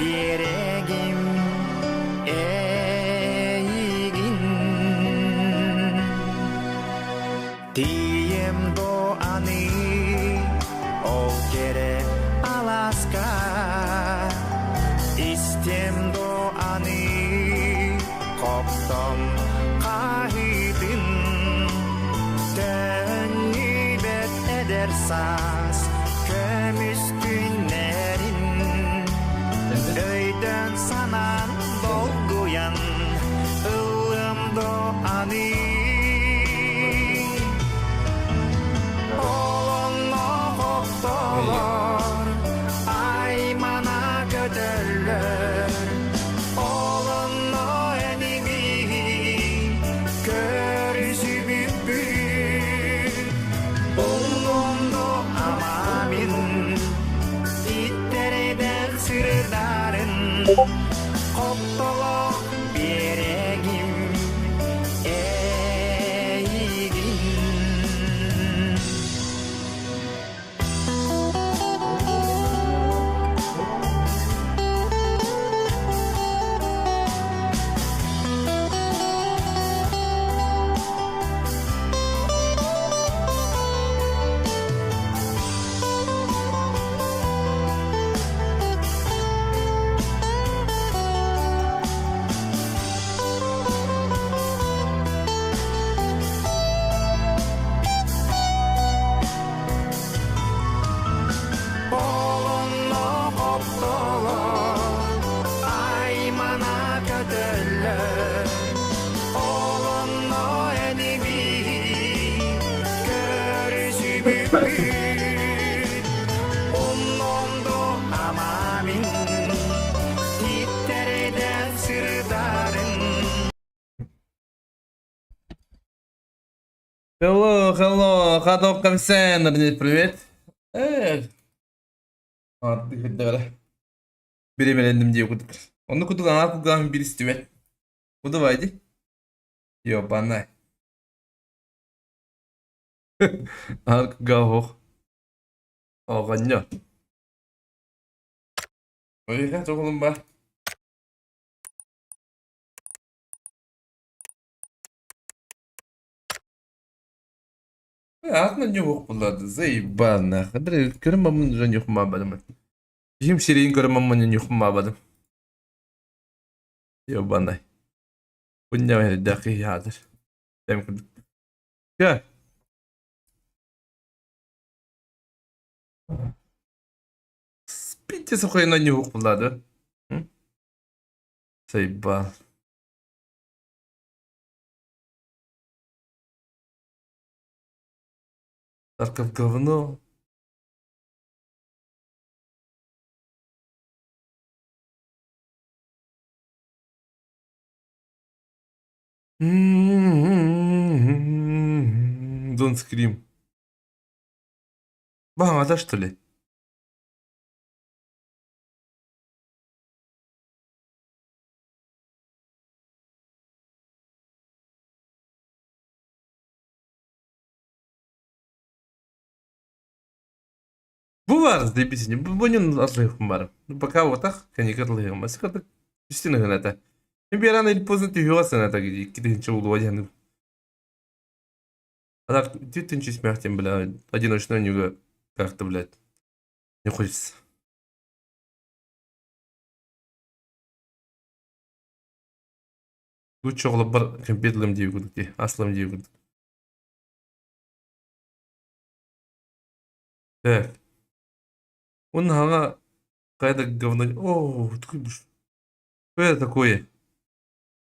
биэрэгим эйигин Тиийэм до аны ол кэрэ алааска Истиэм до аны хоптом хаһыытын Төннүбэт эдэр саас көмүс күннэрин Өйдөн санаан долгуйан ыллым до аны Олонно хоптолор аймана көтөллөр Олонно эними көрүсүбүппүт Умнумду амамин Иттереден сырдарын Хоптолох биэрэгим эйигин. Олонно хоптолор аймана көтөллөр Олонно эниби көрүсүбүппүт Умномду амамин титтереден сырдарын Hello, hello, хаток капсен, привет. Эх, ардык Биремелендим дии курдук. Онну курдук аҥаар кулгаахым биир истибэт. Ну давай ди. Ёбанай. Аҥаар кулгаах оһох. Оҕонньор. Ойга тоҕулун ба. Аатынан ньуһуох булларды. Заебал нахуй. Көрүм мамын уже ньухмаабадым. Киһим сирэйин көрө маммын ньухмаабадым. Ёбанай. Унньаҕа эрдээх киһи хаатыр. Тэм курдук. Кэ. Спите сухойна ньуһук буллады. Сайбал. Тарков говно. Don't scream. Баҕата что ли? Бу баар заебись бу ньун атлыһыахпын баар. Пока вот так кэнники атлыһыам. Баскатык үстүн ыһыната. Мен рано или поздно түһүөҕэ саната 2000 улуа диэн. А так 2000 смертем, бля, одиночную нюга как-то, блядь, не хочется. Лучше оҕолорбор компьютерым дии курдук дии, аслым дии курдук. Так. Он ага какая-то говно. О, что это такое?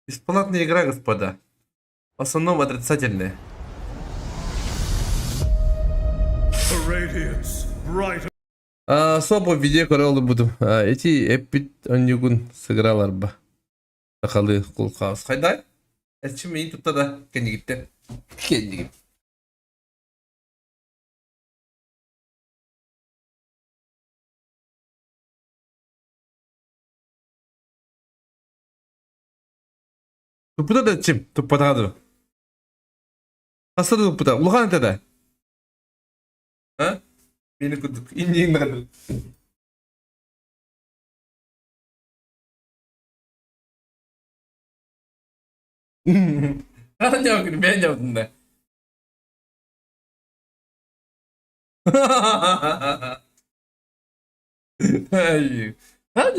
Бесплатная игра, господа. В основном отрицательная. Особо видео көрө буду. Эти эппит онньугун сыгралар ба. Сахалыы кулхаас. Хайдай? Эрчим миин тутта да кэннигиттэн. Кэннигин. Туппута да чим, туппатаҕа дуу. Хаста да туппута, улахан этэ да. А? Мени курдук, инниин даҕаны. Бэйэн да.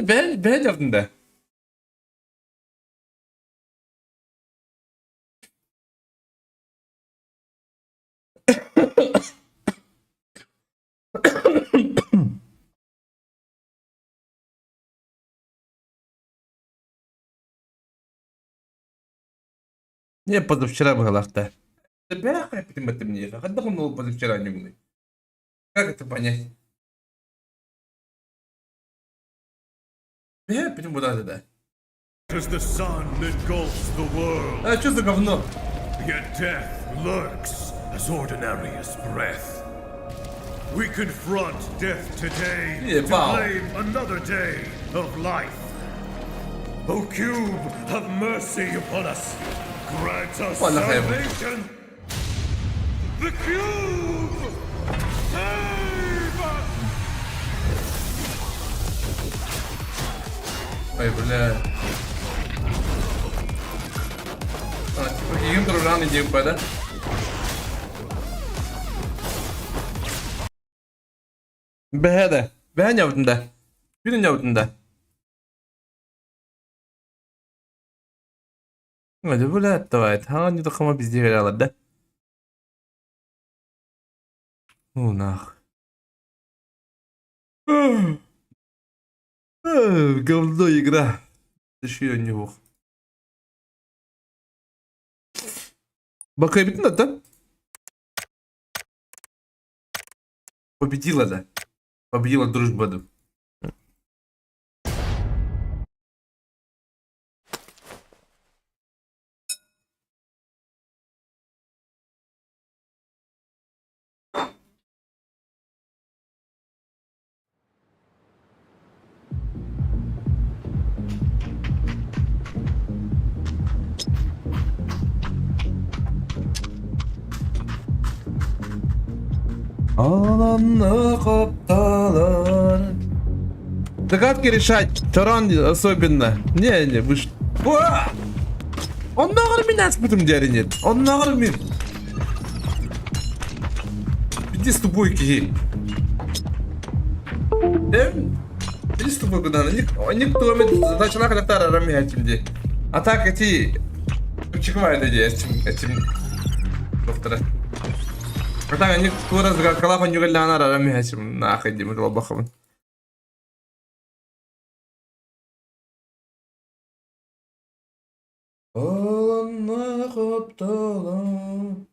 Бэйэн бэйэн да. Не позавчера быһалаахта. Бээх эппитим миэхэ. Хайдах онно позавчера ньугунуй? Как это понять? Бээх эппитим буда да. As the sun engulfs the world. А что за говно? Yet death lurks as ordinary as breath. We confront death today Yeah, to wow. claim another day of life. O Cube, have mercy upon us. Grant us Wala kayo. salvation. The Cube! Save us! Ой, бля. А, типа кигин туран иди да? Бэһэ Бэһэ ньабытында. Күнү ньабытында. Hadi бля, давай. Ха, не тахама везде горела, да? Ну нах. Говно игра. Еще не бог. Бакай битин да? Победила, да? Победила дружбаду. Аланна капталар. Загадки решать, Таран особенно. Не, не, вы что? Оннооҕор мин ааспытым диэринет. Оннооҕор мин. Иди с тобой киһи. Эм? Иди с тобой куда? Никто задачалаах электар арам иһээчим дии. А так эти чеквай дии этим этим доктора. А так они туора загадкалаах онньугаллаана арам иһээчим нахай дии лобахабын. Аланна хаптала.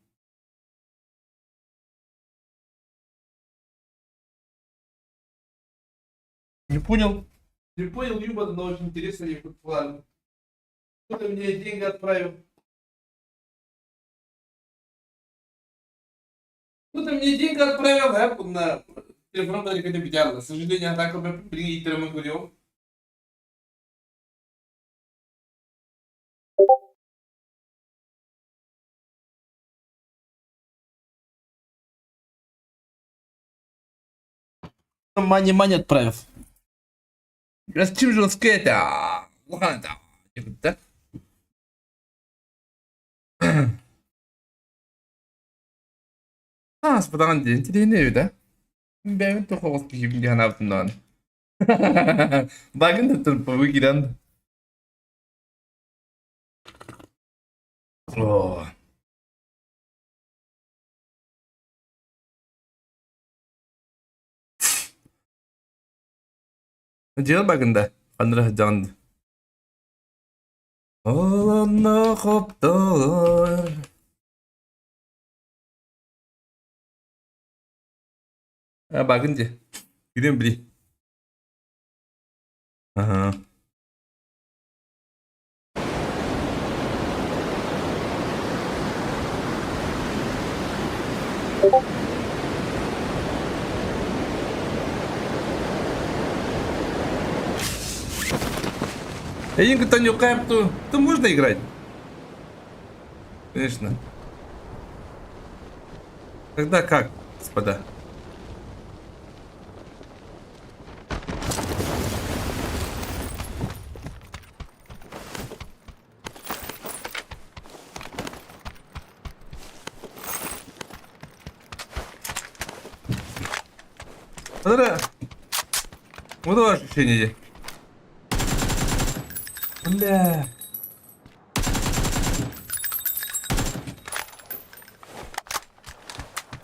Не понял. Не понял, Юба, но очень интересно. Я ладно. Кто-то мне деньги отправил. Кто-то мне деньги отправил, да, на телефон даже не К сожалению, так бы принять говорил. Мани мани отправил. С чем же он сказать? Ладно, да? Ааспатаҕын диэн интэриэһинэй эбит ээ. Бэйэбин туох оҕус киһибин дии санаабытым даҕаны. Багын да турбабы киирэн. Оо. Дьиэл багында ханныра сылдьаҕын дии. Олонно хоптолор. А багын дии. Кирен били. Аха. Эйигин кытта ньуккайм ту, то можно играть? Конечно. Тогда как, господа? Смотри. Вот ваше ощущение. Бля.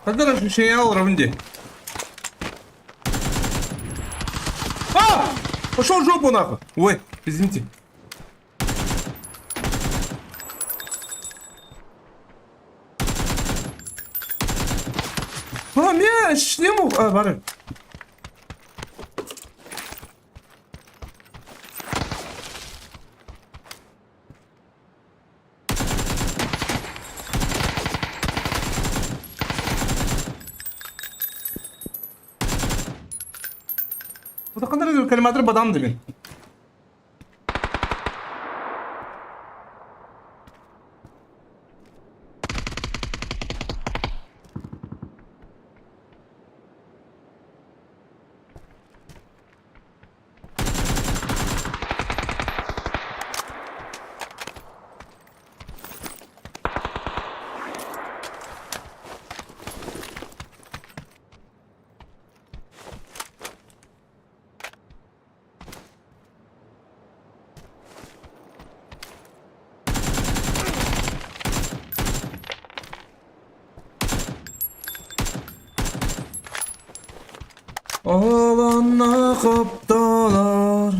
Ханна ощущение олоробун дии. А! Пошел в жопу нахуй! Ой, извините. А, мен шлем а, бар. Ханна калиматор бадам дебин. Оҕолонно хоптолор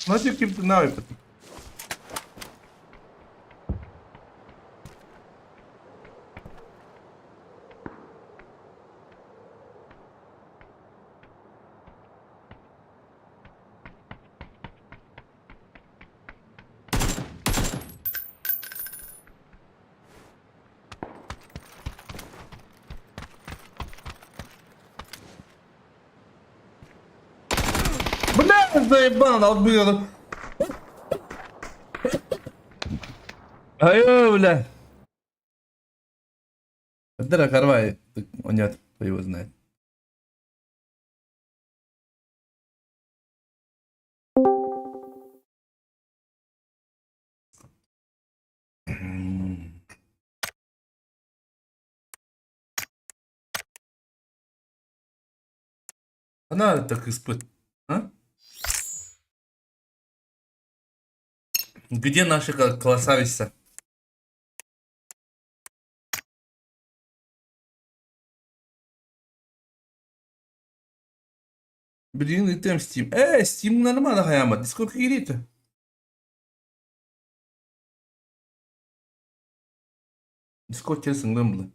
Нафиг ким ты навык? Бля, заебал, албыгы. Айо, бля. Дыра карвай, он нет, кто его знает. Она так испыт. А? Где наша красавица? Блин, и тем Steam. Steam нормально хаяма. Discord кирит. Discord келсин гымлы.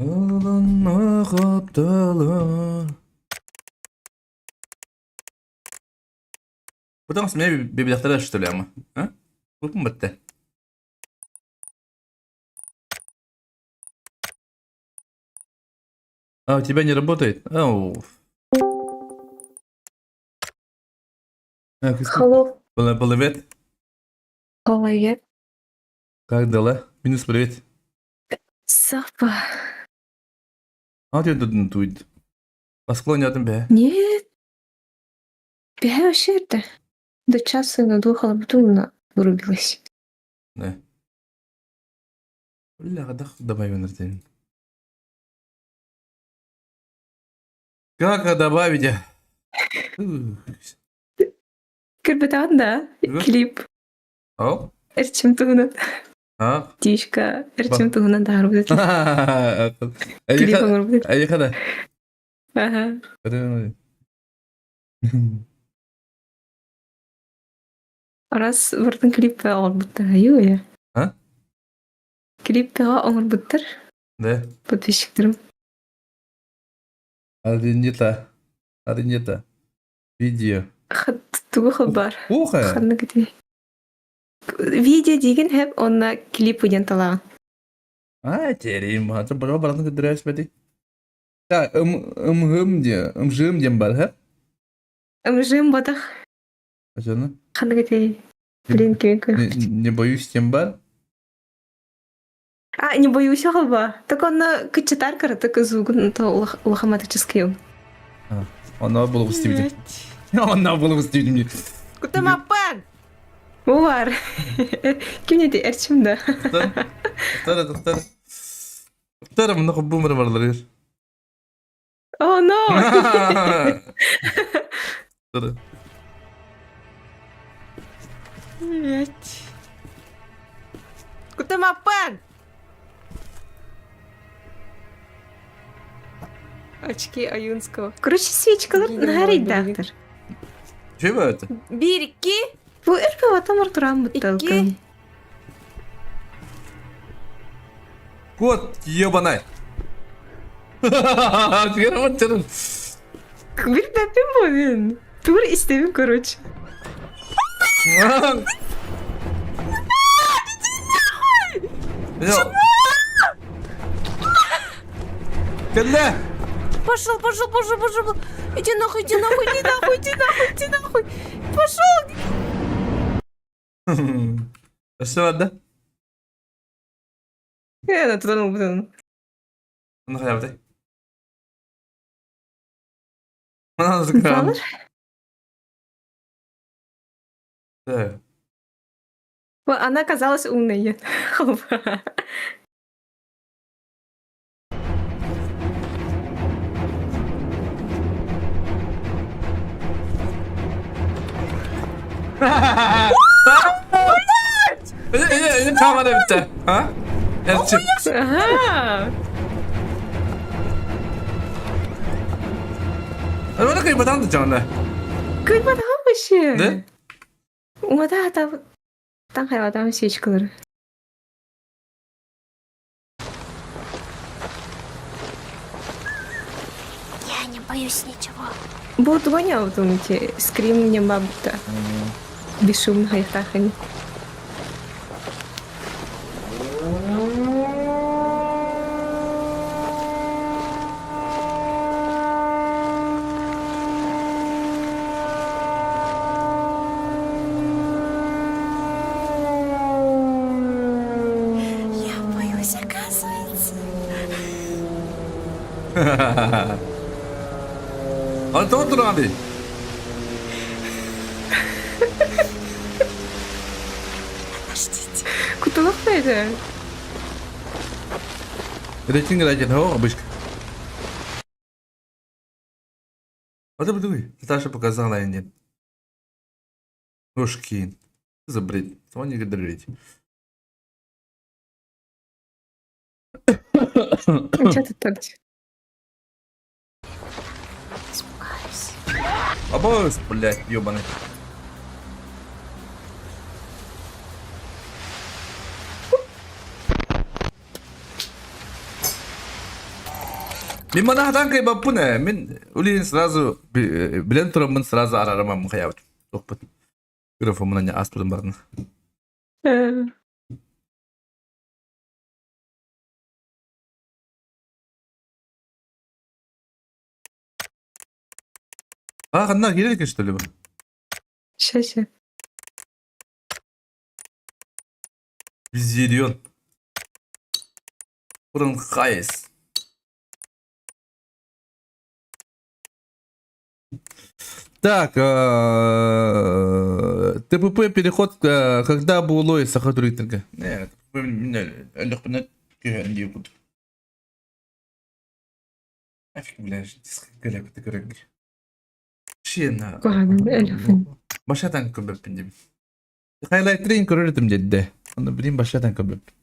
Алынма капталар. Потому что меня бибилехтер что ли, ама? А? Бу бітті. А, у тебя не работает? Ау. Hello. Привет. Привет. Как дела? Минус привет. Сапа. А ты тут тут. Посклонятым бе. Нет. Бегаю вообще это. До часу на двух лабутуна вырубилась. Да. Бля, добавим энергию. Как добавить? Кырбытан, да? Клип. Ау? Эрчим туһунан. А? Тишка Эрчим туһунан таһаарбыт этэ. Клип оҥорбут этэ. Эйиэхэ да. Аха. Раз бартын клип оҥорбуттар айыы А? Клиппэҕэ оҥорбуттар Да. подписчиктарым. Аринета. Аринета. Видео. Тугу хабар? Уха. Ханнык ити? Видео диигин хэп онно клип диэн талаҕын. А, терим. Аты бара баратын көдөрөөс бэти. Та ым ымгым диye, ымжым диэн бар, ха? Ымжым батах. Ачаны? Ханнык ити? Блин, ким Не, не боюсь тем бар. А, не боюсь хаба. Так онно кыччатар кыратык звугун то улахаматический. Онно булугус дибидим. Онно булугус дибидим. Кутамаппан! Бар. Ким не Эрчим да. Тara tara. Tara мына бумер барлар. Oh no! Tara. Блять. Кутамаппан! Очки Аюнского. Короче, свечкалар наһаа Чего это? Биир, икки, Бу өр атамар туран икки. бытталкын. Кот ебаный. Теперь Билбэппин бу мин. Тур истэбин короче. Кэллэ! Пошел, пошел, пошел, пошел. Иди нахуй, иди нахуй, иди нахуй, иди нахуй, иди нахуй. Пошел! Өссө барда? Э, тутан ылбытын. Онно хайабытай? Манан Балар? Да. Она оказалась умной. Камера бүтэ. А? Эрчим. Ага. Аны кыйбатан да жана. Кыйбатаҕым вообще. Да? Умата там там хайватам свечкалары. Я не боюсь ничего. Бу тугоня думаете, скрим не бабта. Бесшумно хайхтахани. Я боюсь, оказывается. Аны тоҕо туран дии? Подождите. Кутулах это? Рейтинг рейтинг о, обычка. А ты подумай, Наташа показала и нет. Ушкин. За бред. Что не говорить. Че ты так? Испугаюсь. Абоз, блядь, ёбаный. Мин манаһатан кайбаппын ээ, мин улиин сразу билэн тураммын сразу араарымаммын хайаабыт. Тохпут. Микрофоммун ааспытым барна. А, ханна киирэр что ли бу? Ща, ща. Визирион. Уран Хайс. Так, ТПП переход, когда буолуой саха туристарга? Нет, Нафиг, блядь, диск көрөнгө. Шена. Куһаҕан эльфин. Башатан көбөппүн дим. Хайлайтрин көрөр этим дедде. Онно билим башатан көрбөппүн.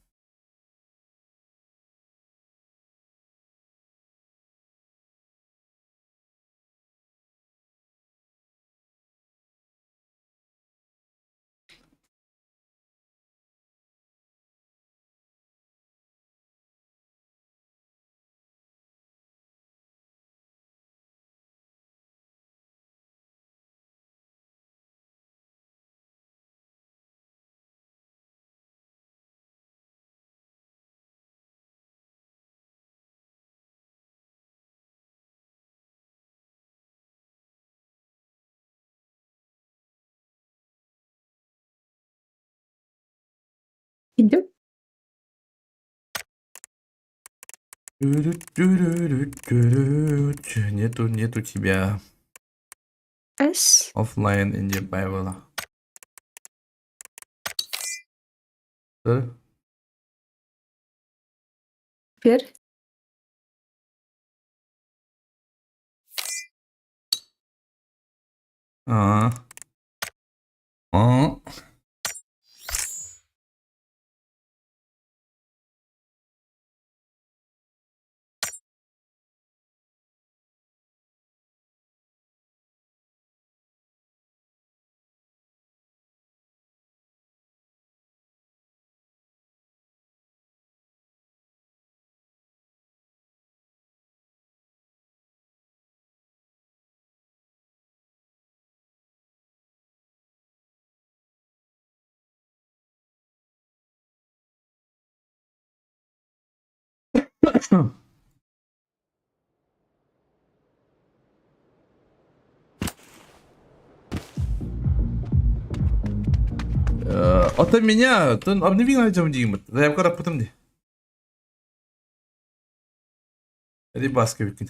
Индим. Нету, нету тебя. С. Оффлайн Индия Байбла. Да? Теперь. А. А. Оттон меня, оттон обновил айтым диимит. Заявка раппытым ди. Эди баска бүккүн.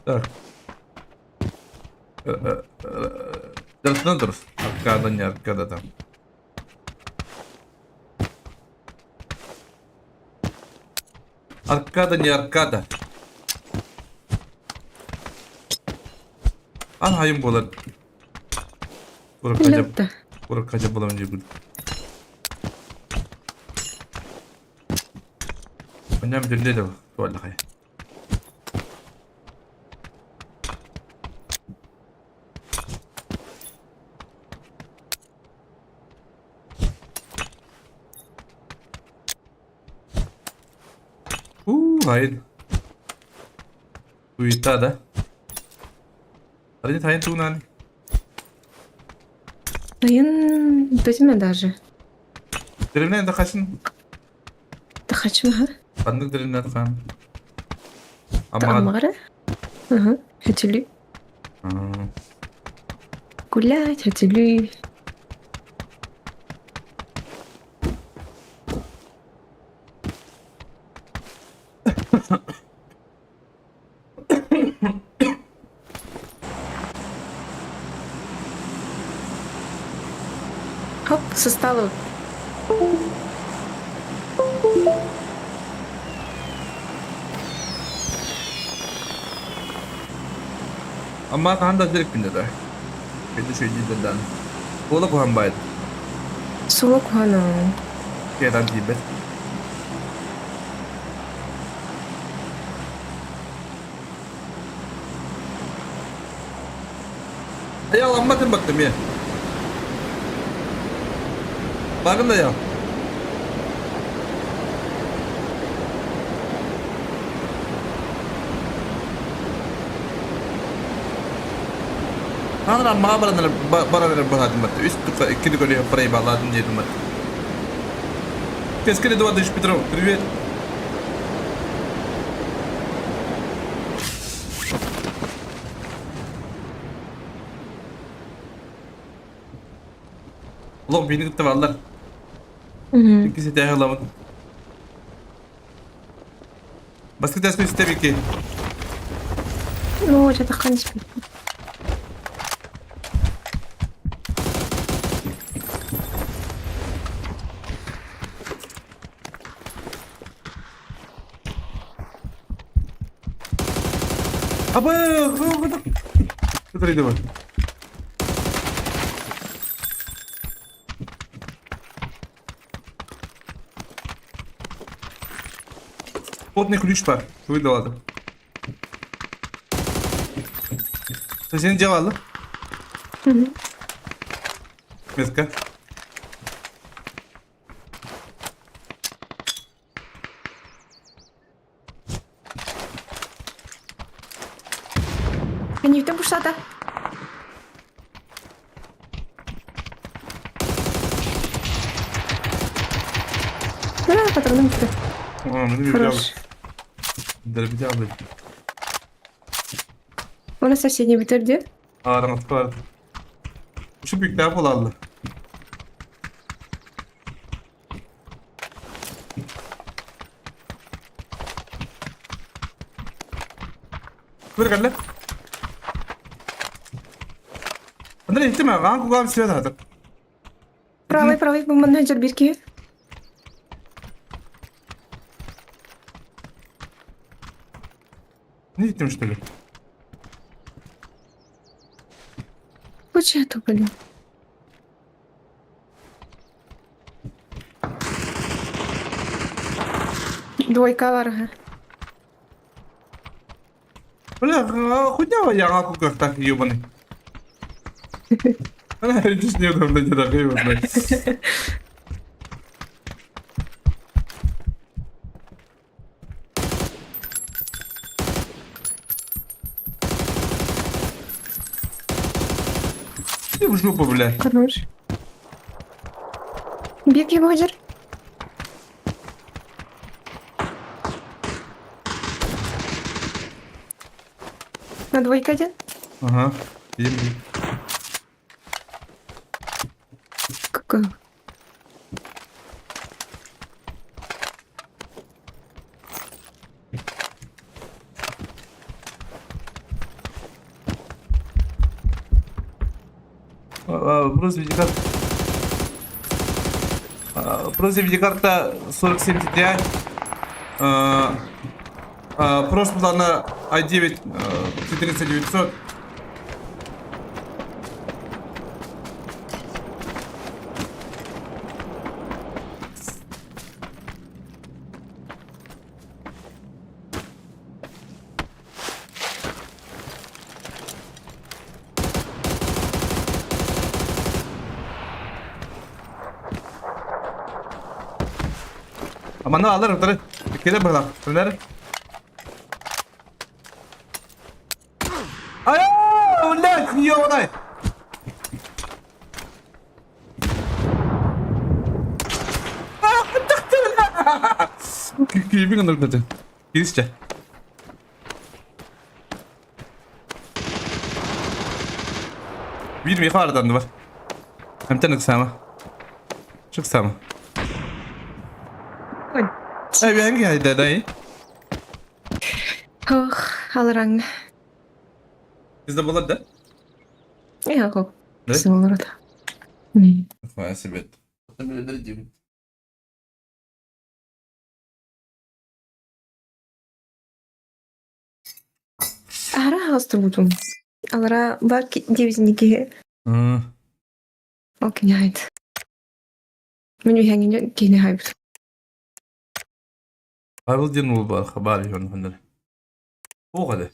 Так. Дырыс. Аркада не аркада там. Аркада не аркада. Ан хайым болар. Лепта. Куракажа буламын дии Манням дүлле туаллахай. Уу, хайын. Туйта да. Арыйын хайын туунан. Айын бөтүмэ даже. Деревнен да хашын. Да хачмаха. Ханнык деревнен хан. Аммаҕара. Ага, Хэтүлүү. Гулять, хэтүлүү. Хоп, состава. Амма хаһан да сирик күннэтэ. Күндү шүйдүүтэн даҕаны. Буола куһаҕан баайда. Сула куһаҕан. Киэтэн тиийбэт. Айаламматын баттым е. Барын да я. Анра маа баран баран баһаатын батты. Үс тука икки дүкөлү проебалаатын диэтим батты. Кескили Эдуардович Петров, привет. Олох биини кытта бааллар. Иккис этээһи ылабын. Баскы тэскэ истэбики. Ну, жатаххан испит. Абы, Смотри, давай. Плотный ключ бар. Выдала. Сен делала? Метка. Кэнниттэн курсаата. Бля, патроным бүттэ. Хорош. Оны соседний бүтэр дии. Аараҥаспар. Şu büyükler буолаллар. Быр кэллэ. Андрей, иттим аҕаан кугаам сүөн аатыр. Правый, правый, бу манна сылдьар биир киһи. Не иттим что ли? Куча блин. Двойка варга. Бля, хуйня я куках ебаный. Она видишь, не удобно, не блядь. Иди в жопу, блядь. Хорош. Биир киһи сылдьар. На двойка один. Ага. Иди. Какой? Просто видеокарта. Просто видеокарта 4070 Ti. Просто была на i9 14900. Манна алар утары. Кэлэ быһалаах. Кэлэр. Ай, блядь, ёбаный! Киибин оннук Кирисчэ. Биир миэхэ баарданныбар. Эмтэн ыксаама. Ыксаама. Эй, биһиги хайдадай. Ох, алараҥ. Bizde буолар да? Ээ, Да? Сыллар да. Спасибо. Аһара аҕыс турбутум. Алара бар диэбитин Ол кини хайт. Мин үһэҥҥин кини хайбыт. Павел диэн уол баар хабаар үһү онно Туох этэ?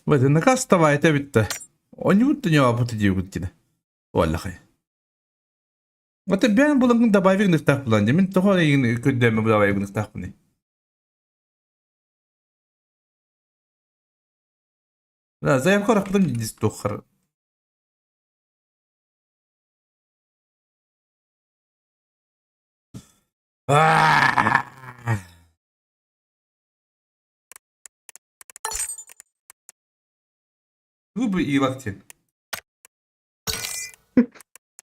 Бэт наказ-тавайта бүттэ. Онньуут да ньоопут диэбит кини. Уоллахай. Оттон бэйэм булаҥҥын добавик ныктаах булан дии. Мин тоҕо эйигин көрдөөммүн добавик ныктаахпыный? Да, заявка орохпутум дии туоххар. Тугу бу иилак диэн?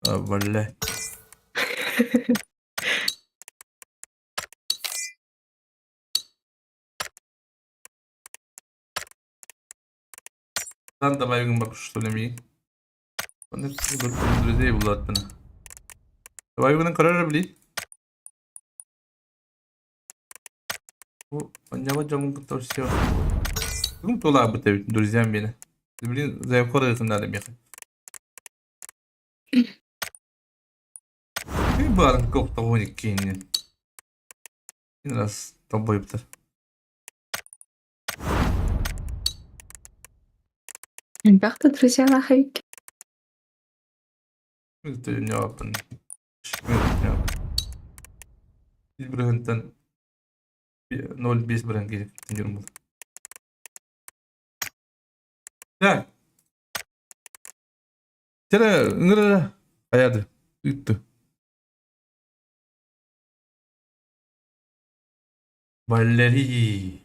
А, бля. Сан давай барбыт что ли миигин. Онно друзей булааттана. Давай гынан көрөр эрэ билии. Бу онньоҕо дьоммун кытта все. Ким тулаабыт эбит друзьям миэнэ. Блин, заявка ыытыннаада миэхэ. Ким баарын коптоҕун иккиэннин. Раз тобойуптар. Элбэх да друзьялаах эбиккин. Бырыһынтан 0,5 бырыһын киирэн буолла. Так. Тера ыҥырара хайады ыытты. Валерий.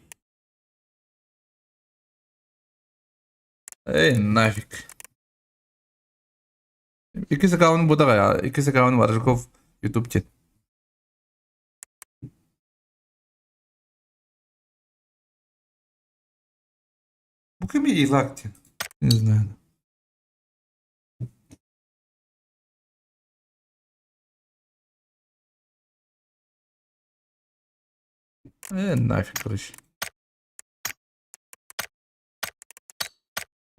Эй, нафиг. Иккис аккаунт бутаҕа, иккис аккаунт Баржиков YouTube диэн. Бу кими Илак диэн? Не знаю. Нафиг, короче.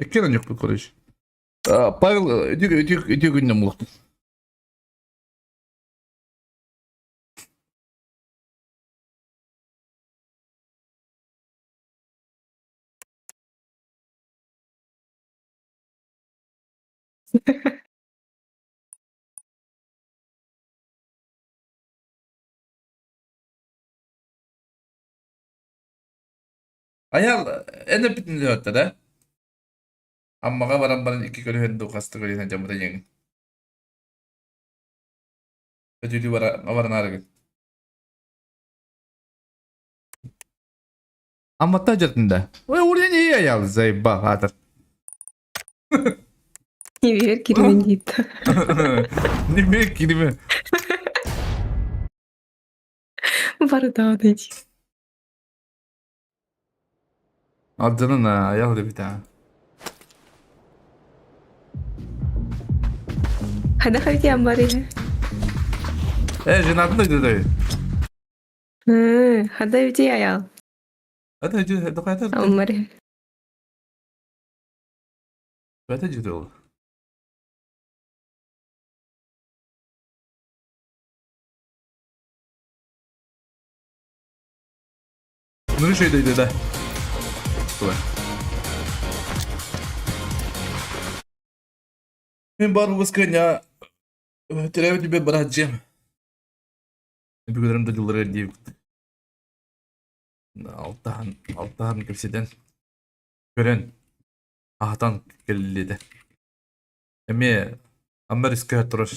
Иккиэн онньукпут, короче. Павел үтүө күннэн булуохтун. Айаал эн эппитин да? Аммаҕа баран баран икки көлөһүн дуу хаста көлөһүн дьоммута диэҥҥин. Өтүүлүү бара баранаарыгын. Амматта дьэртин да. Ой, урен и аял заебал аатыр. Не верь, киримен диит. Не верь, кириме. Барыдаан дии. Алдьанан айах да эбит аа. Хайдах эбитиэн бар иһэ? Э, женатын дойдудай. Хада эбити айаал. Это это Аммар иһэ. Это дьүдэл. Ну еще да, да. Давай. Мен бар воскресенье теряю тебе брат Джем. Бүгүнөрүм да дьыллары диэбит. Алтаһан, алтаһан кэпсэтэн, көрөн, аһатан кэллиэтэ. Эмиэ Амма рискэ турар.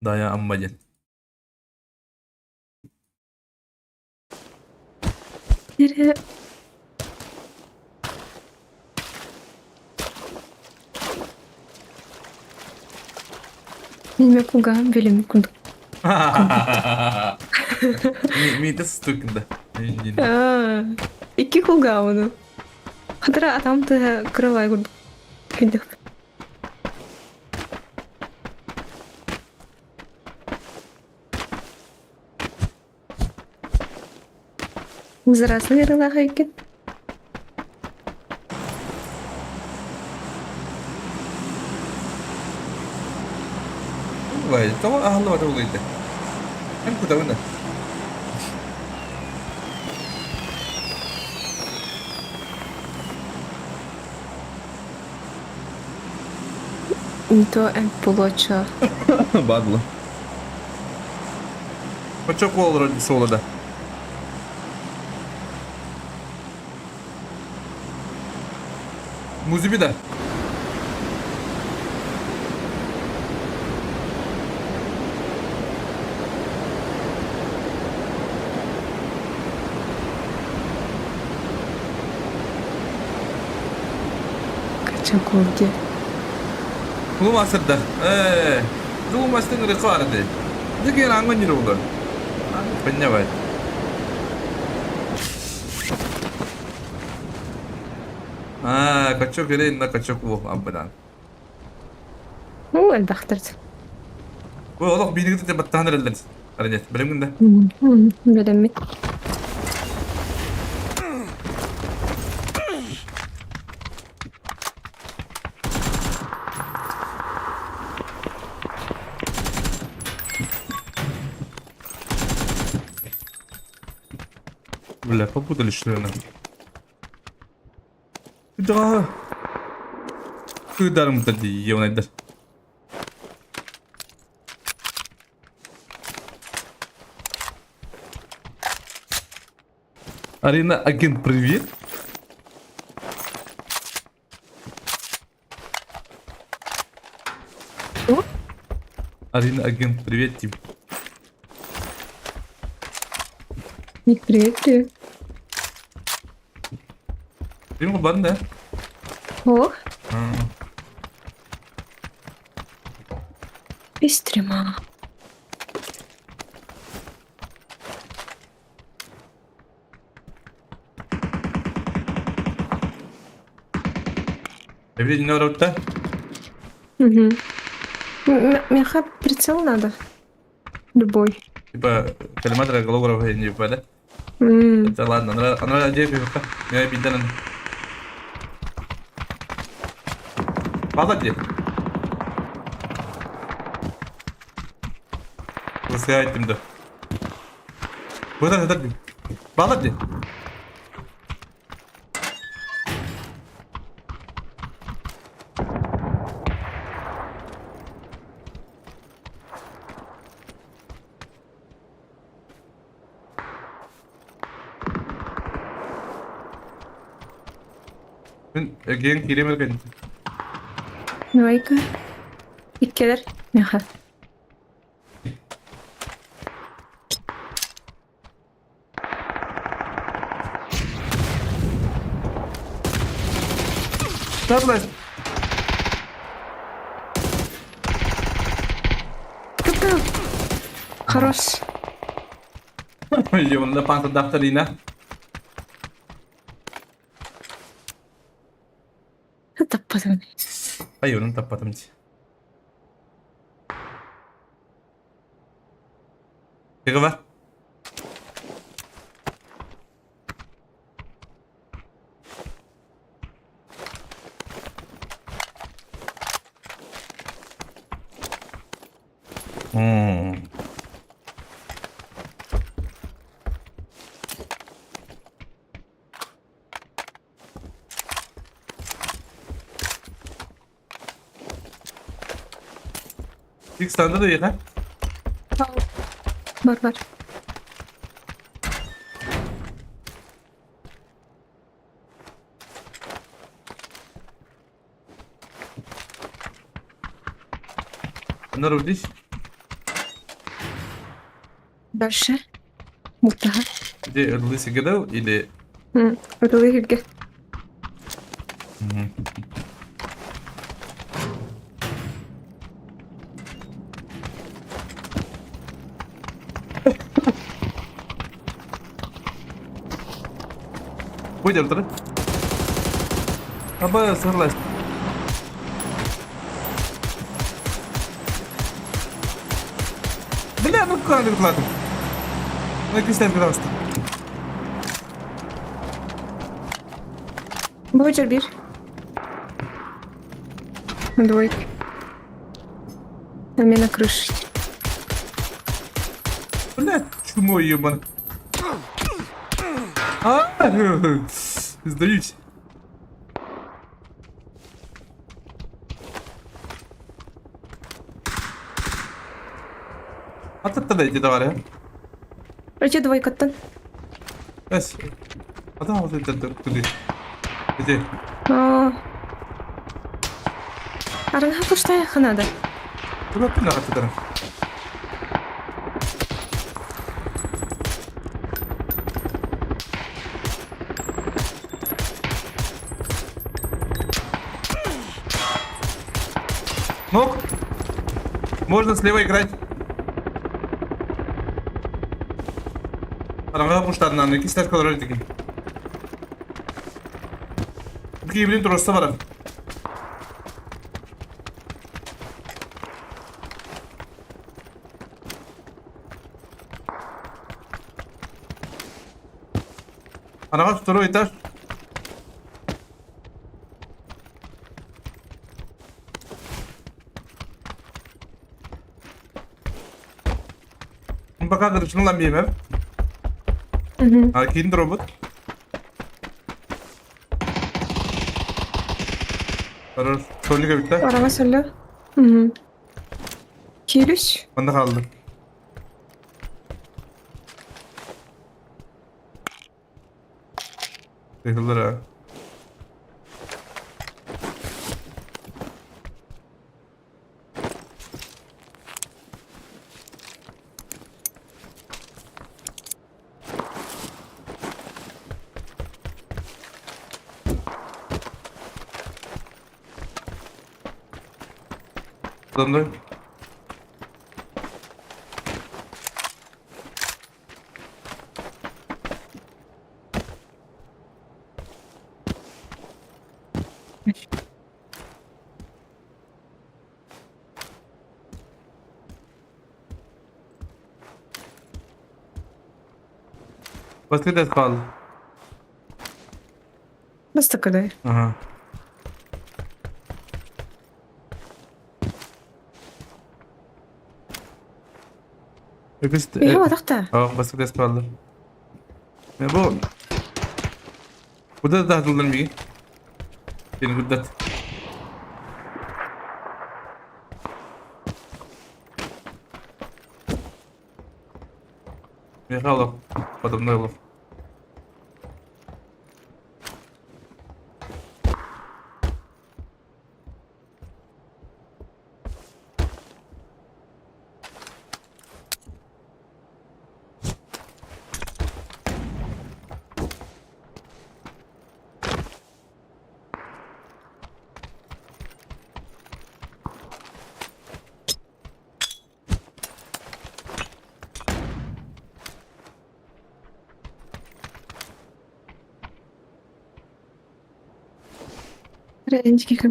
Дая Амма диэн. Эрэ Мин кугаам билим курдук. Миитэ сыстыкында. Аа, икки кулгаабыны. Хатыра атам тыһа кыралай курдук. Күндүк. Заразный ырылаах эбиккин. Ой, тоҕо аһыллыбата улуйда. Эн кутабын да. Не то эмп булуочу. Бадло. Очок уол суола да. Музыби да. Качаков диэн. Фломастердар. Ээ, фломастер рекорды. Дикий ранго не руган. Понимает. Аа, качок или на качок уол абыдан. Уу элбэхтэр. Бу олох бииригит баттаан эрэллэр. Аринет, билим да. Билэммит. Бля, попутали что ли? Да. Кыдарым да дии, Арина, агент, привет. Что? Арина, агент, привет, тип. Привет, привет. Привет, банда. Ох. Истрема. Эбили орутта? Угу. Меха прицел надо. Любой. Типа коллиматора голографа не типа, да? Это ладно, она она где Я биден. Пала где? Высыхает да. Куда это? Пала где? Мин эргийэн киириэм эргин. Давай-ка. Иккилэр. Меха. Таблась. Хорош. Йонна пантадафтарина. Таппатым. Айонун таппатым дии. Тыгыба. М. Икстанда да иһэ. Бар бар. Нарудись. Дальше. Муртаха. Где лысый гадал или... Ырылы хирге. Пойдем, тогда. Аба, согласен. Бля, ну как ладно. Ну, Кристина, пожалуйста. Бочер бир. Двойка. На меня на крыше. Бля, чмо ебан. А, сдаюсь. А тут тогда иди давай, А че двойка-то? Эс. А там вот это куды? Где? А. Аранха пуштая надо. Куда ты нахуй тогда? Ног. Можно слева играть. Аранга пуштарынан, икки стаж колоры деген. Киибилин туруорса барар. Анаҕас второй этаж. Пока кырышын ылан биэмэм. А киин робот. Хорош. Толик эбит Араҥа сөллө. Киирүс. Манна хаалды. Yıkılır ha. Adamlar. Баскет хаалла. Бастакы Ага. Биһи атахта. Баскет хаалла. Бу Куда да миги? Сeni гуддат. Михайлов, подобный. Ренчики.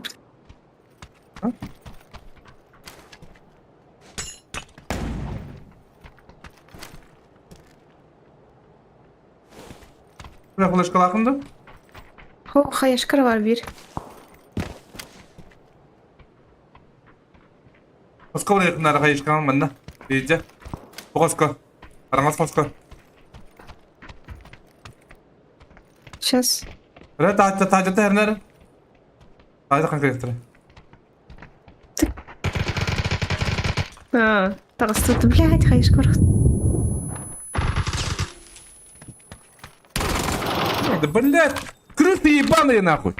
Флешкалаахын да? Хо, хаяшкар бар бир. Хоско барыахыннаары хайышкаҕын манна. Иидьэ. Хоско. Араҥас хоско. Сейчас. Эрэ таачча тааччата эрнэр. Таачча хаҥкырыахтара. А, таҕыстыбыт. Блядь, хайышкар. Да блядь, крысы ебаные нахуй.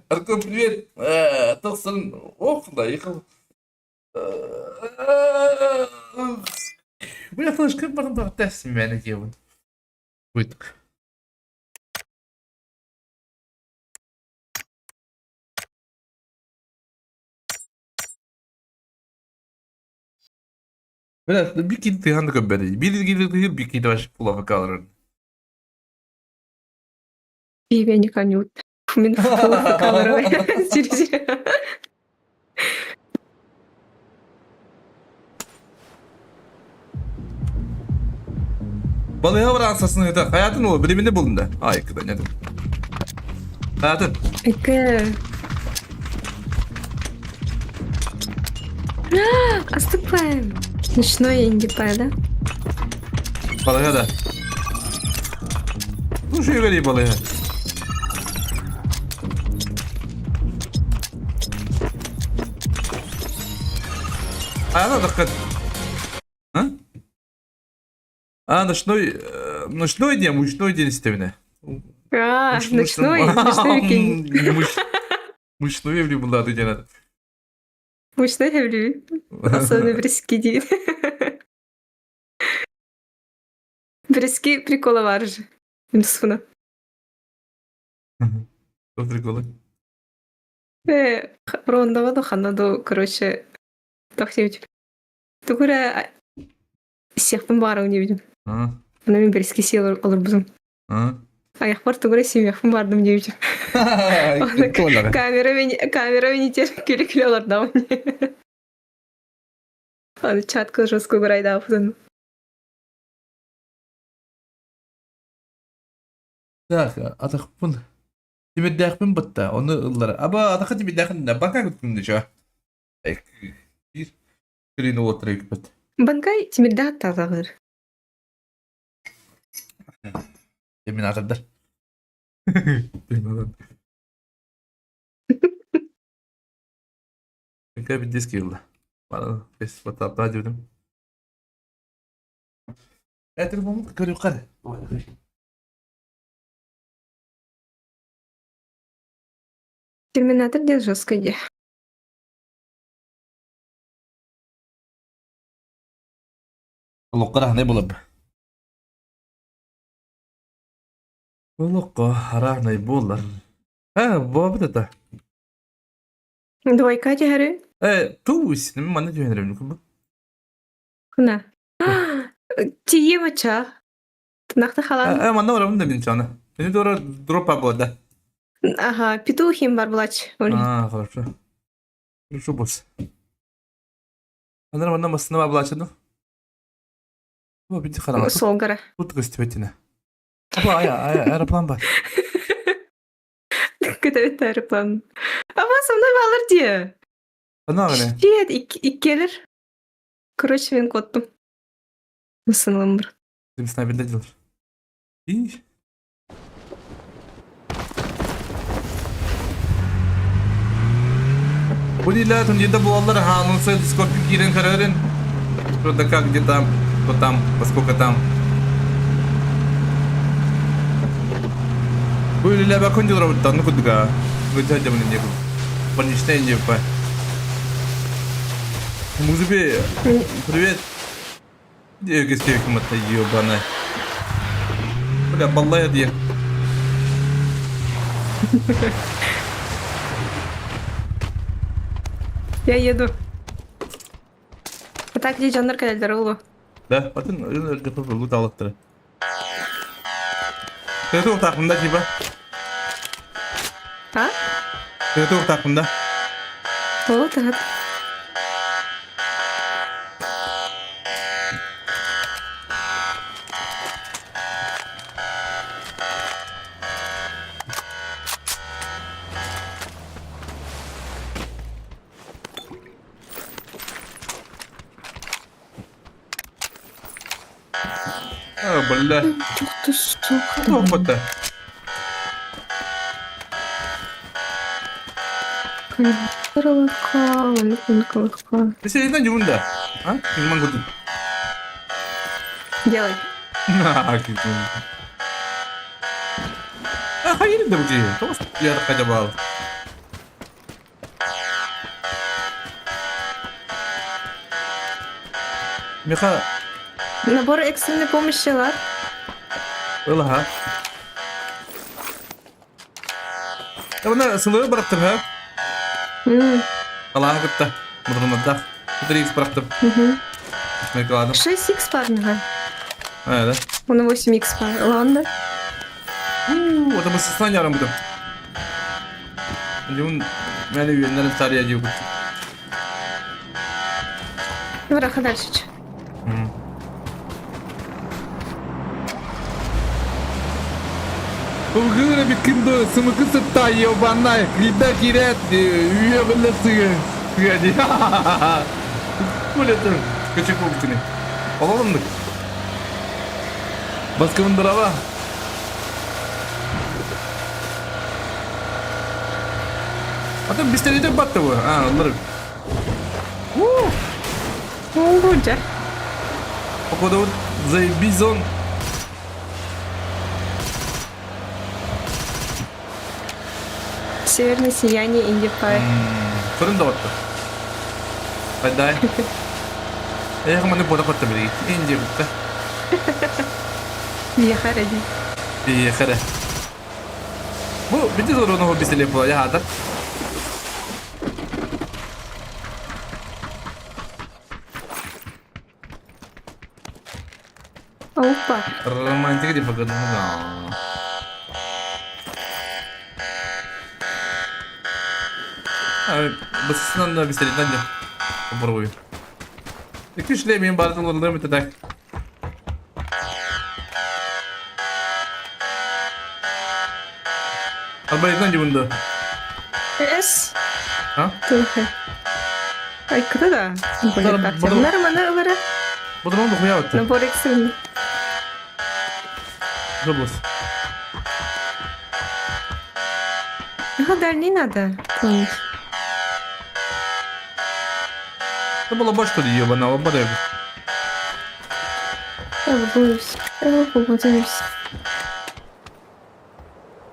Артем, привет. Тахсан, ох, да, ехал. Бля, флешка баран тест меня делают. Будет. Бля, бикин ты ханды көббәді. Бир килди бикин ваш пулава калырын. Пиво не конют. Мин камерой. Балыға бар ансасын өте. Хаятын ол білімінде болдым да. Ай, кыда не Хаятын. Эке. Оступаем. Ночной индипай, да? Балыға да. Ну, şu yukarı балыға. Hayata dikkat. Ha? А, ночной, ночной день, мучной день системine. А, ночной, ночной викинг. Мучной evli bunlar gene. Мучной evli. Особенно брески değil. Брески прикола var же. Минусуна. Что приколы? Рондава до ханна короче, тохтевич. Тугура всех бомбаров не видим. Аны мин бэрэски сиэл олорбутум. Айахпар тугу эрэ симиэхпин бардым диэбитим. Камера камера минитер күлэ-күлэ олордоҕум. Аны чатка жестко уграйдаабытын. Так, атахпын тимирдээхпин батта, ону ыллара. Аба атаха тимирдээхин да бака күттүм чё. Биир Кирин уоттара үкпэт. Банкай тимирдээх аттаатаҕыр. Терминатордар. Банкай bir disk yıldı. Bana bes WhatsApp'ta diyordum. Ya telefonumu kır yukarı. Терминатор диэн жестко дии. Олоххо раһынай буолар. Олоххо араанай буолар. Э, буолбут это. Двойка түһэрин? Э, туус, манна түһэрим кубу. Куна. Тиийэ мача. Тынахта халан. Э, манна барабын да мин чана. Мени дора дропа буолда. Ага, петухим бар булач. А, хорошо. Хорошо, босс. Анара манна массына булачыны. Бу бити хараҥа. Солгара. Тут көстүбэтинэ. Аба, ая, аэроплан бар. Көтөбүт аэроплан. Аба, со мной балыр дии. Ана гына. Привет, иккелер. Короче, мен коттум. Мысынлым бір. Дим снайперде дилер. И Бу дилер турнирда буоллар хаанылса Дискордка киирэн көрөрүн. Что да как, где там, кто там, поскольку там. Бу үлэлээбэккин дьулурабыттан ну курдуга. Гүтэ дьамын инде Больничный инде Музыки, привет. Кескекіматта ебаная. Бля, баллая диэн. Я еду. А так где дьоннор кэлэллэр олу. Да, атын өлгөпө таалаттара. Төтө утаахпында типа. А? Төтө утаахпында. Ол таһат. А, бля. Тух сух. Туох Легка, легка. Ты серьезно не да? А? Не могу тут. Делай. А, хайыр да бути. Я хотя бы. Миха. Набор экстренной помощи лар. Ылаха. Табана сылы бырахтым, ха? Алаха кытта. Мурунадах. 3 бырахтым. Мекладым. 6х парныга. А, да? Он 8х пар. Ладно. Вот мы со ярым будем. Дюн, мен үйеннерин сария дип. Быраха дальше. Ылгыра биккинду сымыкы сытта ебанай, кида кирет, үйе білі сыгы. Сыгы Кулетім, көчек болып күні. Оlalımdık. Баскымын дырава. Ата бистерите батты bu. А, onları. Ол Походу вот заебись он. Северное сияние Инди Пай. Fırın da battı. Hadi. Эх, маны бода батты били. Инди битте. Въехали. Въехали. Бу бити зоруну хоббисили була яхата. Ау. Опа. Романтика типа Басынан да пистолетынан да попробую. Икки шлем бардын олордум это так. Арбалетынан дьубунду. Эс. А? Туха. Айкыта да. Bunlar маны ылара. Бұдырман дохуя өтті. Набор экстренный. Жобус. Ага, дальний надо. Это было бы что ли, ебаная лобода.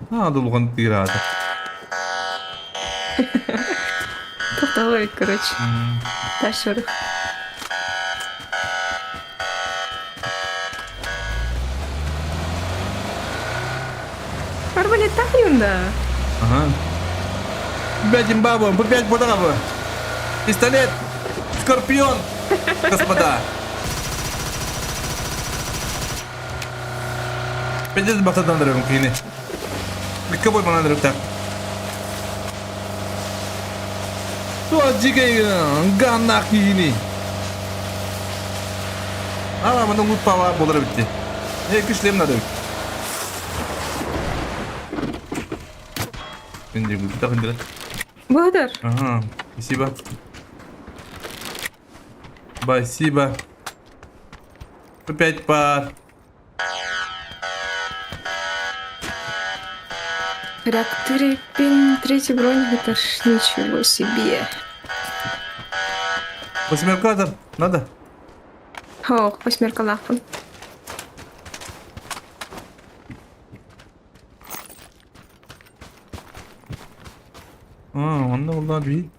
А, долган тирада. Тоқталай, короче. Ташыр. Арбалет да. Ага. Пять имбабу, по пять пудабу. Пистолет! Скорпион! Господа! Пиздец бахтадан дырым кини. Легковой манан так. Туа дикий ганнах кини. Ала маны лут пала болар битти. Э күшлем надо. Инде гүлтах инде. Благодар. Ага, спасибо. Спасибо. Опять пар. Реакторы пин третий броник, это ж ничего себе. Восьмерка надо? Ох, восьмерка лахпан. А, онно булла би.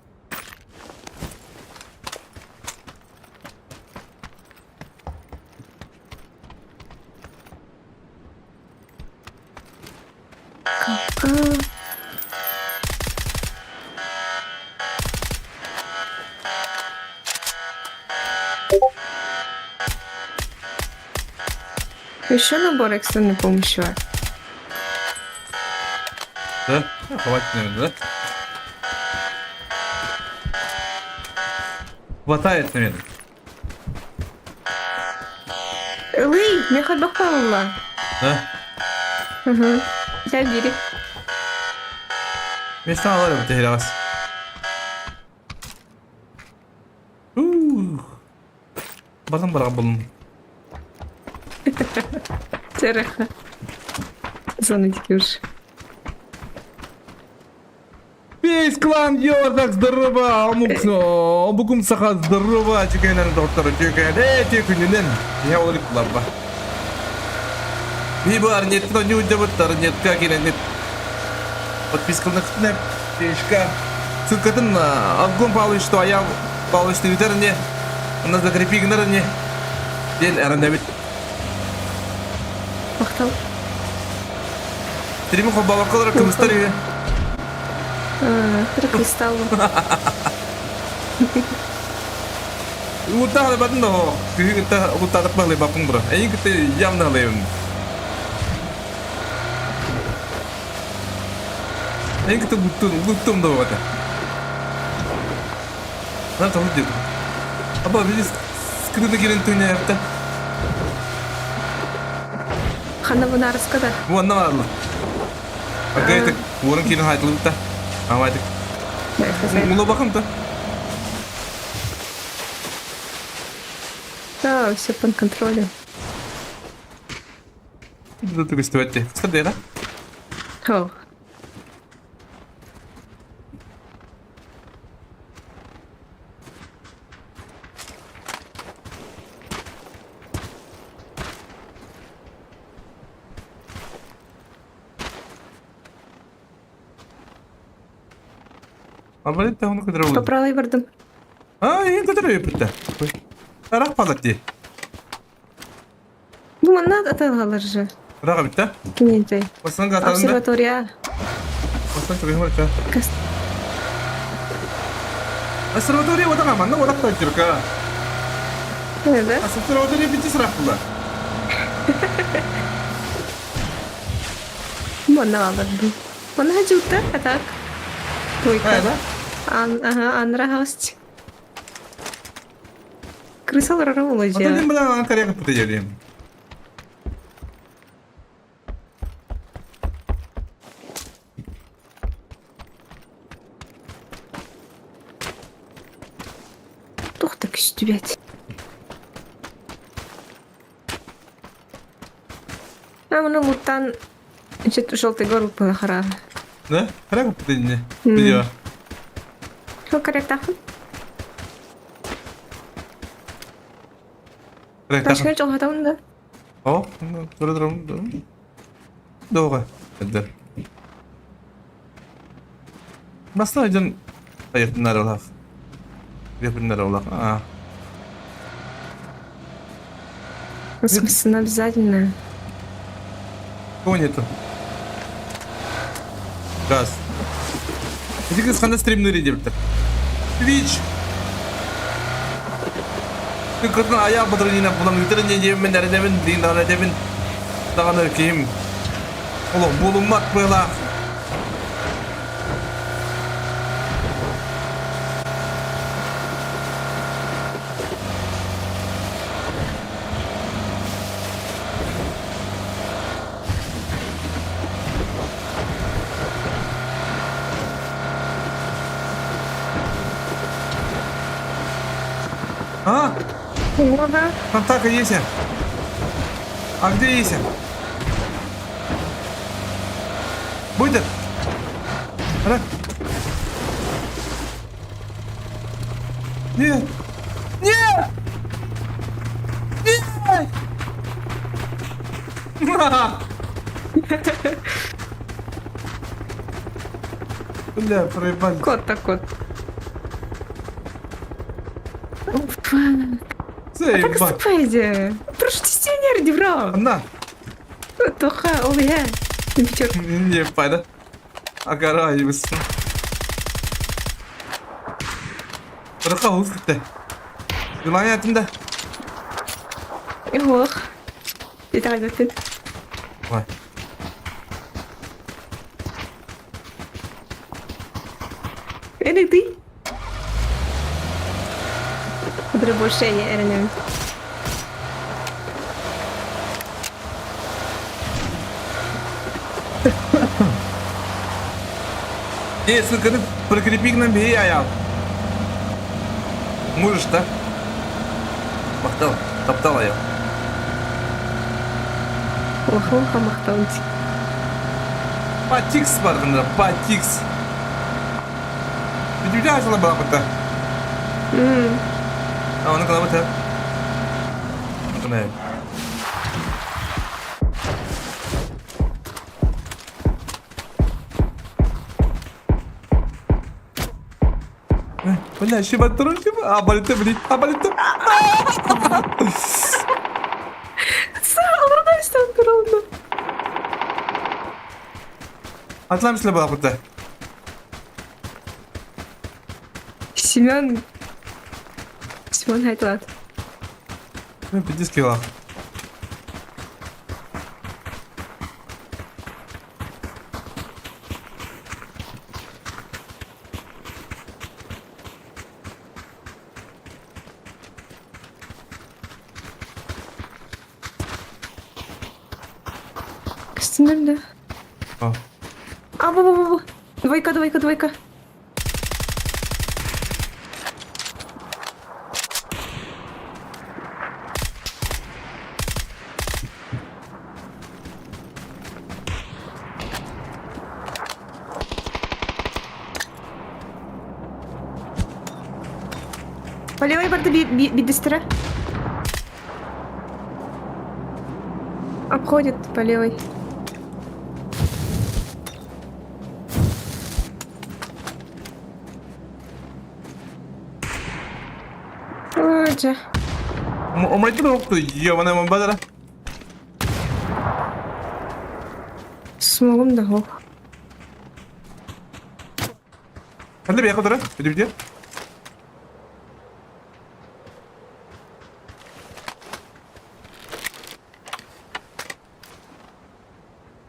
Еще набор экстренной помощи бар. Да? Ну, хватит, наверное, да? Хватает, наверное. Ылый, мен хатбахпалла. Да? Угу. Я бери. Места алар бит раз. Ух. Бардым бара булым. Тереха. Зона дикюш. Весь клан Йордак, здорово! Амуксно, Букум Саха, здорово! Чекайнен доктор, чекайнен, чекайнен. Я олик лаба. Вибар, нет, но не удябыттар, нет, как или нет. Подписка на кнеп, фишка. Ссылкатын Авгон Павлович, что я Павлович Твиттерне. У нас закрепи гнерне. День арандабит. Махтал. Триму хобалакалар кымыстар. Кристалл. Утаҕа батын да күһү утаатык баҕлай баппын бура. Эйин кытта явно алайым. Эйин кытта гуттун, гуттум да бата. На там дед. Аба биз скрыны келен түнә япта. Хана бунарыска да. Вон на Агайтык, уорын килен хайтылып та. Амайтык. Мула бакым та. Да, все под контролем. Көстүбәтте. Кыстыр да? О. Арбалет та оны көтөрө булды. Поправлай бардым. А, ең көтөрө өпүттэ. Арак палат ди. Бу манна аталалар же. Рага битте. Кинентэй. Бастан катарында. Обсерватория. Бастан чөкө барча. Кас- Обсерватория одага манна одак та жүрка. Да? Обсерватория бити сырак була. Манна аалар дуу. Манна дьуутта, а так? Двойка. А, да? Ан, ага, анра хаус. Крыса олорор Ата олодьа. дим бला карьера путаjelим. Туох да көстүбэт. А мұны луттан Значит, желтый город было хара. Да? Карьера путаjelим. Видео. Хо корректахын. Карьера. Ташка жолхатамын да. О, дұры дұры. Доға. Эдер. Баста дьон айыртыннар олах. Репиннер олах. А. В смысле, обязательно. Кого нету? Газ. Эти кыз ханда стримнери диэбиттэр. Twitch. Кытын аяқ быдырынина булан үтер не диэбин эрэдэбин диин даҕаны этэбин даҕаны киһим олох буолуммат быһылаах. А? Ага. Атака есть. А где есть? Будет? Ра. Нет! Нет! Нет! Бля, проебали. Кот так кот. Так Заебать. ступайте. Прошу тебя, не бро. На. Тоха, ол я. Пятерка. Не, пайда. Агара, ебыс. Бырака олус китте. Юлан ятым да. Ох. Итэҕэйбэппин. Ой. Эн ты? Дробошение эрэнэбин. Эй, ссылканы прикрепи к нам бей аял. Можешь, да? Махтал, таптал аял. Улахан махтал Патикс бар патикс. Видите, асала балапата. А, он калабата. Он Бля, щиба трушка, а болит, блин, а болит. Атлам балапата. Семен... Семен хайтлат. Ну, пиздец кило. Костюмер, да. О. А, бу бу бу бу. Двойка, двойка, двойка. По левой барда бидестера. Обходит по левой. Ой, дьэ. Умрайтын оқты, ебаная мамбадара. Смогум да хох. Ханды бияқы тұра? Биде биде.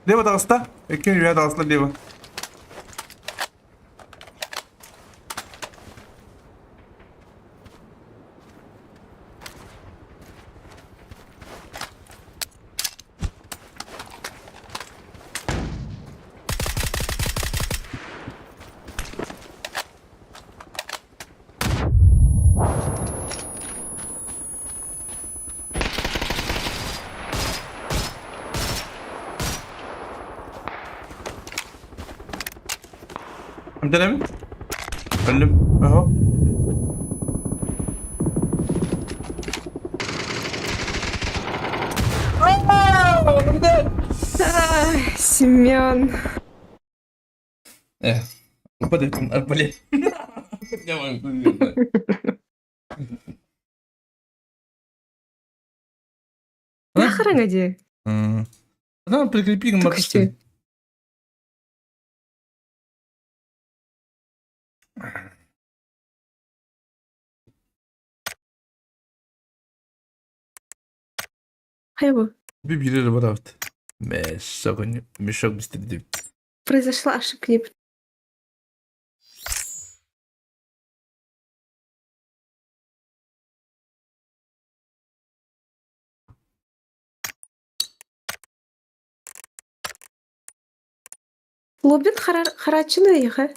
Лево таҕыста. Икки үөһэ таҕыста лево. Эмтэнэбин? Өллүм. Оһо. Семен. Э, упадет арбалет. Я могу. Нахрен иди. Там прикрепи к Только Хайбу. Bir барабыт. Мешок, мешок бистердибит. Произошла ошибка. Не... Лобин харачыны яха.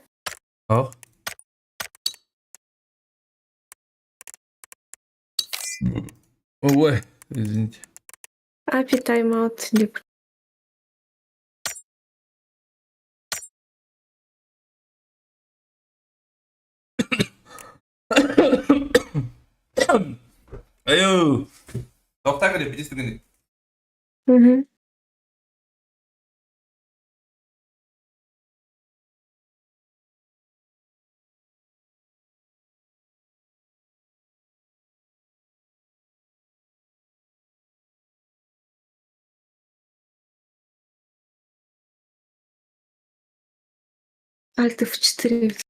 Ах. Ой, извините. Апи тайм-аут. Айу. Тоқта кіре, бітесің. Угу. Альт F4.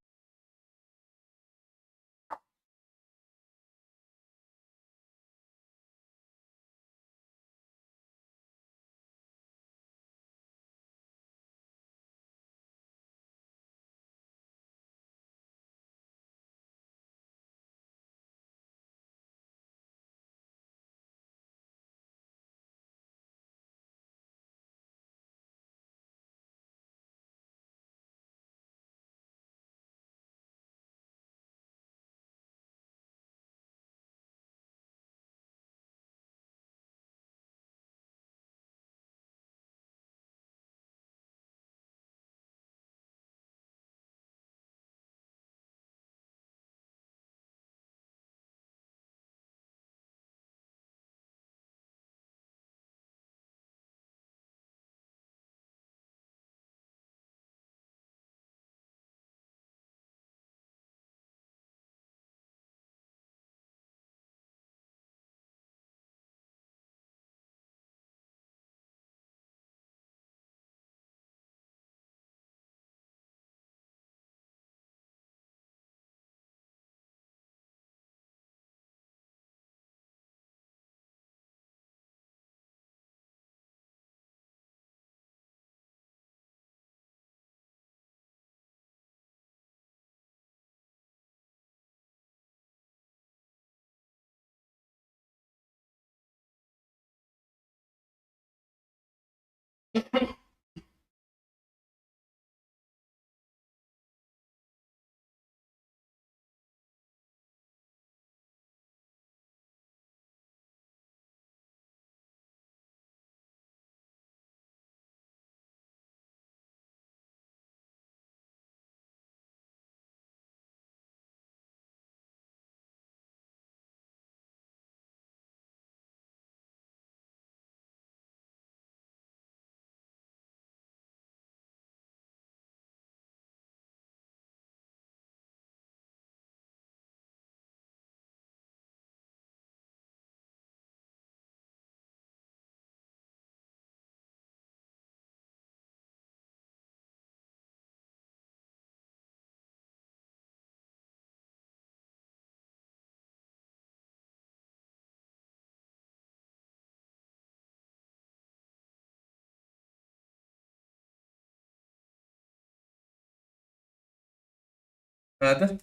Аата?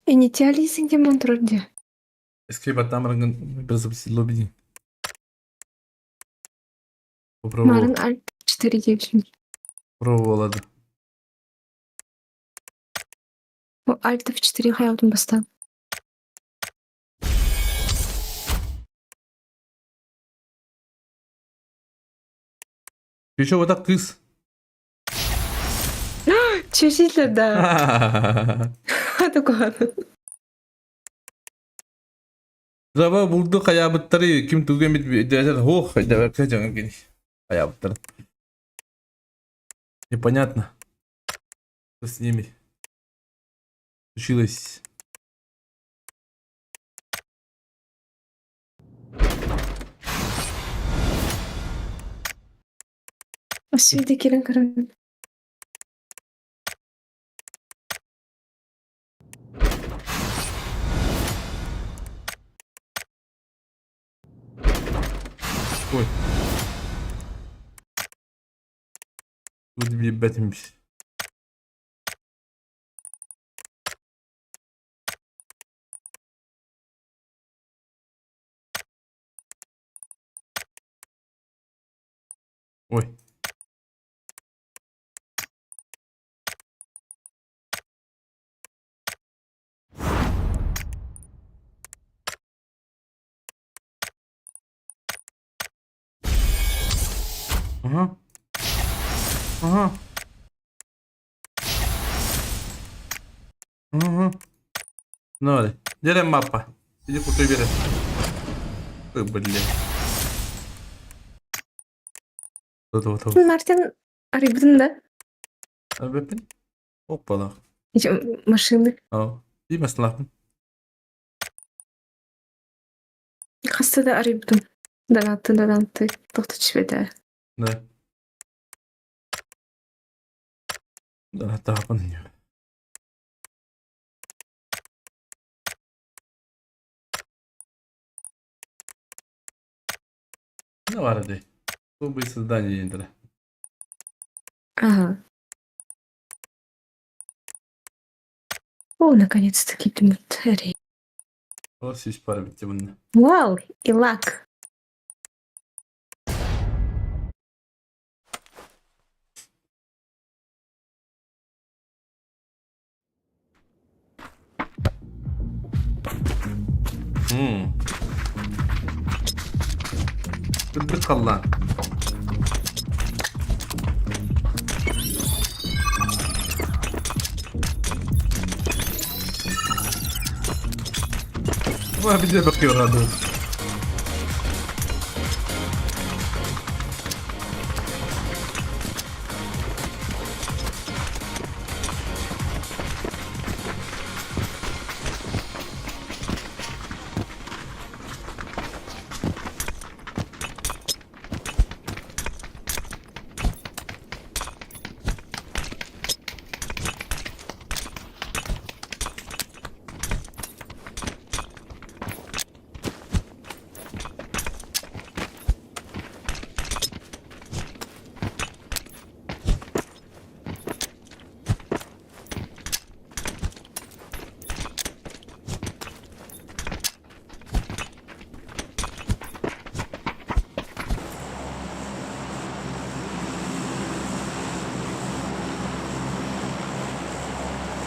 Инициализм диэн турар дии. Эскей баттаамарыҥҥын перезапустить дии. Попробовал. Марын Альт 4 диэбитим. Пробовала да. Бу Альт F4 хайабытын бастаан. Еще вот так кыс. Чешитлер да. Такой. Заба булду хайаабыттары ким тугу эмит өйдөөтөр хуох өйдөөбөккө дьоҥо кини хайаабыттары. Непонятно, что с ними случилось. Освиде кирен көрөн. Ой. Тут билбэтим Ой. Ага. Ага. Ага. Ну, дерем маппа. Иди кутай бери. Ой, блин. Вот, вот, вот. Мартин арыйбытын да? Арбеппин? Оппала. Эти машины. Ау. Тиимэс лаахпын. Хаста да арыйбытым. Донатты, донатты. Тохточпетэ. Да. Донаттаахпын. Ну, баар дии. Особые создания диэнтэрэ. Ага. О, наконец-таки Дмитрий. Ол сүүс пара бүттэ мунна. Вау, и лак. Мм. Сырдык халлаан. Ва, биле бакыйраду.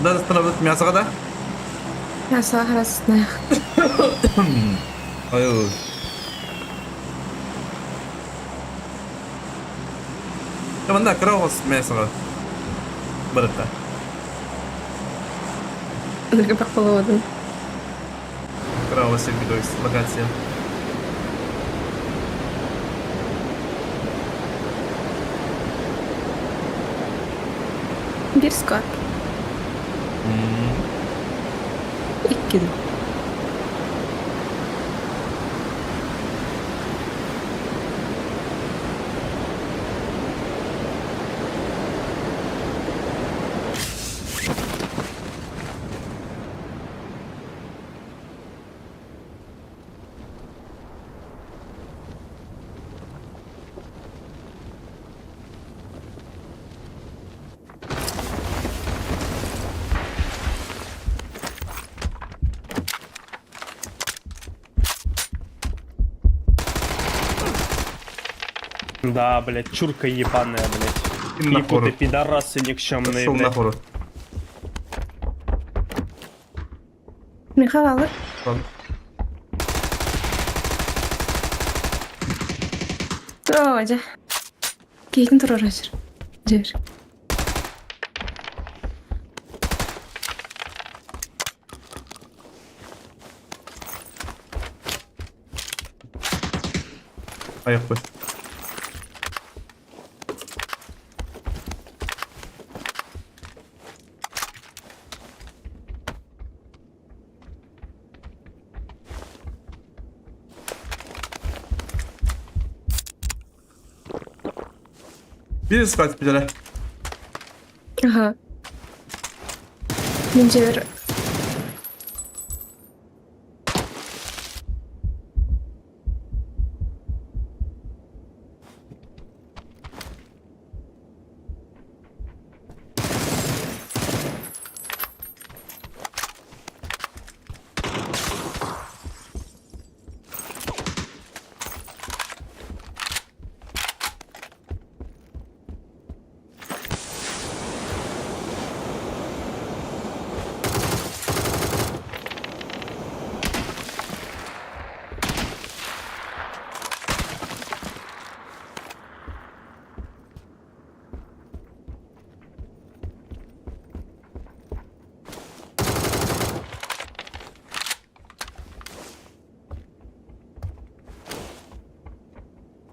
Да, остановить мясо, да? Мясо красное. Ой. Манна кыра оҕус мясоҕа барыта. Похолодно. Кыра оҕус сирбит локация. Биир склад. Икки. Да, блядь, чурка ебаная, блядь. Якуты пидорасы никчемные, Пошел блядь. нахуй. Михаил, Ладно. Оо, дьэ. Киһитин туруора сир. Дьэр. Айықпай. Биир схватит пидора. Аха. Мин дьиэбэр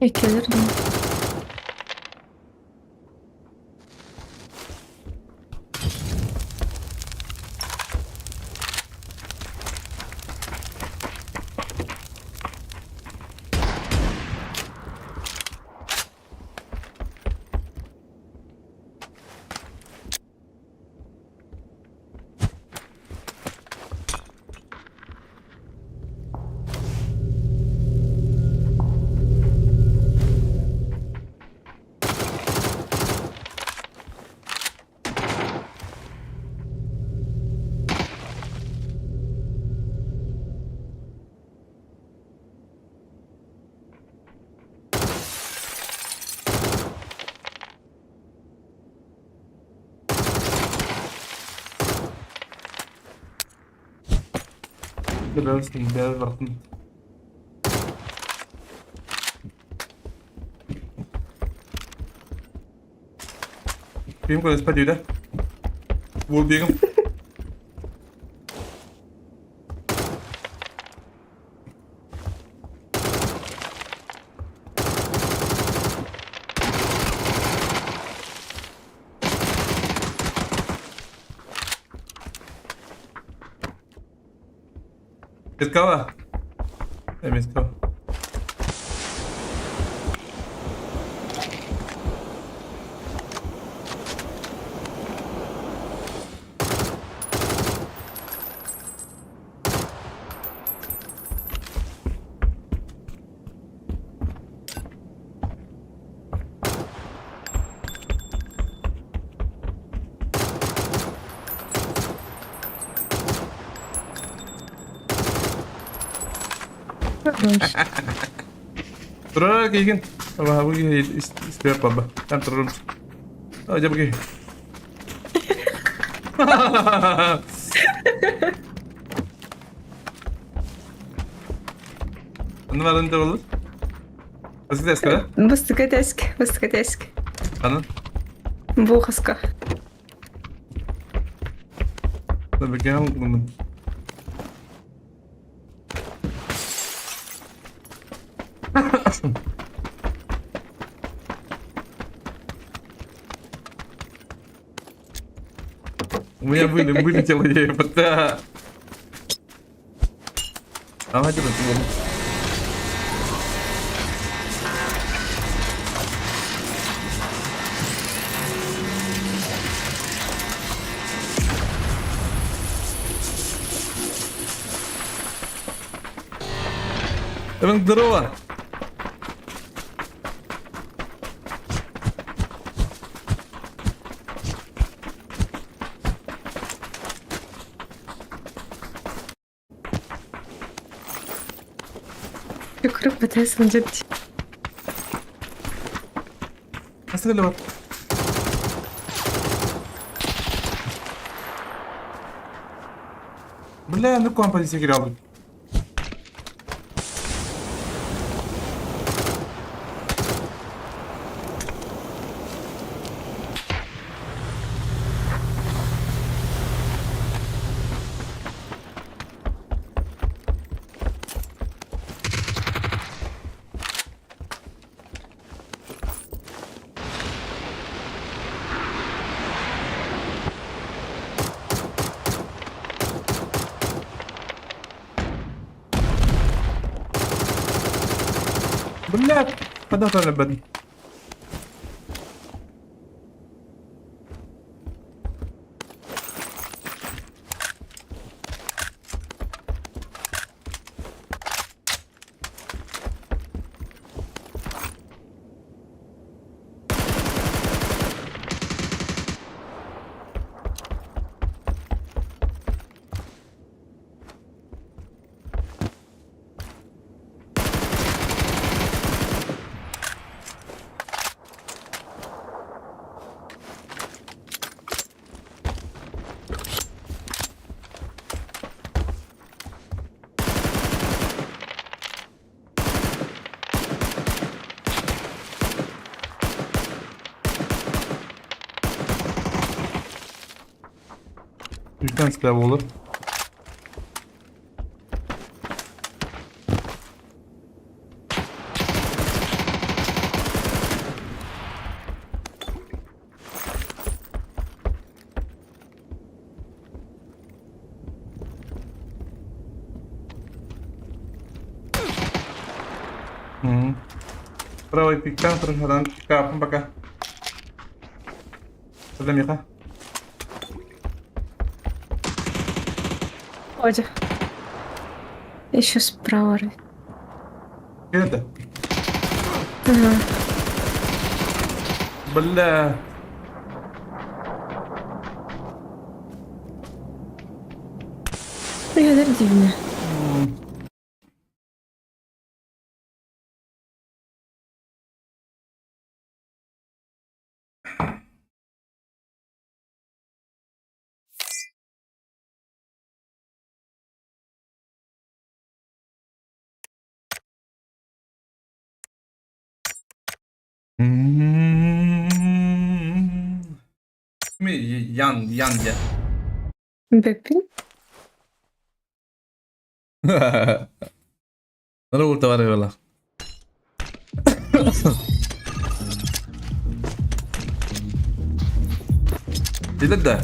иккилэр дуу. Бэбэртин. Ким көрөспө дүйдэ? Буол бегим. Мискала? Мискала. Турар кийгин. Аба бу киһи истиэп баба. Там турарым. А дьэ бу киһи. Онно баран да болur. Басты эскэ да? Бастакы тэск, бастакы тэск. Анан? Бу хаска. Бэкэм гынным. У меня вылетела идея, да. Давайте вот. Эван, здорово! Күкүрүк бэтэ сылдьар дии. Хас бар? Бля, ну ком полиция кире албыт. Бля, подожди, Үстэн справа olur. Правый пиктан, тұрғадан пикапын пока. Сәлем, Миха. Ходя. Еще справа. Кенде? Ага. Бля. Я дивно. Ян, Ян я. Беппин? Рулта var. Билет да.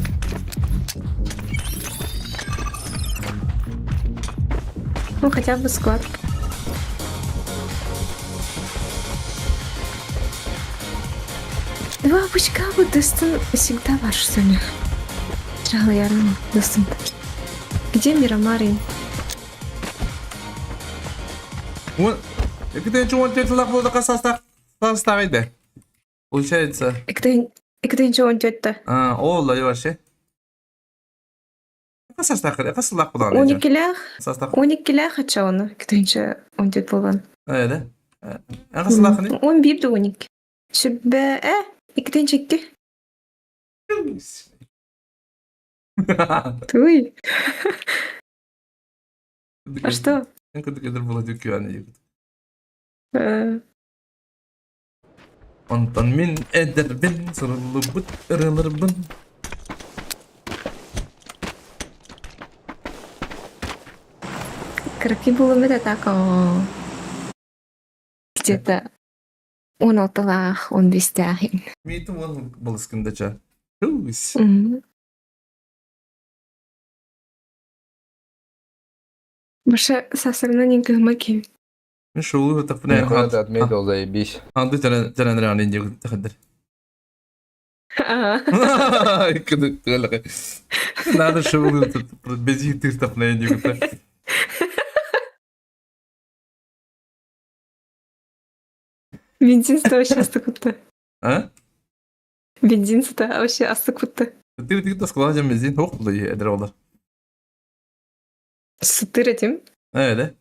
Ну, хотя бы склад. Два бычка вот Дастан всегда ваш, что ли? Ярым, Дастан. Где Мирамарин? Он... Получается. Икитинчи он тетті. А, ол да вообще. Қасастақ, қасылақ бұдан. Он икилээх, Састақ. 12-лээх ача оны. Икитинчи он тет болған. Эде. Қасылақ не? 11 де 12. Сүбэ, икитинчи икки. Туй. А что? Онтон мин эдэрбин, суруллубут ырылырбын. Кыракый булым это так, где-то 16-лаах, 15-тээх. Миитин уон балыскындача. Тусь. Баша сасырынан ең кыһыма киһи. Мин шоулу таппына Нихуя ты отметил, заебись. Анды тәрәнер аны инде тәхәдер. Надо шоулу бези тыр таппына инде. Бензин вообще астык. А? Бензин вообще астык кутты. Тыр тыр таскалажан бензин хок булды эдер олар. Сытыр этим. Эде.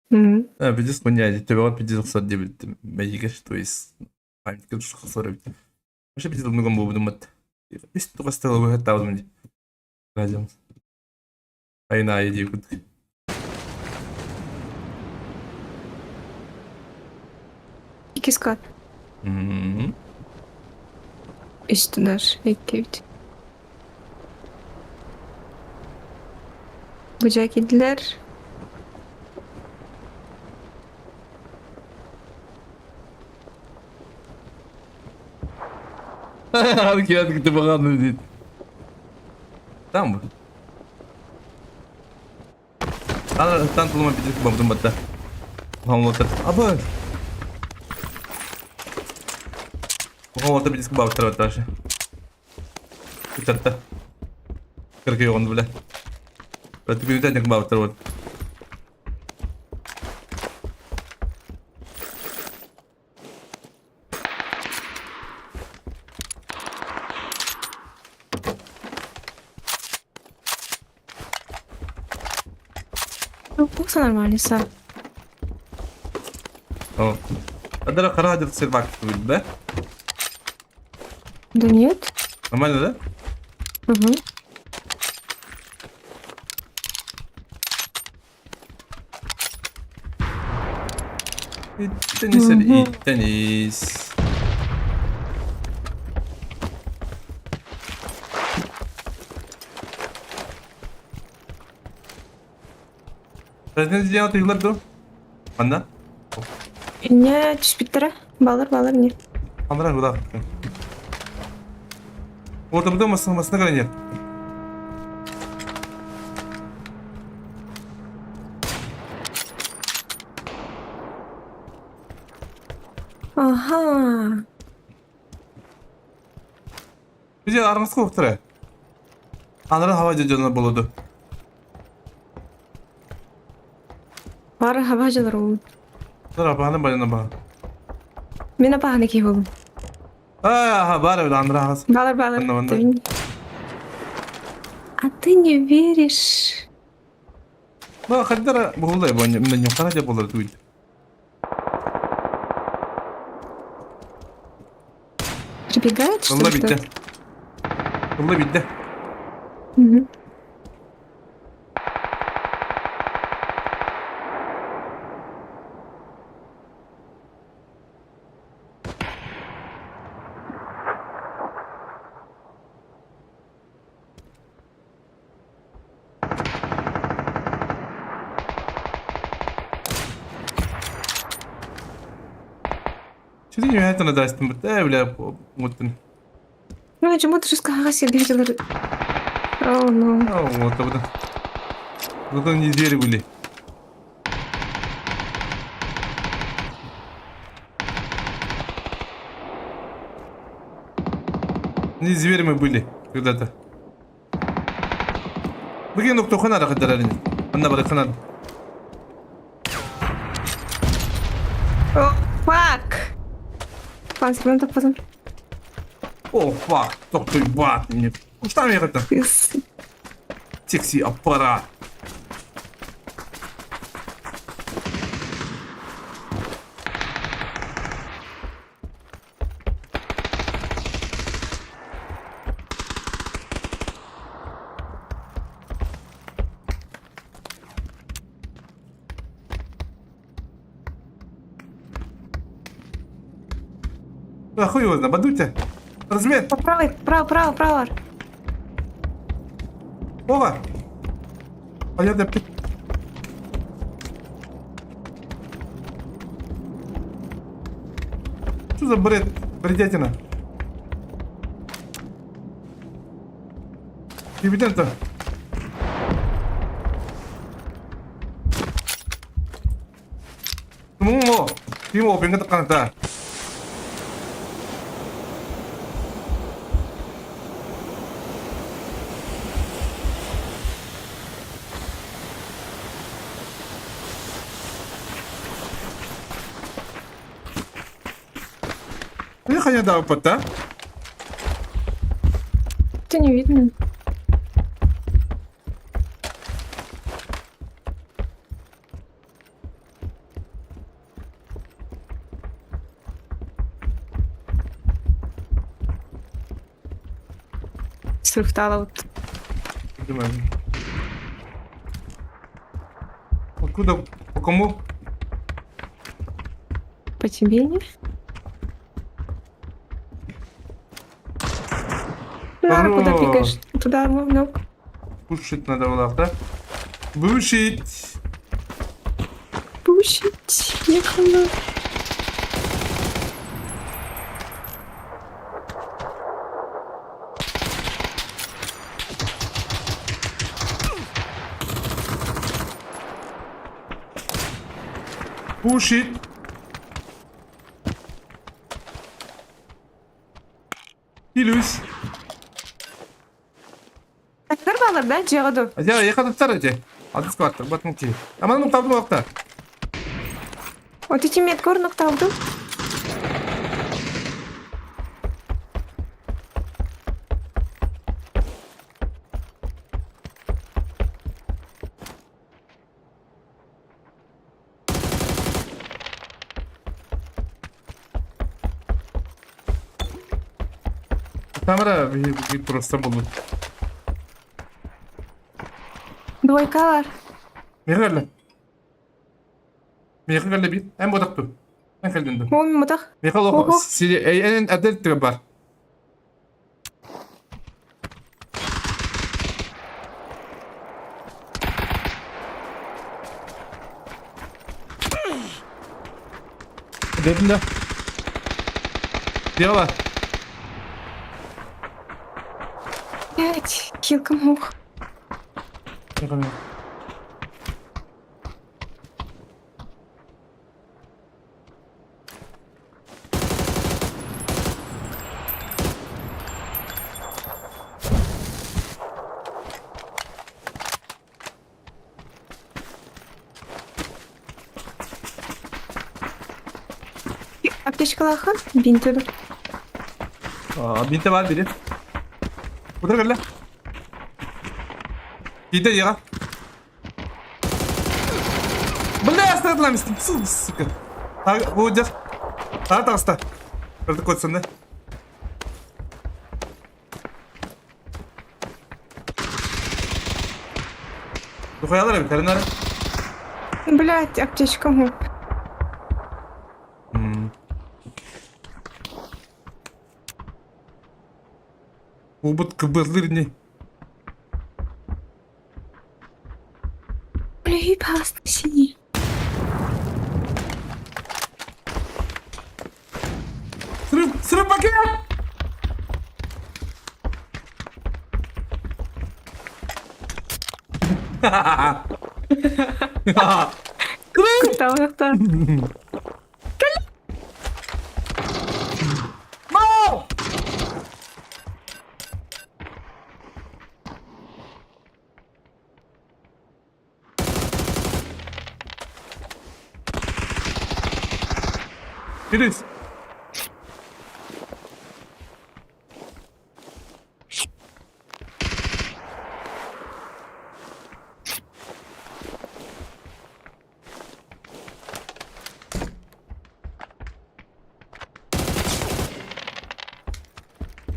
Мгм. А, пиздец хуйня, төбөҕөр пиздец охсор диэбиттим. Мэйигэ, то есть. Памятка Вообще пятидолбнугом был бы думать. Үс тугастыл быһаттаабытым дии. Разом. Айна иди кут. Икки склад. Үстүнэр иккибит. Быдьа киирдилэр. Киһи диит. Там Тан тулума битик бабдым батта. Хамлатыр. Абы. Хамлатыр битик бабтыр батта. Кытарта. Кыркы йоҕун бile. Бәті күнүтә бабтыр вот. Букса нормально, са. О. Адара қара деп сыр бак да? Да нет. Нормально, да? Угу. Иттенис, иттенис. Президент тыйылар ду? Анда? Не, түспүттэрэ. Балар, балар, не. Андра куда? Орда буда масына масына каранья. Ага. Бизе арыңыз коктура. Андра хава жана болоду. Бары хаба жалар ол. Дара баны баны ба. Мен апаһаны киһи болум. А, бар эбит андра хас. Балар, балар. Онно, онно. Ты- А ты не веришь. Ба хаддара бухулай бо мен юкара деп болор туйт. Прибегает, что Алла ли? битте. кто-то? Алла битте. Мгм. Чүдүн юхатана дастын бит. Э бля муттун. Ну, чему ты же сказала, себе жалар? О, ну. А, вот вот. Зато не звери были. Не звери мы были когда-то. Бүгін доктор ханара кадарарын. Анна бар ханар. О, fuck! Пан, потом. О, fuck, доктор бат мне. Что там это? Такси аппарат. Да хуй его знает, бадуйте. Размер. По правой, право, право, право. Ова. А я да Что за бред? Бредятина. Дивиденда. Мумо. Тимо бенгат каната. Не ханя да пата. Это не видно. Срыфтала вот. Откуда? По кому? По тебе не? На, куда Хорош. пикаешь? Туда, в ног. Пушить надо было, да? Пушить! Пушить. Ехала. Пушить! Илюсь! Нормально, да, дьиэҕэ Я ехал эти. Адыс квартир, батмути. А маны табды вакта. Вот эти меткор нокталдым. Тамара просто буду. Двойкалар. Михаил. Михаил бит. Эн бодакту. Эн кэлдин Мон мутах. Михаил Ого. сири эн әдел бар. Дедин да. Дело. Пять. Хилка мух. Аптечкалахан. Бинтеду. Бинте бар бiri. Куда кэллэ? Иде яга. Бля, оставила сука. А, вот А, таста. Это код сында. Тухаялар бит, тэрнәр. Блять, аптечка мух. Убыт кыбырлыр не. Бля, паста синий. Срыв, срыв пакет! Куда No! It is.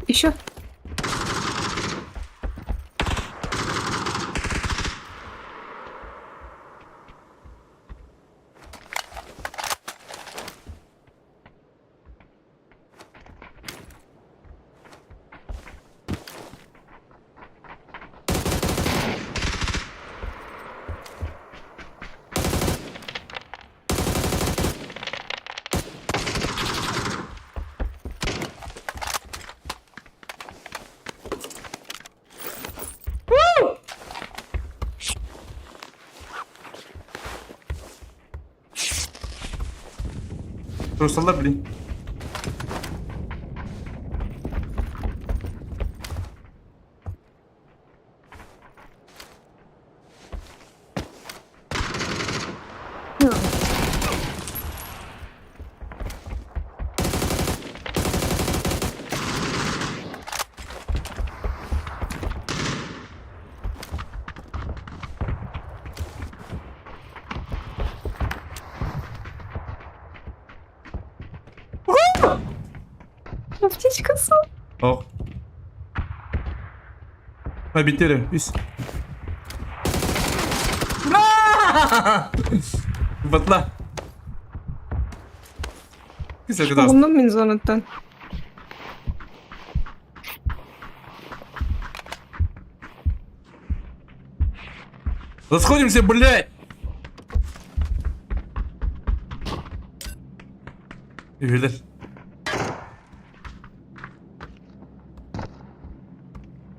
Еще. Турсалар блин. Аптечка су. Ох. Биттере, ис. Батла. Оҕуннум мин зонаттан. Расходимся, блядь! Үһүлэр.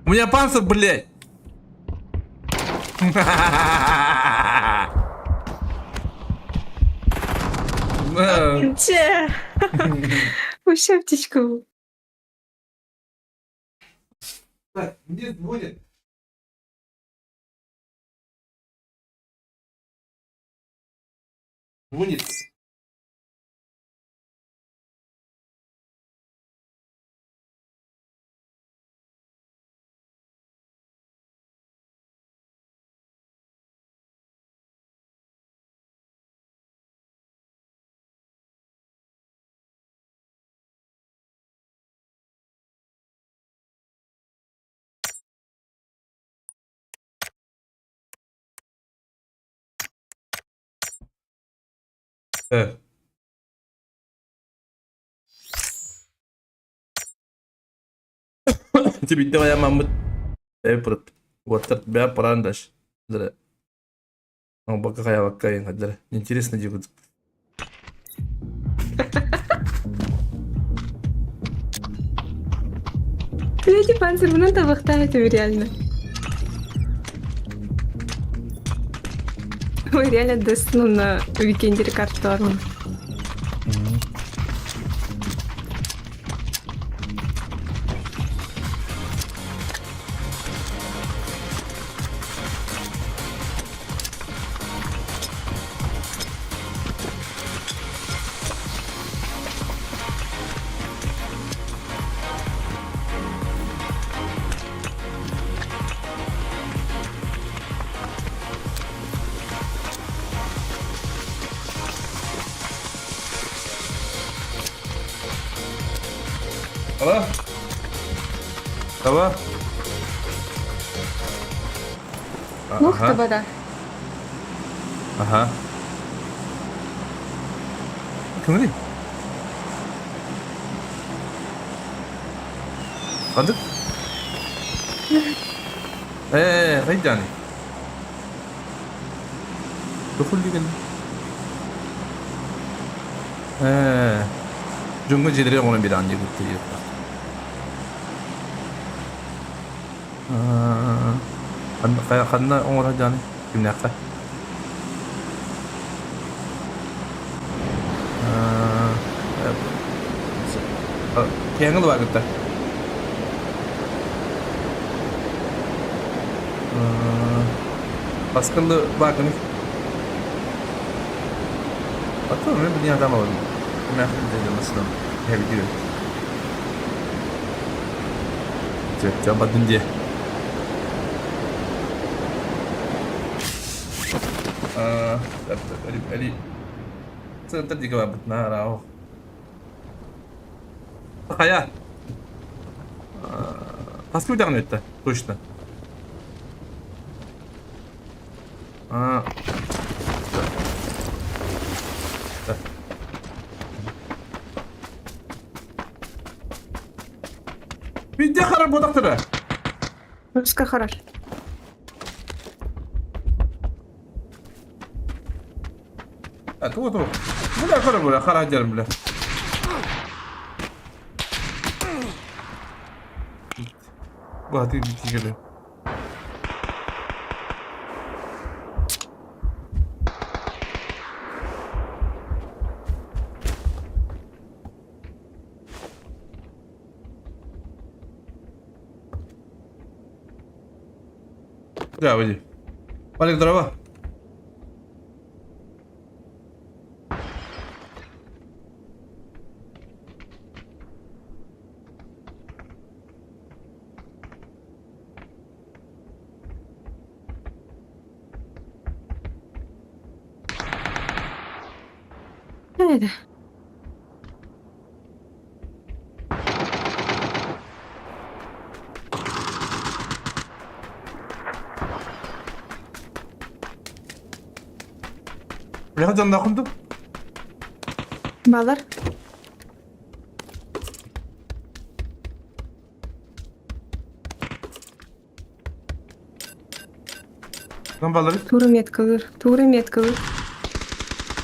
У меня панцирь, блядь! Че? Вообще птичку. Так, где будет? Будет. Э. Ити биирдэ айаммыт уоттар бэйэ параан даш Оҥбокко хайаабакка айаннардара. Интересно диэбит. Эти панцирбынан табахтаа этим реально. Ой, реально Дестину на Викендере карталармын. Алло? Таба? Ух, таба да. Аха. Кымный? Ханнык? Ээ, хайданы? Тохуллигин. Ээ, дьоҥҥо дьиэлэрэ оҥорон биэрэҕин диэбиттэр. Ханна оҥоро дьааны? Кимнээххэ? Киэҥ ылбаакытта. Баскылы баакыны. Ата мен билин адам алам. Кимнээххэ дьанысын. Эбитир. Дьэ, бардым дии. Центр диэки барбытына арааһ. Хайа? Хаска үтэҕин өттө? Точно. А. Видя хара бодақтыра. Русская хорош. Тугу тугу. Бля, хара бля, хара дьэрим бля. Бу хаты тигели. Да, выйди. Валик, здорово. Это. Бляха дьоннооххун дуу? Балар. Там балары. Тура меткалыр. Тура меткалыр.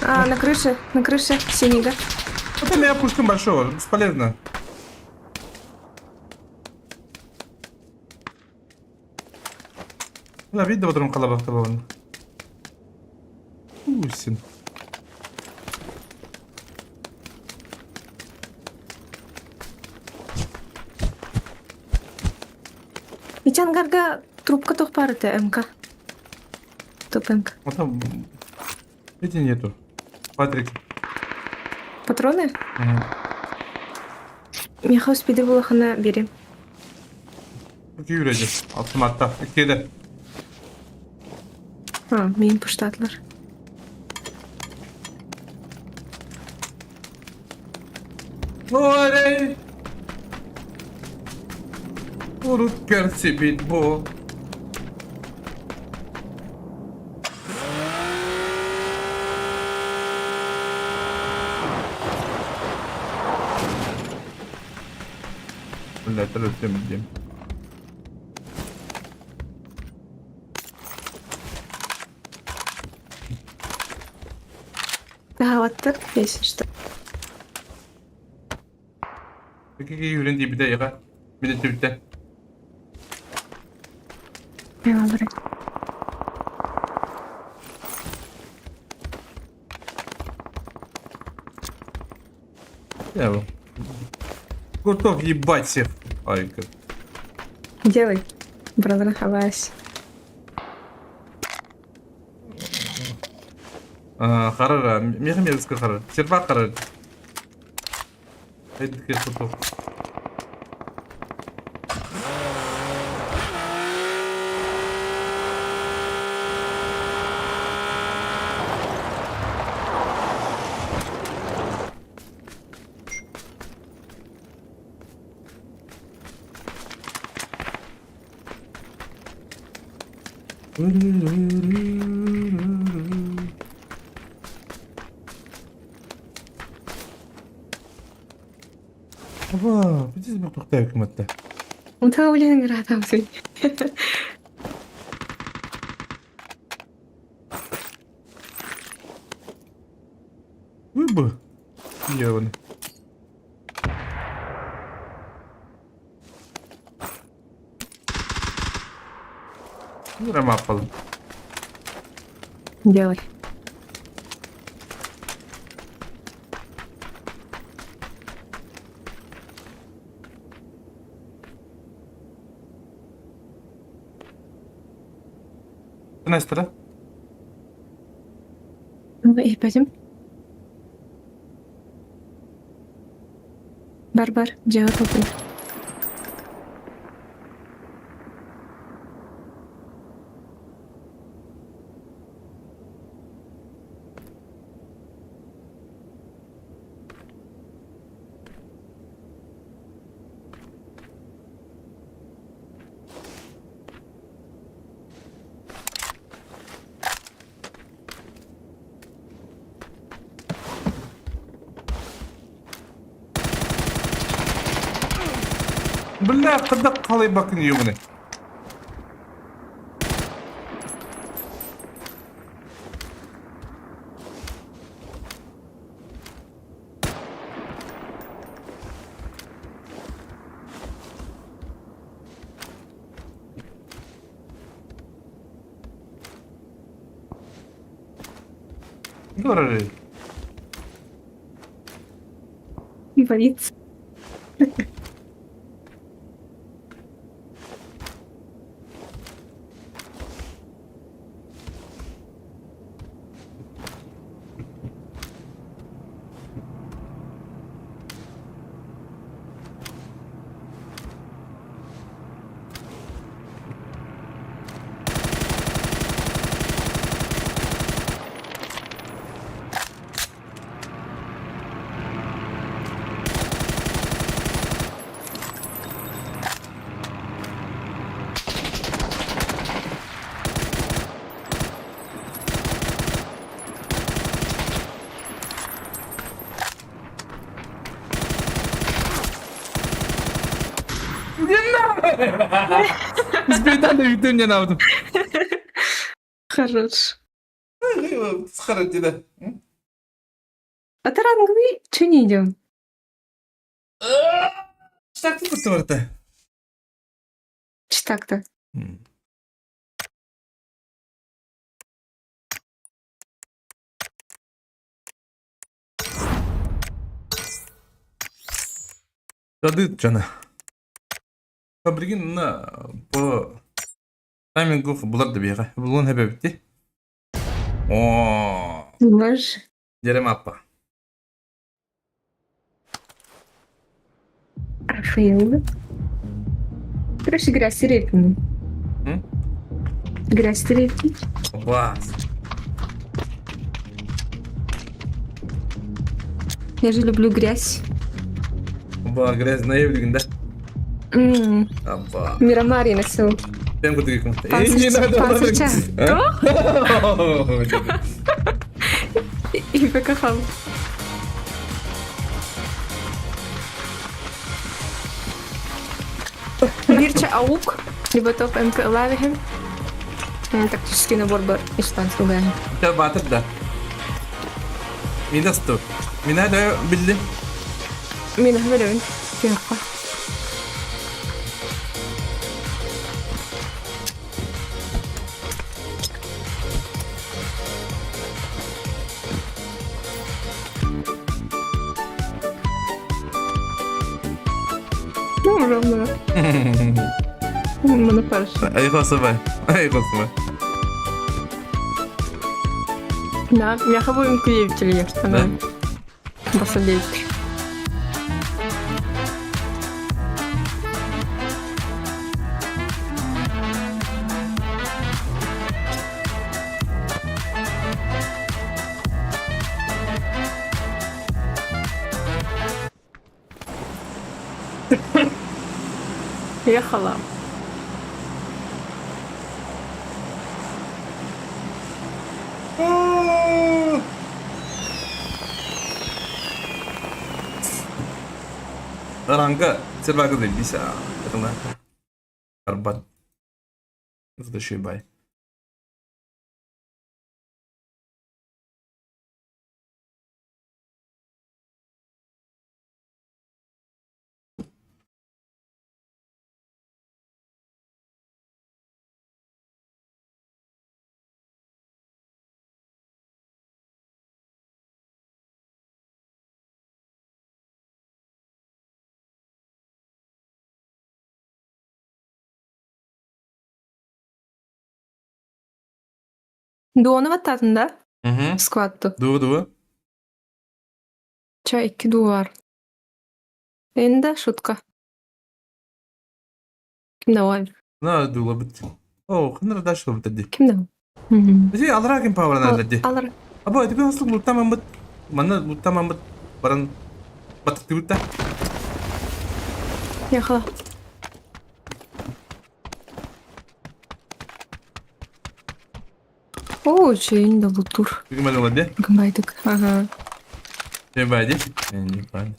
А, на крыше, синего. Вот у меня пушка большого, бесполезно. Бля, видно, вот он колобок Усин. Ити ангарга трубка туох баар этэ МК. Топ МК. Вот там эти нету. Патрик. Патроны? Мгм. Миэхэ успиды булахына биэрим. Күүрэдэ. Автоматта. Иккиэдэ. А, миин пуштаатылар. Орей! Урут көрсүбүт бу. Блядь, өлтөм диэн. Таһаҕаттар, если что. Икки үүрэн диэбитэ яга. Мин өттүбүттэн. Eyvallah. Я его. Готов ебать всех. Ай, как. Делай. Братан, хавайся. Харара, меха харар. Серва харар. Эддикке фото. Аба, биз тоқтайық үмітті. Утаа үлэн ыраатам сүн. Выбы. Ебаный. Рамапал. Делай. Настя, Ну и пойдем. Бар-бар, делай попын. Бля, когда қалай бакын ебаный. Дорожай. Боится. Спитан бүтүн диэн аабытым. Хорош. Сахара деді. А ты ранговый? Че не идем? Штакты курсы барда. Че так-то? Тады жана. Фабригин на по таймингу булар да биэҕэ. Булуон хэбэбитти. О, Думаешь? дерем аппа. Рафаэлла? Короче, грязь репин. М? Грязь репин. Опа. Я же люблю грязь. Опа, грязная билигин да. М, Опа. Мирамари носил. Тем кутугикум. Панцирча. И покахал. Бирча аук, либо топ МК лавихем. Тактический набор бар испанского. Ча батыр да. Мина сто. Мина да билди. Мин хвалю. Тихо. Ну, ровно. Мене перше. Айхосыбай. Айхосыбай. Да, я хабуем куевитель, Да? Басадейтер. Ехала. Ранга сервага bisa. Karena karbat. Itu bay. Дуону баттатын да? Угу. Скватту. Дуы дуы. Ча икки дуу бар. Энда шутка. Ким да бар? На дула бит. О, хныр дальше бит ди. Ким да? Бiji алра ким павран алла ди. Алар. Або это би аслы луттаман бит. Манна луттаман бит. Баран батык дибит да. Ехала. О, чейин да лутур. Бүгүн мал ди. Гымбайдык. Ага. Не бади. Не бади.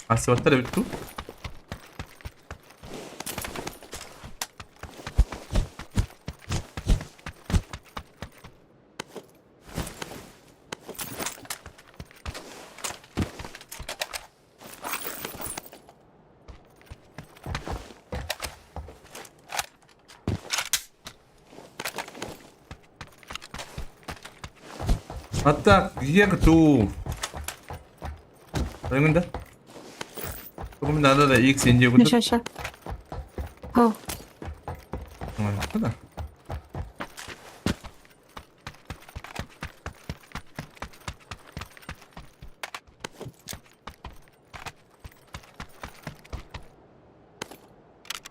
Асыбаттар эбит туу. А так, егту. Аймында. 조금 나다다 EX 인지 고 Ща, ща. О, 크다.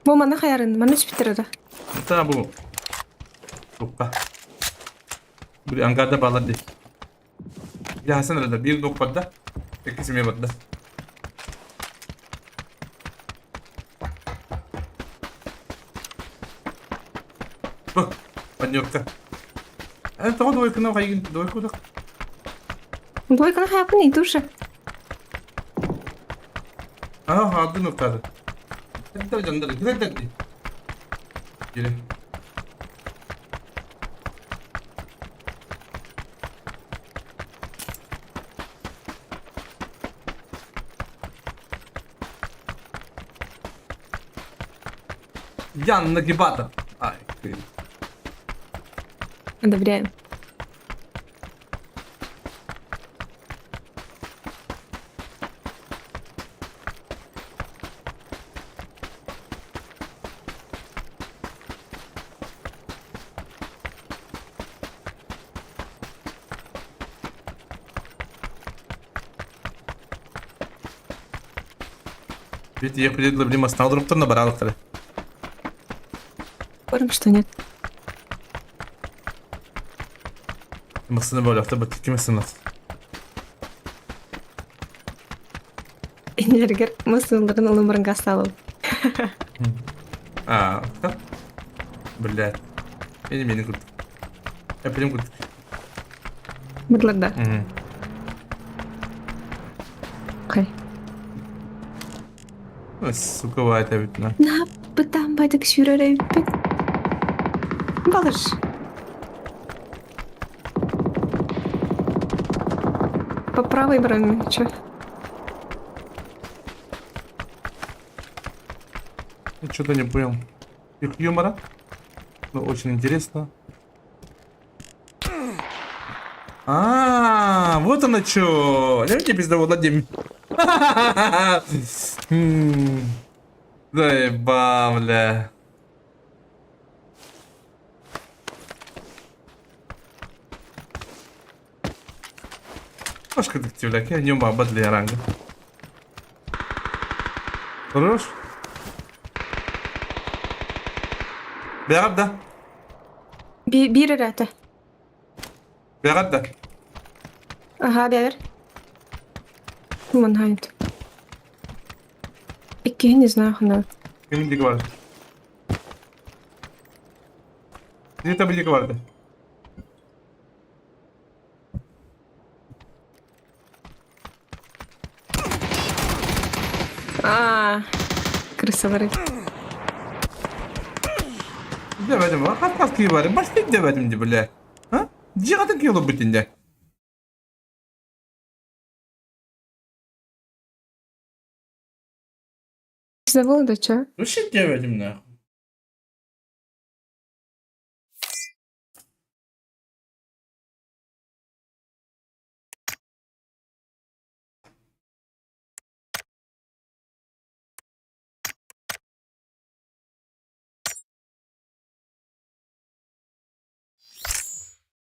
бу мана хаярын, мана түспүттэр Та бу. Тукка. Бу ангада балады. Дьаһасан эрэ да биир дуох барда, иккис эмиэ барда. Бу, поднёрка. Э, тоҕо двойканы хайгын, двойку да? Двойканы хайаппын душа. Аа, хаардын уктаады. Дэр дьондар, дэр дэр ди. Кире. Ян нагибатор. Ай, ты. Одобряем. Ведь я приеду, блин, стал друг на баралықтары. Спорим, что нет. Мақсыны бөлөктө бит ким сынат. Энергер мысылдарын ылымырынга салып. А, Блядь. Мени мени курдук. Я прям курдук. Быдлар да. Окей. Сука, это видно. На, бытам бадык сүүрэрэ эбиппит. Балыш. По правой броне, чё? Что-то не понял. Их юмора. Но очень интересно. А, вот оно чё. Я тебе пизда Владимир. Заебал, бля. Башка детективляк, я не баба для ранга. Хорош? Бэҕэр да? Биир эрэ этэ. Бэҕэр да? Аһаа, бэбэр. Манхайт. Иккиһин не знаю ханна. Ким диэки барда? Где-то диэки барда. Аа, крысалары. Дэбэтим, хас-хас киһи баар, башты дэбэтим дии, бля. А? Дьиэҕитин киһи олорбут инде. Забыла да чё? Вообще дэбэтим нахуй.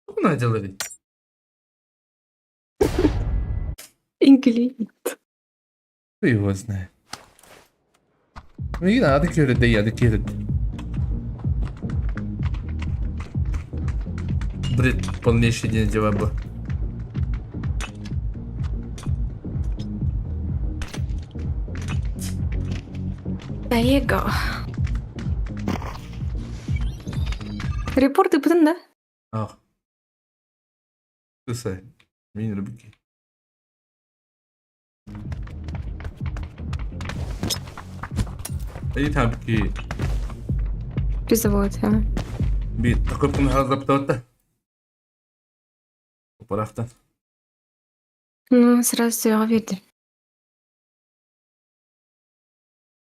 Тугу наадаларый? Ингелиит. Кто его знает. Миигин аата киһирдэ, ийэти киһирдэ. Бред полнейший день дела был. There you go. Репорт ыпытын да? Ах. Слушай, мин рыбки. Ыйытабки. Призовой а. Биир такой хааллаптабатта. Парахтан. Ну, сразу я вердим.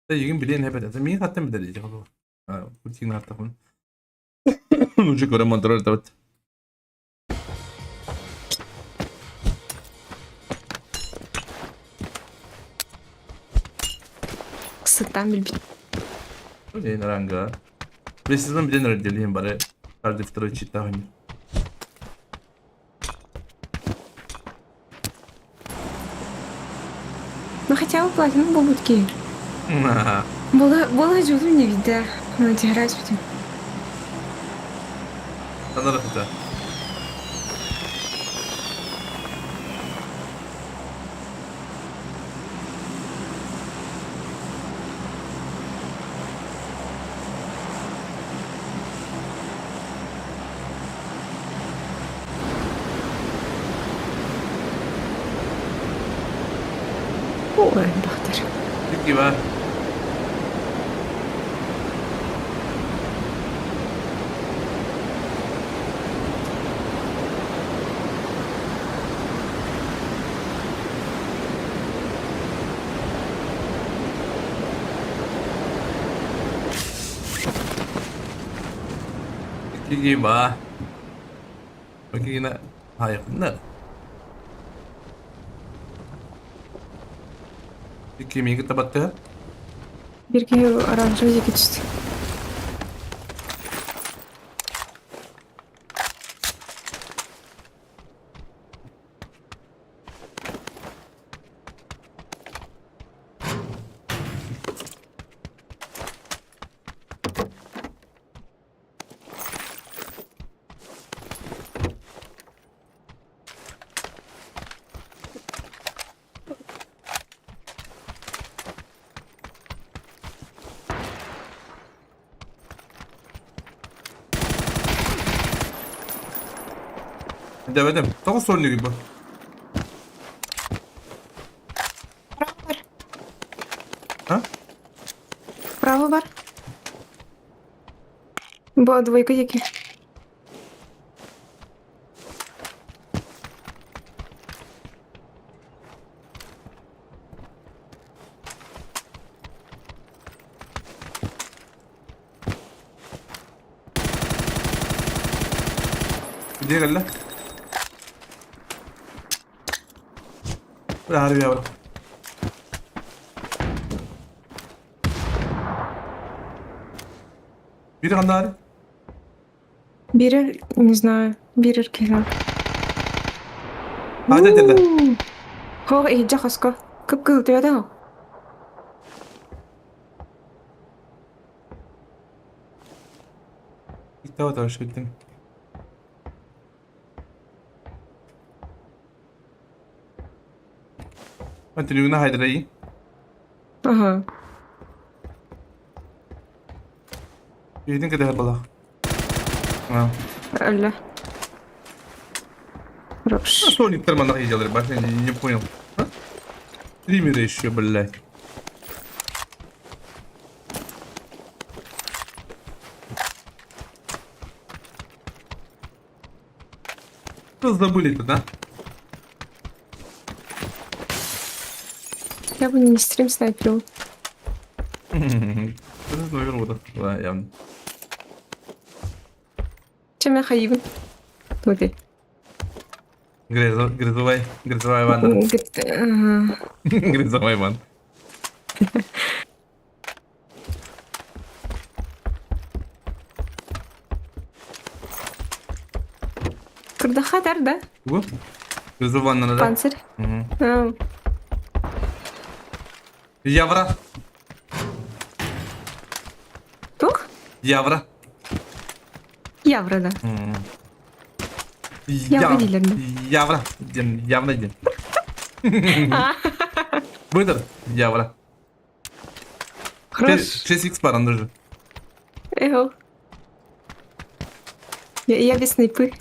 Эйигин билиэн эбэтэ. Миин хаттан билэр дии холобур. Кутиин хаттахпын. Уже көрө монторор табат. Сыттан билбит. Блин, ранга. Бесизм билен разделим бары. Каждый второй читал. Ну хотя бы платину буолбут киһи. Була була дьолум не вида. Ну, играть будем. Анарахыта. Ой, элбэхтэр. Кива. Кива. Макина хайыкнар. Икки миги табатты. Биир киһи оранжевый диэки түстэ. Demedim. Тоҕус sorunu bu. Право бар. А? Право бар. Бо двойка диэки. Дьиэ кэллэ. Арбия бар. Биир ханнаары? Биирэр, не знаю, биирэр киһи. Аата этэллэр. Хоох иһирдьэ хоско. Кып-кыһыл түбэтэ Иттэ товарищ Түнүгүнэ хайдырайы. Ага. Үйдүн кэтэһэр балах. Алла. Хорош. Что они в делали, башня, не понял. А? Стримеры еще, блядь. Что забыли-то, да? Я бы не стрим снайперил. Это номер вот, да, явно. Чем я хаивын? Туды. Грязовая, грязовая ванна. Грязовая ванна. Курдахатар, да? Вот. Грязовая ванна, да? Панцирь. Угу. Евро. Тух? Евро. Евро, да. Евро дилерді. Евро. Явно день. Выдор. Евро. Хорош. 6 х пара даже. Эго. Я без снайпы.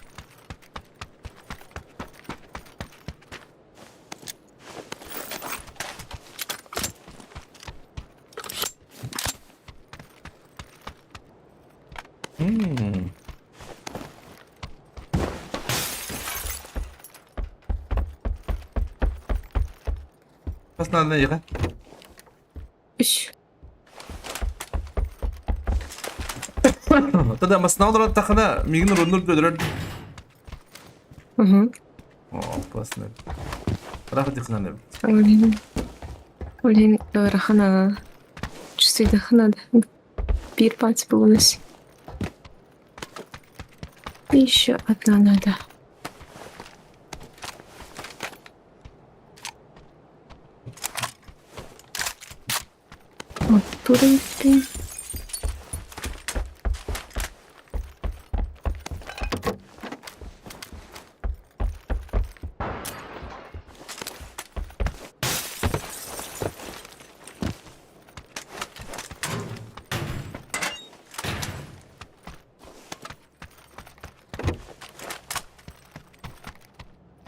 Хас надо ехать. Үш. Тогда масна тахана мигин руннур дөдөрөр. Угу. О, классно. Рахат дихнаны. Блин. Блин, рахана. Чувствую, надо. Пир пальцы был у нас. Еще одна надо. Вот туда идти.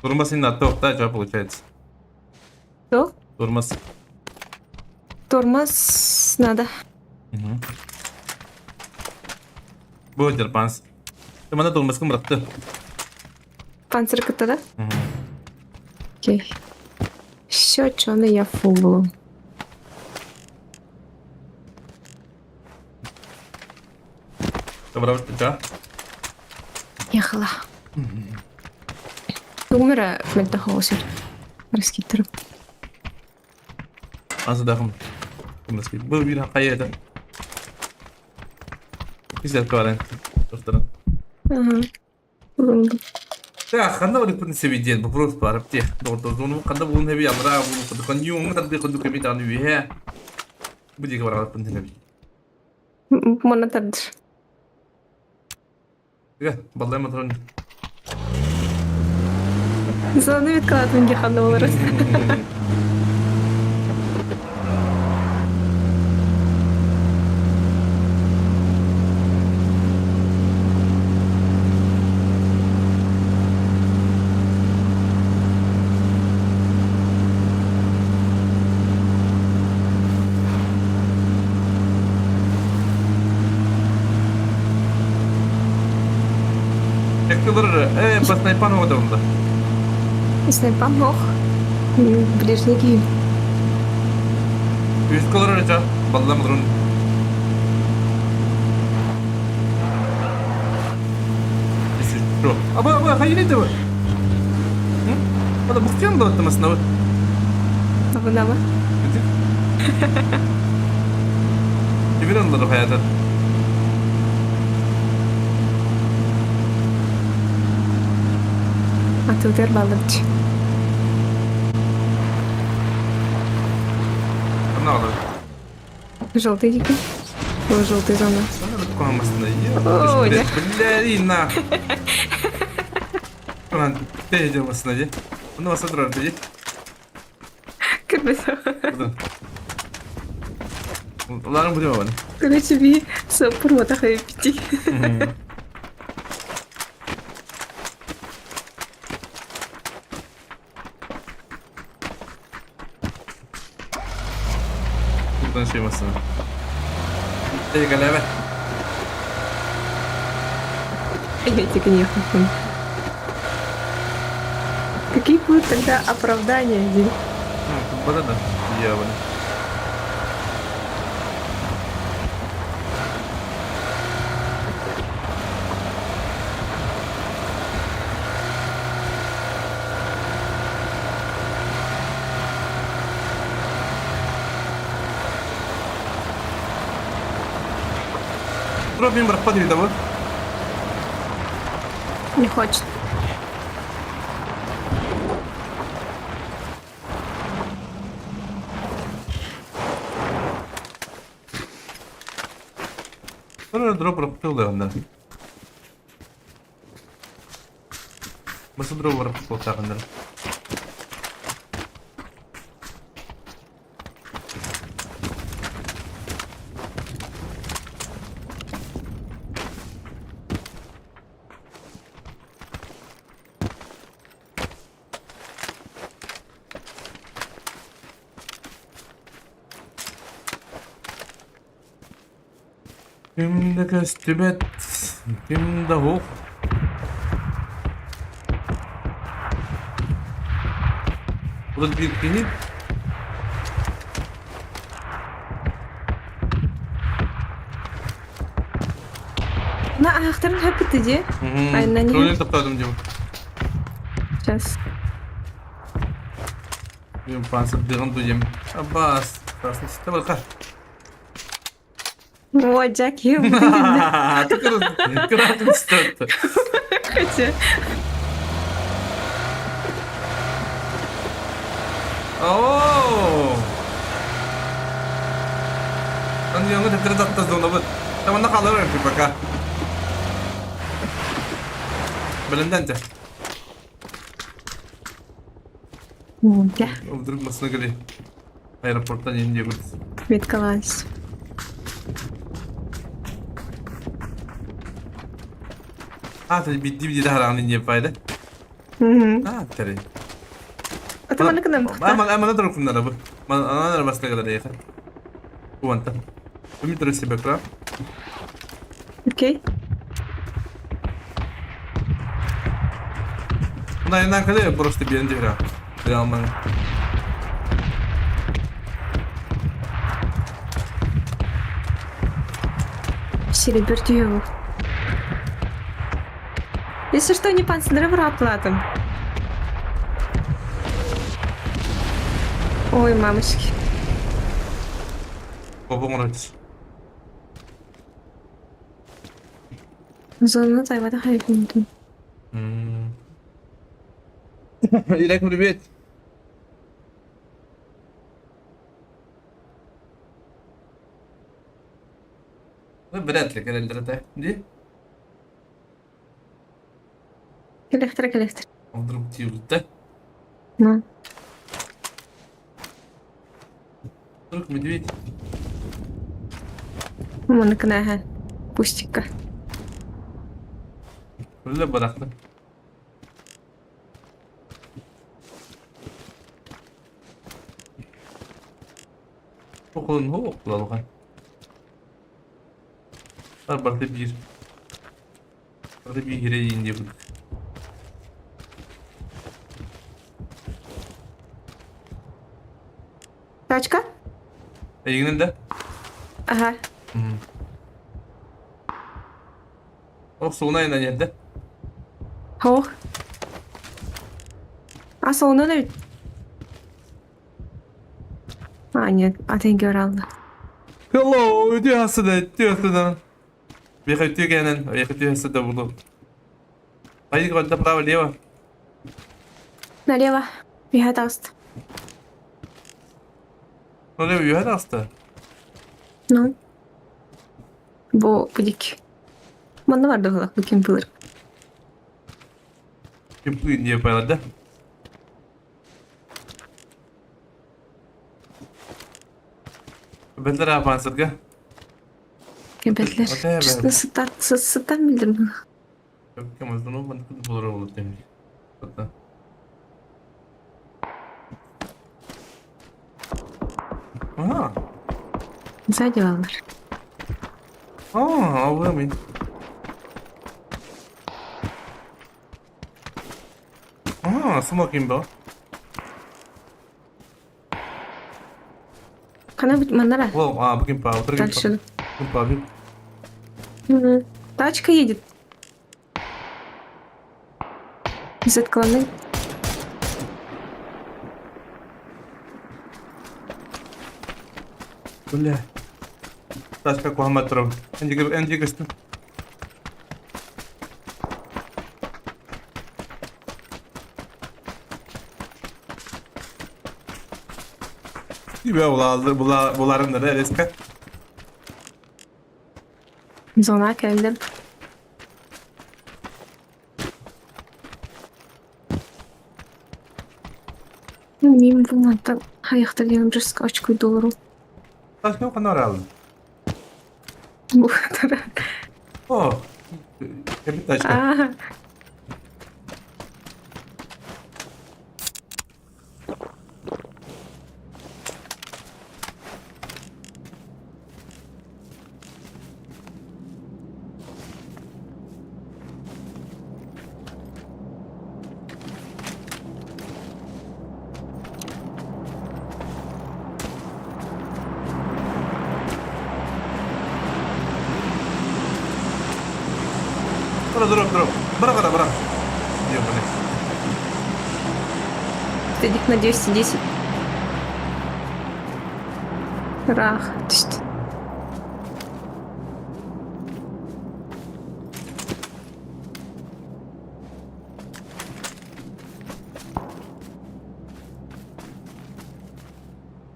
Турмас не на топ, да, что получается? Что? Турмас. Тормоз надо. Бу дерпанс. Мана тормозкын быратты. Панцир кытта да? Окей. Все, чоны я фул. Добра да. Ехала. Тугмера мөлтөх оҕус Раскиттырып. Азыдахым. Бу бир хайа Güzel баран. Тохторон. Ага. Да, ханна барыппын сэбий диэн вопрос баар дии. Доҕордордугун ханна булун хэби аллараа булун курдук ньуҥҥа тардыы курдук эбит аны үөһээ. Бу диэки бараҕаппын тэҥэбит. Манна тардыр. Ыга, баллай моторун. Зоны відкладывание ханна болар. Эккылар э баснайпан оҕотоҕунда. Снайпа мох. Ближний киһи. Үскалар эрэ баллам турун. Аба аба хайын это? Ада бухтян да оттамасына. Абынама. Кибирен да хаята. Атыутер балырчы. Ана алар. Желтый дикий. О, желтый зона. Ой, да. Бля, на. Ана, ты идем масына Ну, вас отрар, ты. Кырбаса. Ларым будем вон. Короче, би саппор тахай пити. Buradan şey masına. Эй, галяве. Я тільки не хохну. Какие будут тогда оправдания, Дим? Ну, тут да. Дьявол. Дробим брат да вот. Не хочет. Дроп онда. Басы дроп барып. Кимде көстүбэт, кимде хук. Бұл bir кини. На аяқтарын хөппүтү ди. Ай, на не. Троллинг топтадым дейм. Сейчас. Мен пансып дыгын дуем. Абас, красный сите бар О, Джеки. Красный сите. Хотя. Оо. Ан яңы тетре татта зона бит. Тамана қалар пока. Белемдән те. Да. Вдруг масына кели. Аэропорттан инде көрдү. Меткалась. А, ты бидди бидди харагын инде пайда. Угу. А, тери. А ты мана кынам Ама ама надо рукум надо. Ман ана масына кадar яха. Уонтан. Дмитрий себе прав. Окей. Мына инан кэлэ просто биэн дигра. Реалман. Сири бөртүйө Если что, не пансындыры быратлатым. Ой, мамочки. Бобоҥ Зону тайвата хайфунтум. Ирек привет. Вряд ли кэлэллэр Ди? Кэлэхтэрэ кэлэхтэрэ. Вдруг тиийбиттэ. Ну. Вдруг медведь. Муныкына кустикка. Үлэ бырахтым. Окулун окулалган. Бар барты биир. Барты биир хирэйин диэбит. Тачка? Эйигинэн да? Ага. Ох, сугунай на нерде. Ох. А солонон эбит. А, нет, атын көр алды. Hello, үтүө хасыда, үтүө хасыда. Бэхэ үтүө кэнэн, бэхэ үтүө хасыда буолу. Пойди куда право, лево. Налево. Үһэ таҕыста. Ну, лево үһэ таҕыста. Ну. Бу пудик. Манна бар дохлах бу ким пылыр. Ким пылын диye да? Бэллэр апансырга. Кэбэллэр. Честно, сытар, сытан билдим. Aha. Сзади баллар. Аа, алыам Аа, смокинг ба. Хана маннара. О, а, бу кимпа, утары кимпа. Дальше. Кимпа, бу. Тачка едет. Из отклоны. Бля. Тачка куһаҕан турабын. Эн диэки көстүм. Буларын да резко. Зона кэллим. Мин бу мантан хайахтар диэн жестко очкуй доллару. Тачка ханна баралым? Бу тара. О, кэлбит тачка. Аа. Тура, тура, тура. Бара, бара, бара. Ёбаный. Стадик на 210. Рах. Түст.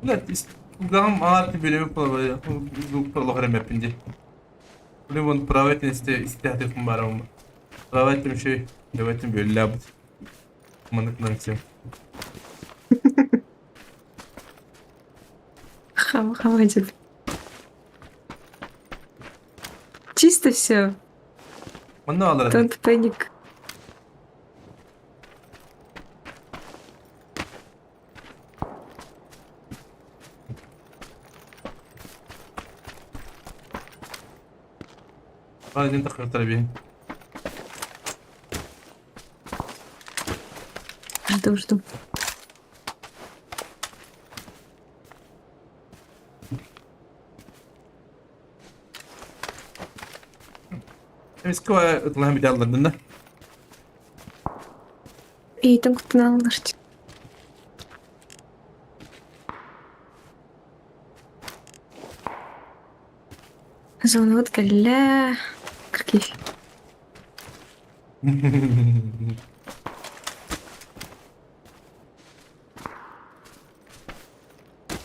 Блядь, угам аат бөлөмү пролограммаппин дии. Блин, правительство истэхтиф барам. Правительство шүй, давайте бөлләбит. Маннык всем. Хам, хватит. Чисто все. Манна алар. Don't panic. Баҕа таххыттара биһин. Жду, жду. Эмискэ ытылаһан бүтэ аллардын да. Иитин куттаналлар. Звонок кэллэ. Какие?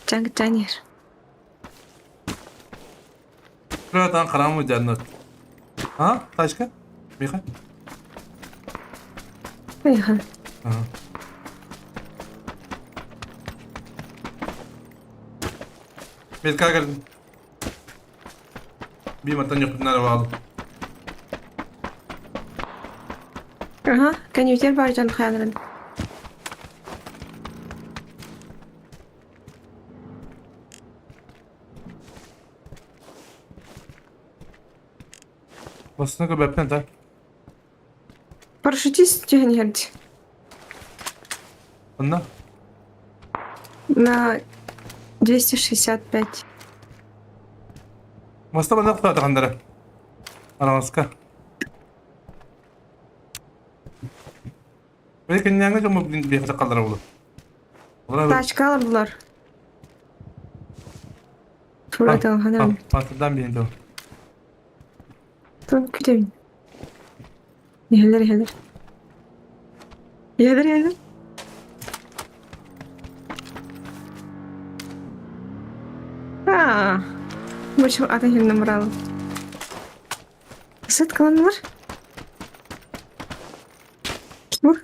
Чаҥ чаҥ иһэр. Кыратан хараҥы дьаннат. А, тачка? Миха? Поехали. Ага. Мелка кэллим. Биир мантан ньөхпүтүн эрэ баалым. Ага, коньютер бар дьон хааларын. Басына көрбөппүн да. Парашютист түһэн иһэрди. Онно? На 265. Маста манна кутаатахандара. Араҥаска. Били кэннээҥҥи дьомму биэхэ халлара буолуо. Тачка алардылар. Тура Паспордан биһин доо. Тон күтэбин. Иһэлэр иһэлэр. Иһэлэр иһэлэр. Аа. Бу атын хинна мурал. Сыт кыланнылар. Бу.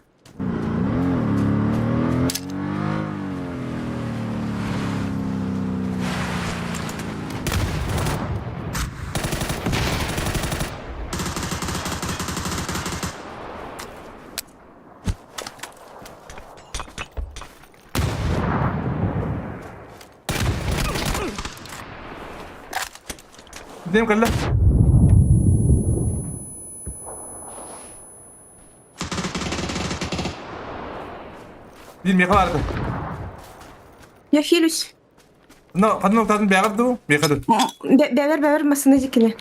Дим кэллэ. Биир миэхэ баарда. Я хилюсь. Но, ханна утатын бэҕэр дуу? Миэхэ дуу. Бэбэр бэбэр массыына дикини.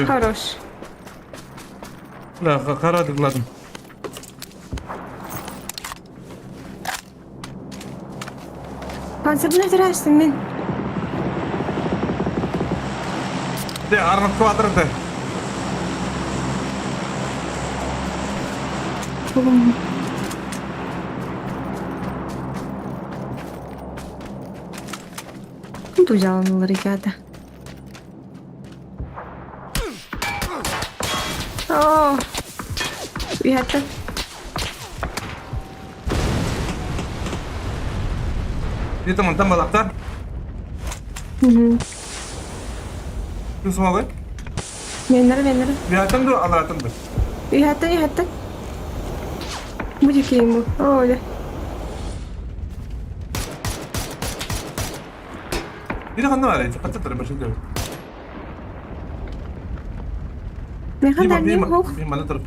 Хорош. Да, хара дыкладым. Панцирбын өтөрөөстүм мин. Де, армат квадраты. Дузяланулар ребята. О, это... Дito мантан балактар. Угу. Күн Меннер, меннер. Биһаттан ду, аларатан ду. Үһэттэн, үһэттэн. Бу дикейм бу. О, да. Бири ханна бар эти, хатта тары башын көрө. Меха дальним хоқ. Би мана тұрып.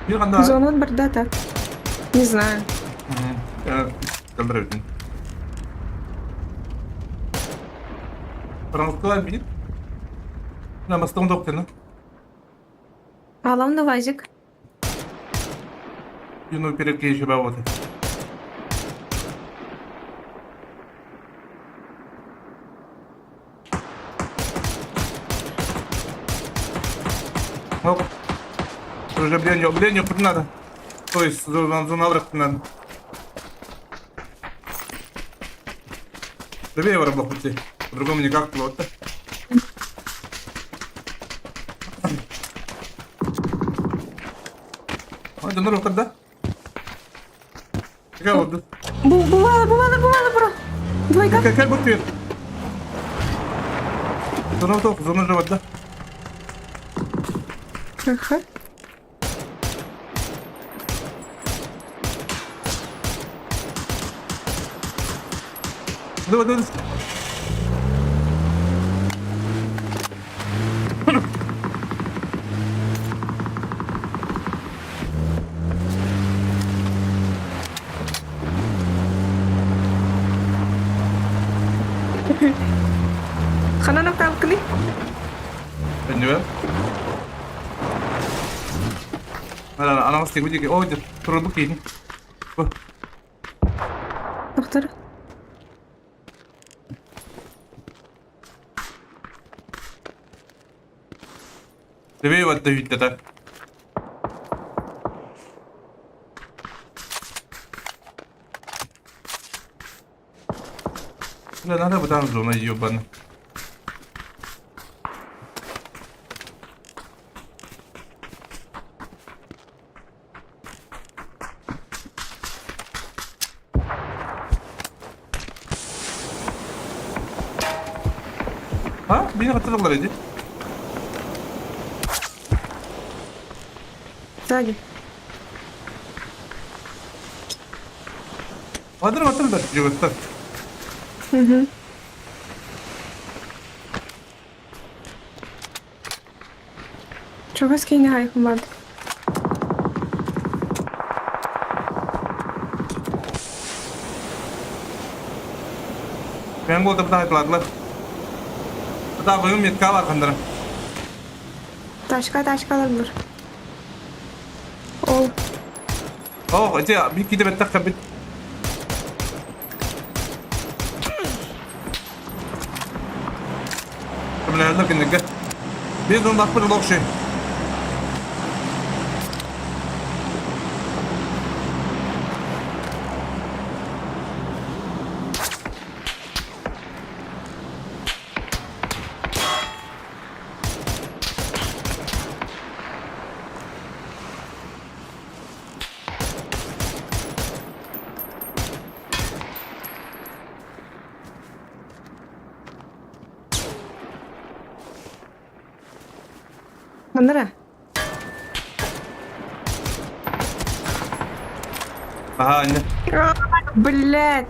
Бир ханна бар. Зонун барда так. Не знаю. Калдыра бүтүн. Французскалар бир. Намастон доктор. Алам на вазик. Юну перекей еще баботы. Оп. Уже бленю, бленю надо. То есть зона надо. Добей его пути. По-другому никак плотно. Ой, да ну да? Какая вот? Бувало, бувало, бувало, бро. Двойка. Какая будет? Зона тоқ, зона живот, да? Аха. Давай, давай. Ханан октаабыккыный? Өннүбэ. Анаҕас тигбит диэки. Ой, турбут киһини. Доктор. Тебе вот да Бля, надо бы там зона ебана. А? Beni hatırladılar edi. Сзади. Хатыр хатырдар жігіттер. Угу. Чого скинь команд? Мен болды бір айтыладылар. Да, бұйым метка бар қандыра. Тачка, тачкалар бар. Ол. О, эти bir киде беттақ бит. Кімлерді кіндігі. Біз оны бақпыр лоқшы. Манара. Аха, анне. Блять.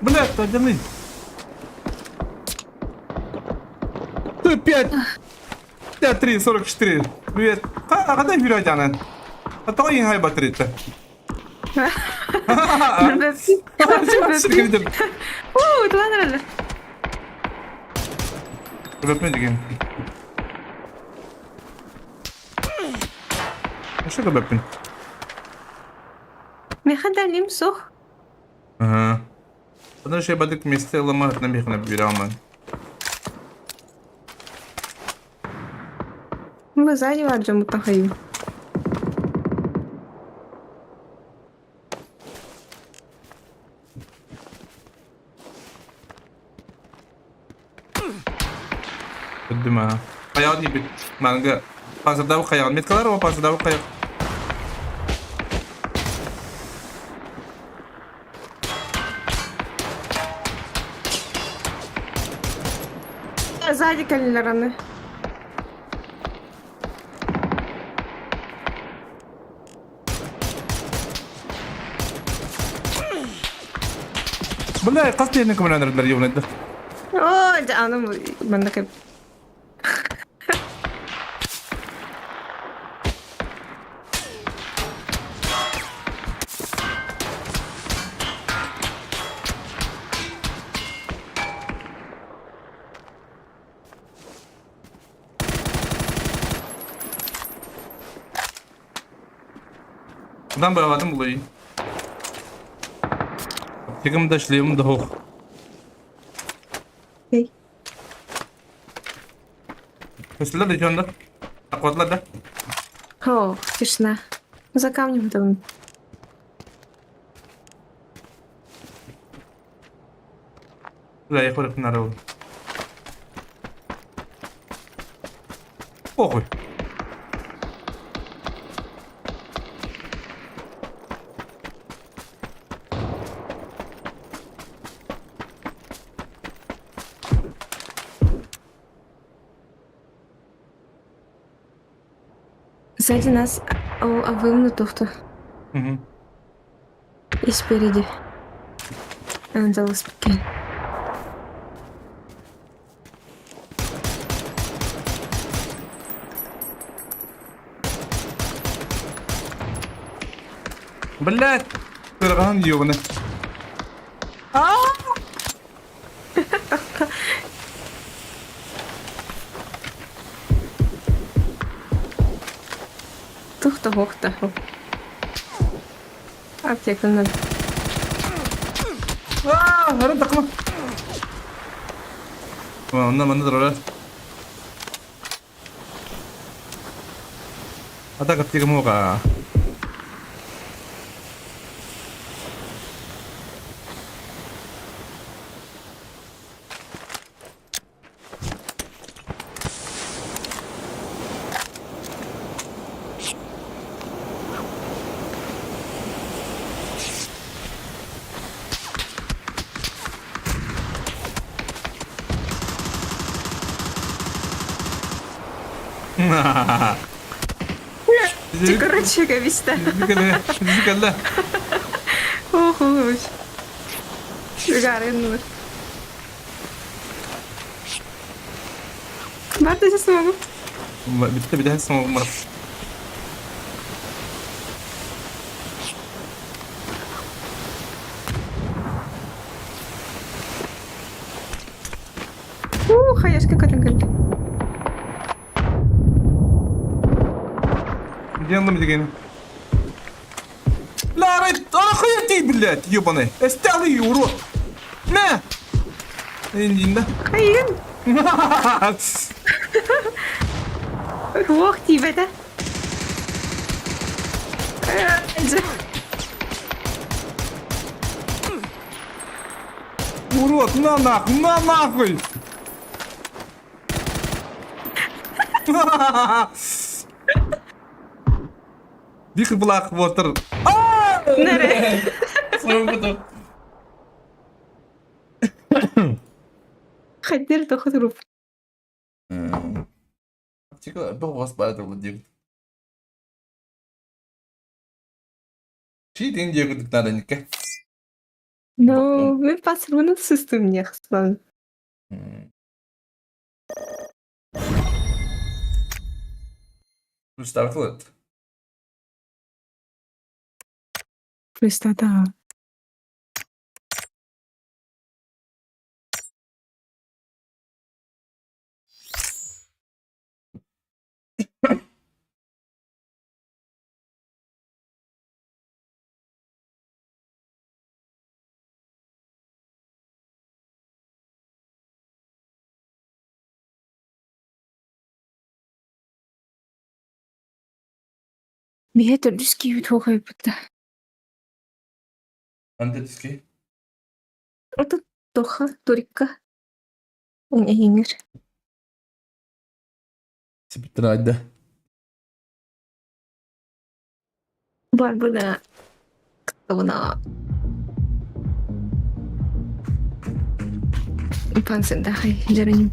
Блядь, одяни. Ты 5. 5, 3, 44. Привет. А когда вперед, Анна? А то и хай батарейка. Уу, туан Көбөппүн деген. Что көбөппүн? Меха далим сух. Ага. Подожди, бадык месте ломать на мех набирал, ман. Мы сзади варджам тахаю. Өддүм аа. Хайаҕын диэбит. Манга пазырдаабыт хайаҕын. Меткалар уо пазырдаабыт хайах. Сзади кэллэраны. Бля, хас диэни көмөлөөнөрдөр юбнайдар. Оо, дьэ, аны манна кэп. Кудан быраҕатым булай. Тигим да шлемим да хоох. Эй. Көстүлэр да дьон да. Акватлар да. О, тишина. За камнем там. Бля, я хорых нарыл. Похуй. Сзади нас а тухту. Угу. И спереди. Ангел спике. Блядь! Кырган ёбаны. Тухта хохта. Аптеканы. Аа, харан такма. Онно манна турара. Атак аптека мука. Ти, короче, кэбистэ. Кэллэ. Охуй. Гагарин. Барда смогу. Bitti bir daha смогу. Ух, хаешка көтөн Делаем дегени. Бля, ара ты, блядь, ебаный. Эстелый, урод. На! Индинда. Хайын. Ох, тибете. Урод, на нахуй, на нахуй! Дикий блах вотер. Нере. Хадир тохотруп. Чи ден диэгүдүк надо нике. Ну, мен пасырмын сыстым не хыслан. Ставит. Пристата. Миһэ төрдүс киһибит туох эбит да. Антический. Ото тоха турикка. Эһиҥэр. Сипитраада. Барбына кыттабына пансендахай дьэрин.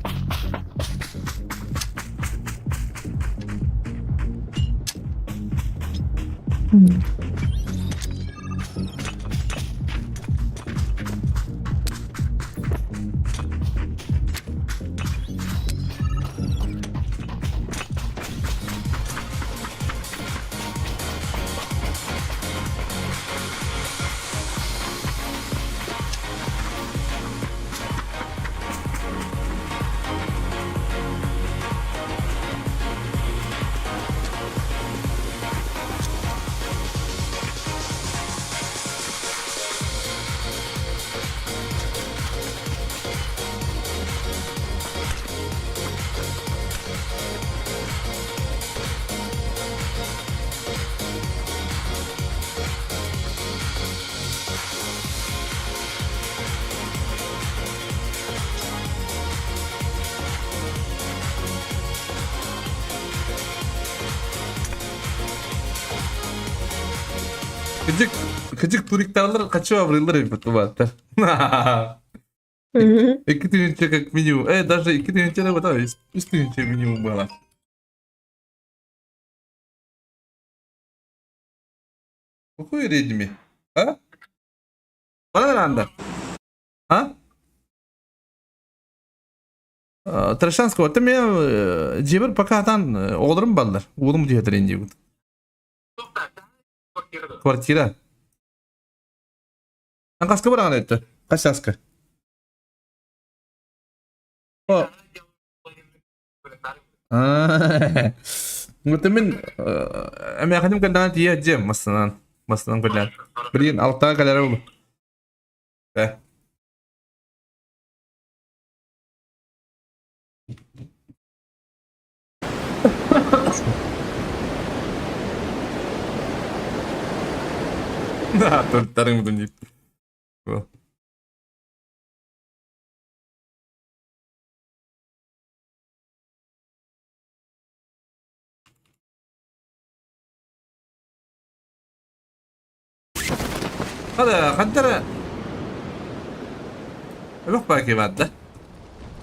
Кыдьык, кыдьык туриктарлар хочу абырылар эбит бааттар. Икки тыһыынча как минимум. Даже икки тыһыынча да үс тыһыынча минимум было. Какой Redmi? А? Bana ne? А? Трошанского, ты меня дьиэбэр пока атан оҕолорум баллар. Уолум диэтэрин диэбит. Квартира. Хаска бараҕын этте? Хас чааска? Мин эмээхиним кэллэҕинэ тиийэ дьиэм массыынан массыынан кэллээн. Билигин алтаҕа кэлэрэ буолуо. Э. Туттарыҥ дип. Хада хантара Элбэх баки баар да?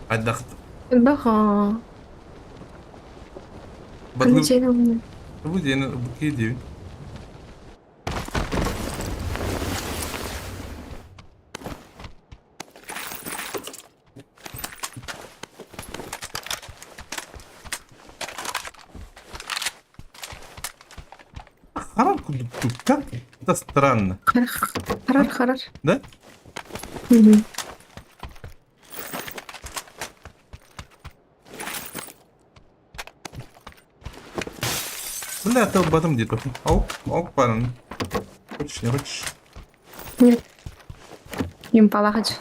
Хайдах Элбэх аа. Бу Дьиэни бу диэни бу диэбин. Харар курдук как это странно. Харар, харар. Да? Мгм. Бля, это батом где-то. Ау, ау, парень. Хочешь, не хочешь? Нет. Им полагать.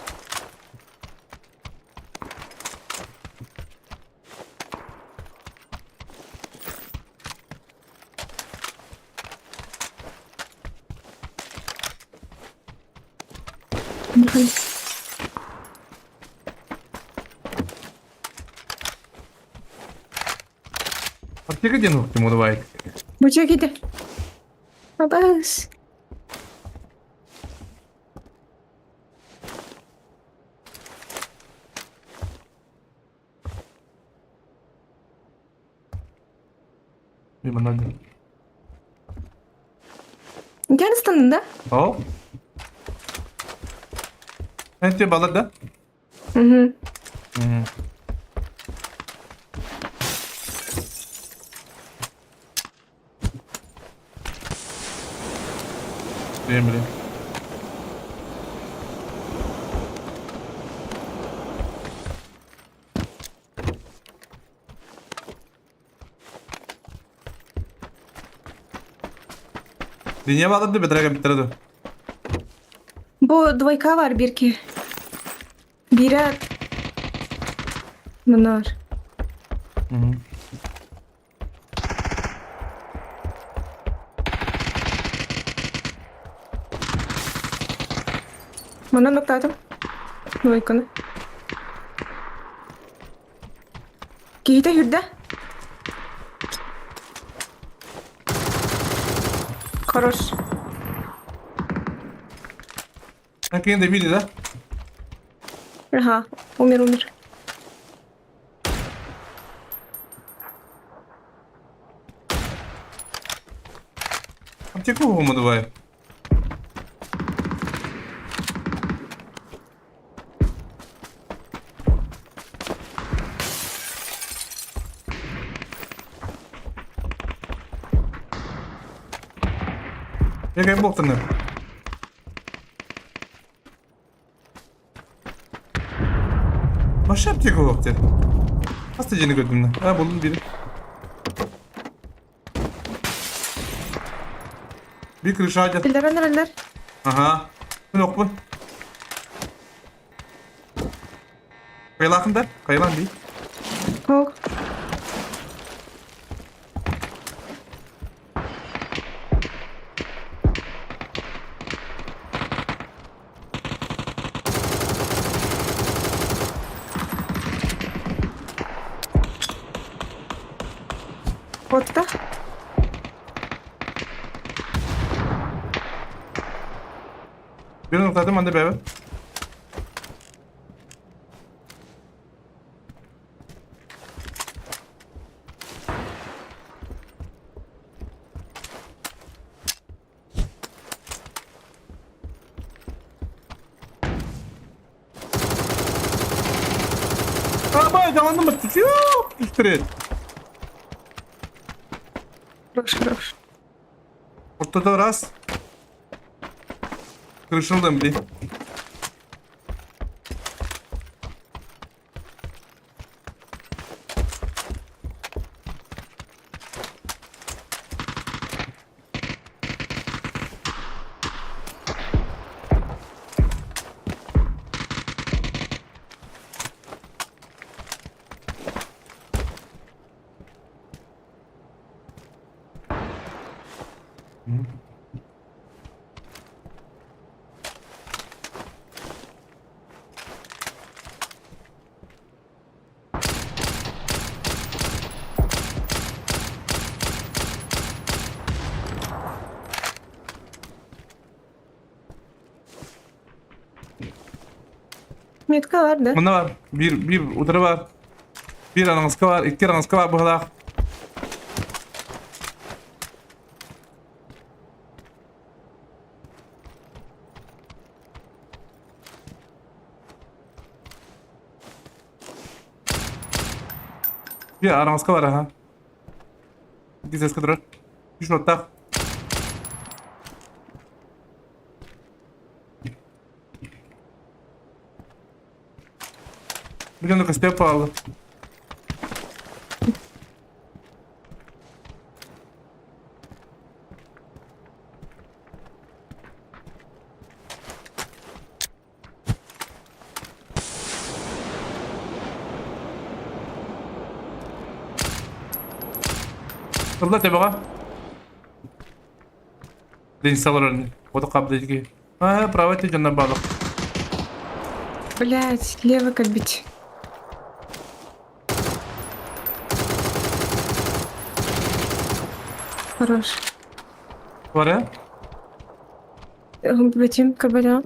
Аптека диэн уктум давай. Буча киде. Абас. Мимо надо. Герстон, да? О. Это балар да? Угу. Блин, блин. Dünya bağladı бедрага биттер Бу двойка бар бирки. Бирә Мынар. Манан ноктатым. Двойканы. Киһитэ хүрдэ. Хорош. Кини добили, да? Ага, умер, умер. Аптеку давай. Я болтаны. Вообще аптека yok dedi. Nasıl yeni gördüm lan? Ha buldum biri. Bir kırış ağacı. Билдерен Ага. Күн оқпын. Кайлақындар? Кайлан дей. Ок. Отта. Bir noktada manda bebe. Абай, даҕаны Быстрее. Хорош, хорош. Ортото раз. Крышылдым дии. Метка бар да? Мына бар. Биир, биир утары бар. Биир анаҥаска бар, икки анаҥаска бар быһалаах. Биир араҥаска бар аха. Икки сэскэ турар. Үс уоттаах. Блин, ну костер пал. Тылла тебеҕэ. Денис олорор Ото қабдыги. А, право ти дьоннор баалар. Блять, лево кэлбит. Хорош. Варя? Бетим кабаля.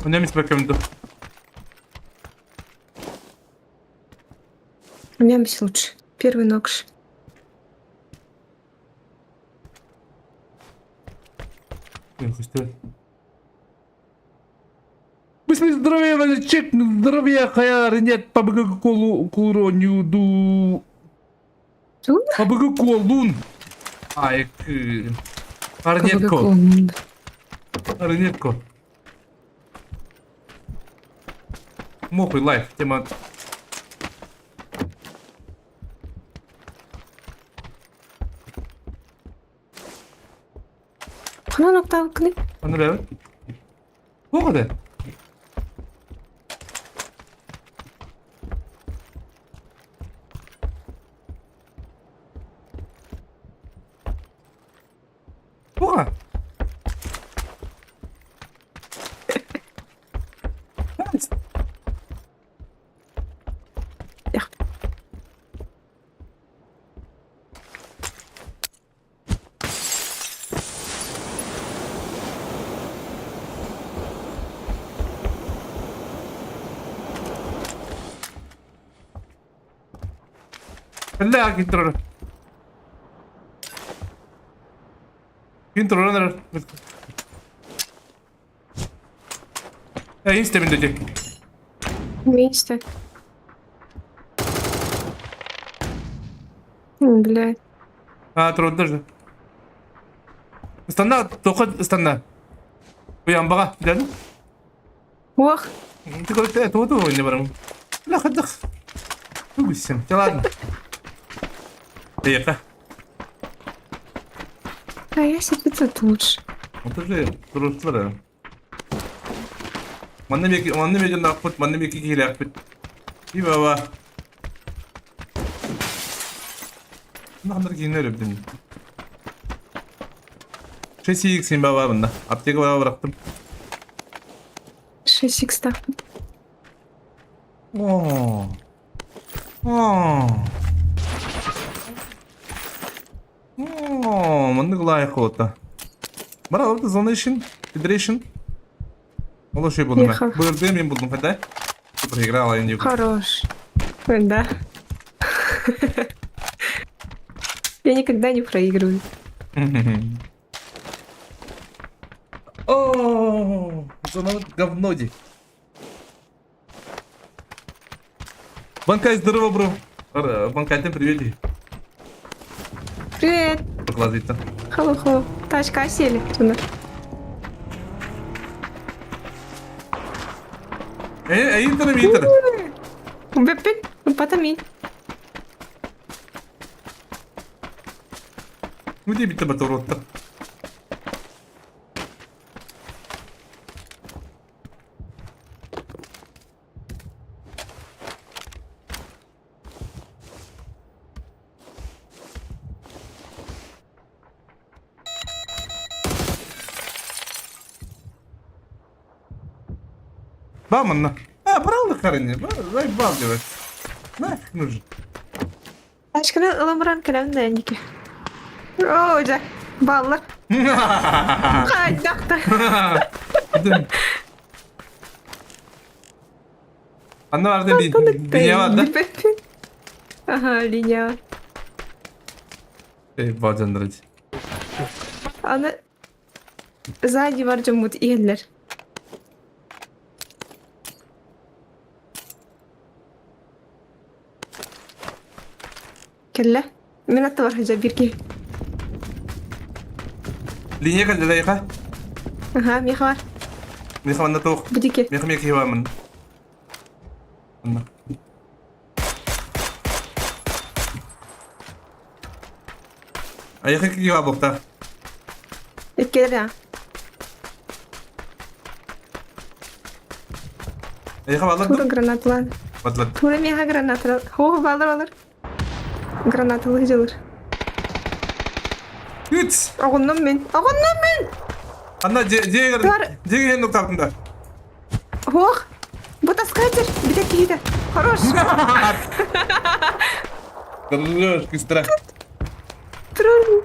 Үнемис бөкөмдү. У меня лучше. Первый нокш. Быстрее здоровье, чек, здоровье, хаяр, нет, побыгы колу, кулроню, ду. Ту? Побыгы колун. Ай, Арнетко. Арнетко. Мохуй лайф, тема. Ханан октавкны. Аны бэбит. Туох этэ? Туоха? Кэллэ кин турар. Кин турар эрэр. Э, истэбин дии. Вместе. Блядь. А, турар же. Ыстанна, тоқы ыстанна. Уянбаға, дедім. Ох, Ты говоришь, это вот его не барам. Бля, ходых. Тугусим. Да ладно. Эйха. а я себе тут лучше. Вот уже туруштулар. Манна меки, манна меки нахпыт, манна меки киилээхпит. И баба. Ханнар кииннэр эбитин. Шесть икс баба мында. Аптека баба бырахтым. 6 икс так. О. О. О, маннык лайк ота. Бара орда Zonation, Federation. Ол ошой булдум мен. Ехал. Бырды мен булдум кандай. Проиграла я Хорош. Да. Я никогда не проигрываю. О, зона говно ди. Банкай, здорово, бро. Банкайтен привет. ди. Привет. Глазита. Хало-хало. Тачка сели. Туда. Эйинтер миитер. Бэппин. Потами. Где битте батуротта? Баманна. А, брал на Заебал делать. Нафиг нужен. Тачканы ылан баран кэлэн да энники. Оо, дьэ, баллар. Хайдах да. Анна барды линия бар да? Ага, линия. Эй, бажандырыч. Аны сзади бар дьоммут иһэллэр. Кэллэ. Мин аттыбар сылдьар биир киһи. Линия кэллэ дайыха. Аха, миэхэ бар. Миэхэ манна туох. Бу диэки. Миэхэ миэхэ киһи бар манна. Манна. Айыха киһи бар буохтаах. Иккилэр Айыха баалар Тура гранаталаан. Батлар. Тура миэхэ гранаталар. Хоо баалар балар. Гранаталыы дьылыр. Үт! Оҕуннум мин. Оҕуннум мин! Анна дьиэгэр дьиэгэр нуктаабытын да. Ох! Бу таскайтер! Бүтэ киһитэ. Хорош! Хорош, кыстыра. Тролль.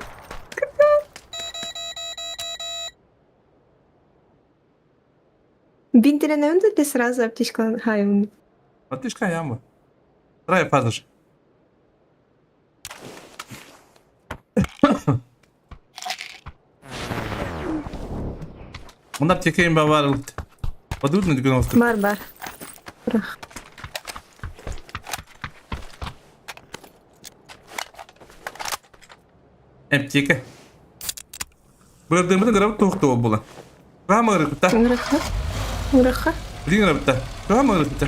Бинтеренен да сразу аптечка хайм. Аптечка яма. Трай фазыш. Онда аптека им бар. Подумай на 90. Бар бар. Бирах. Аптека. Бырдымытын граб туохтуо була. Кама ырыпта. Ырыха. Ырыха. Билин ырыпта. Кама ырыпта.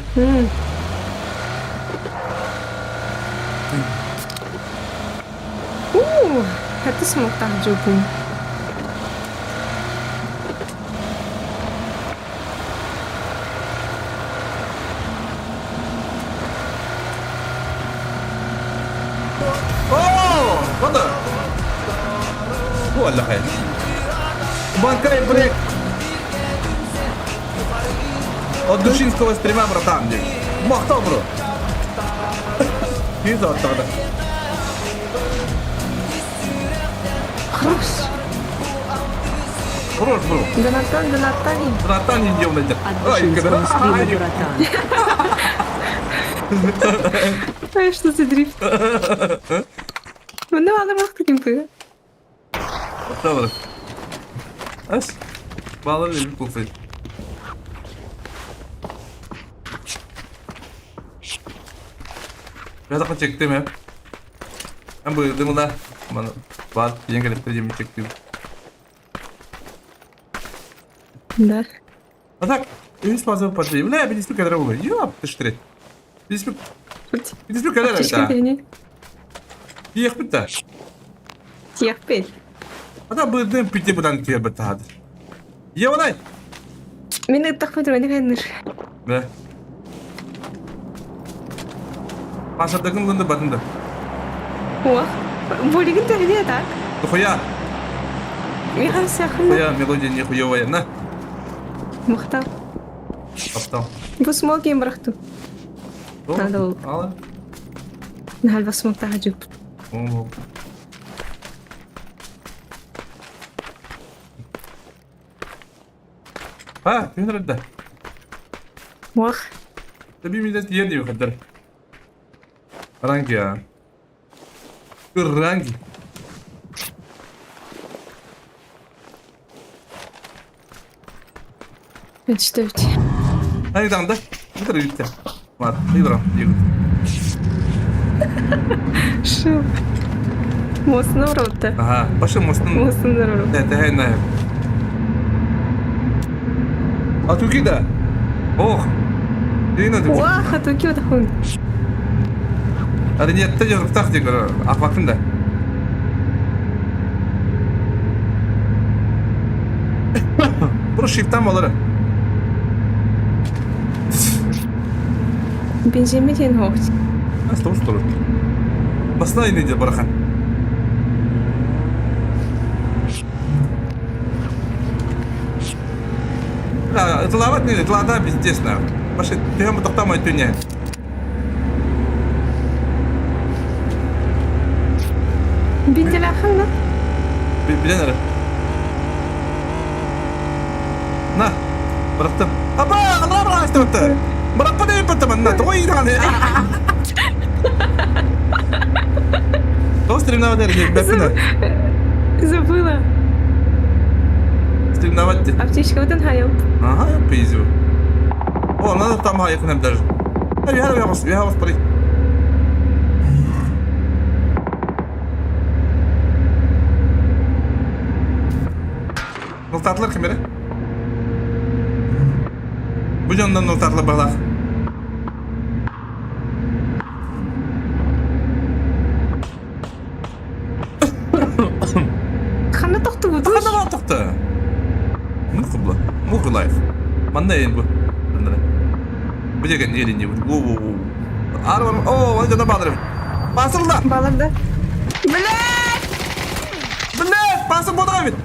Уу, это смог так жопу. О, what the? Буолла Банкай брейк. От Душинского стрима, братан, Махтал, бро. Киз оттаҕына. Хорош. Хорош, бро. Донатан, донатан. Братан, не делай. От Душинского стрима, братан. Ай, что за дрифт? Ну, алырмах таким пы. Добре. Ас. Балар берип кулсай. Biraz çektim hep. Ben buyurdum da. Bana var yenge gelip çektim. Да. А так, үс база пошли. Бля, билиспи кадра болар. Ёп, ты штри. Билиспи билиспи кадра Аптечка да. дени. Тиэх бит Тиэх бит. Ата бырдым пите будан киэ бит тахады. Еванай. Мин ыттахпын туран хайныр. Да. Пашадагын лынды батынды. Ох, Болигин төһүнэ так. Нахуя? Миха сахын. Хуя, мелодия нехуевая. На. Махтал. Аптал. Бу смог им брахту. Надо было. Ала. Нахаль бас смог тахаджуп. А, күн да. Ох. Таби мидет ерди выходар. Ранги, а. Ранги. Өчтөбүт. Айдаҥда. Бүтэр Ладно, ыйдырам, диэбит. Шу. Мостун оробута. Ага, башы мостун. Мостун оробут. Тэһэн А туки да? Ох. Дина туки. Уаха, туки отахун. Аринетте жорыктах дегер, апатын да. Бу шифтан болары. Бензиме диэн суох. Астабыс турар. Басна ини дьэ барахан. Ытылаабат не ытылаата пиздец на. Башы төһөм тохтоомой түнэ. Бинтелээхин да? Билэн эрэ. На, бырахтым. Аба, алра бырахтым. Бырахпа да ыппыттым манна. Тоҕо иидаҕаны? Тоҕо стримнават эрэ бэппинэ. Забыла. Стримнават ти. Аптечкабытын хайып. Ага, пиздю. О, надо там хайыкынам даже. Я вас пари. Нылтаатылар ким эрэ? Бу дьоннон нылтаатылар баҕалаах. Ханна тохтубутуй? Ханна тохто? Муку бла. Муку лайф. Манна ен бу. Манна. Бу деген елин не бу. Во во во. Ар о, он жана бадрым. Басылда. Баларда. Блядь! Блядь, басып бодоға бит.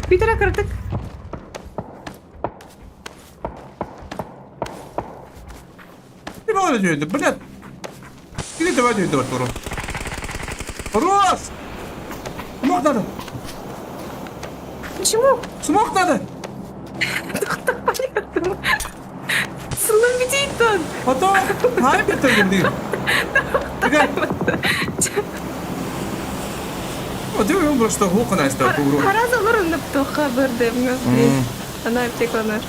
Питера кырдык. Не было дүйді, блядь. Кире давай дүйді вот уру. Рос! Смок надо! Почему? Смок надо! Сылым битейтон. Потом, хай битеген дии. О, просто хукана иста куру. Хараза олорун тоха бырдым. Она аптекалар.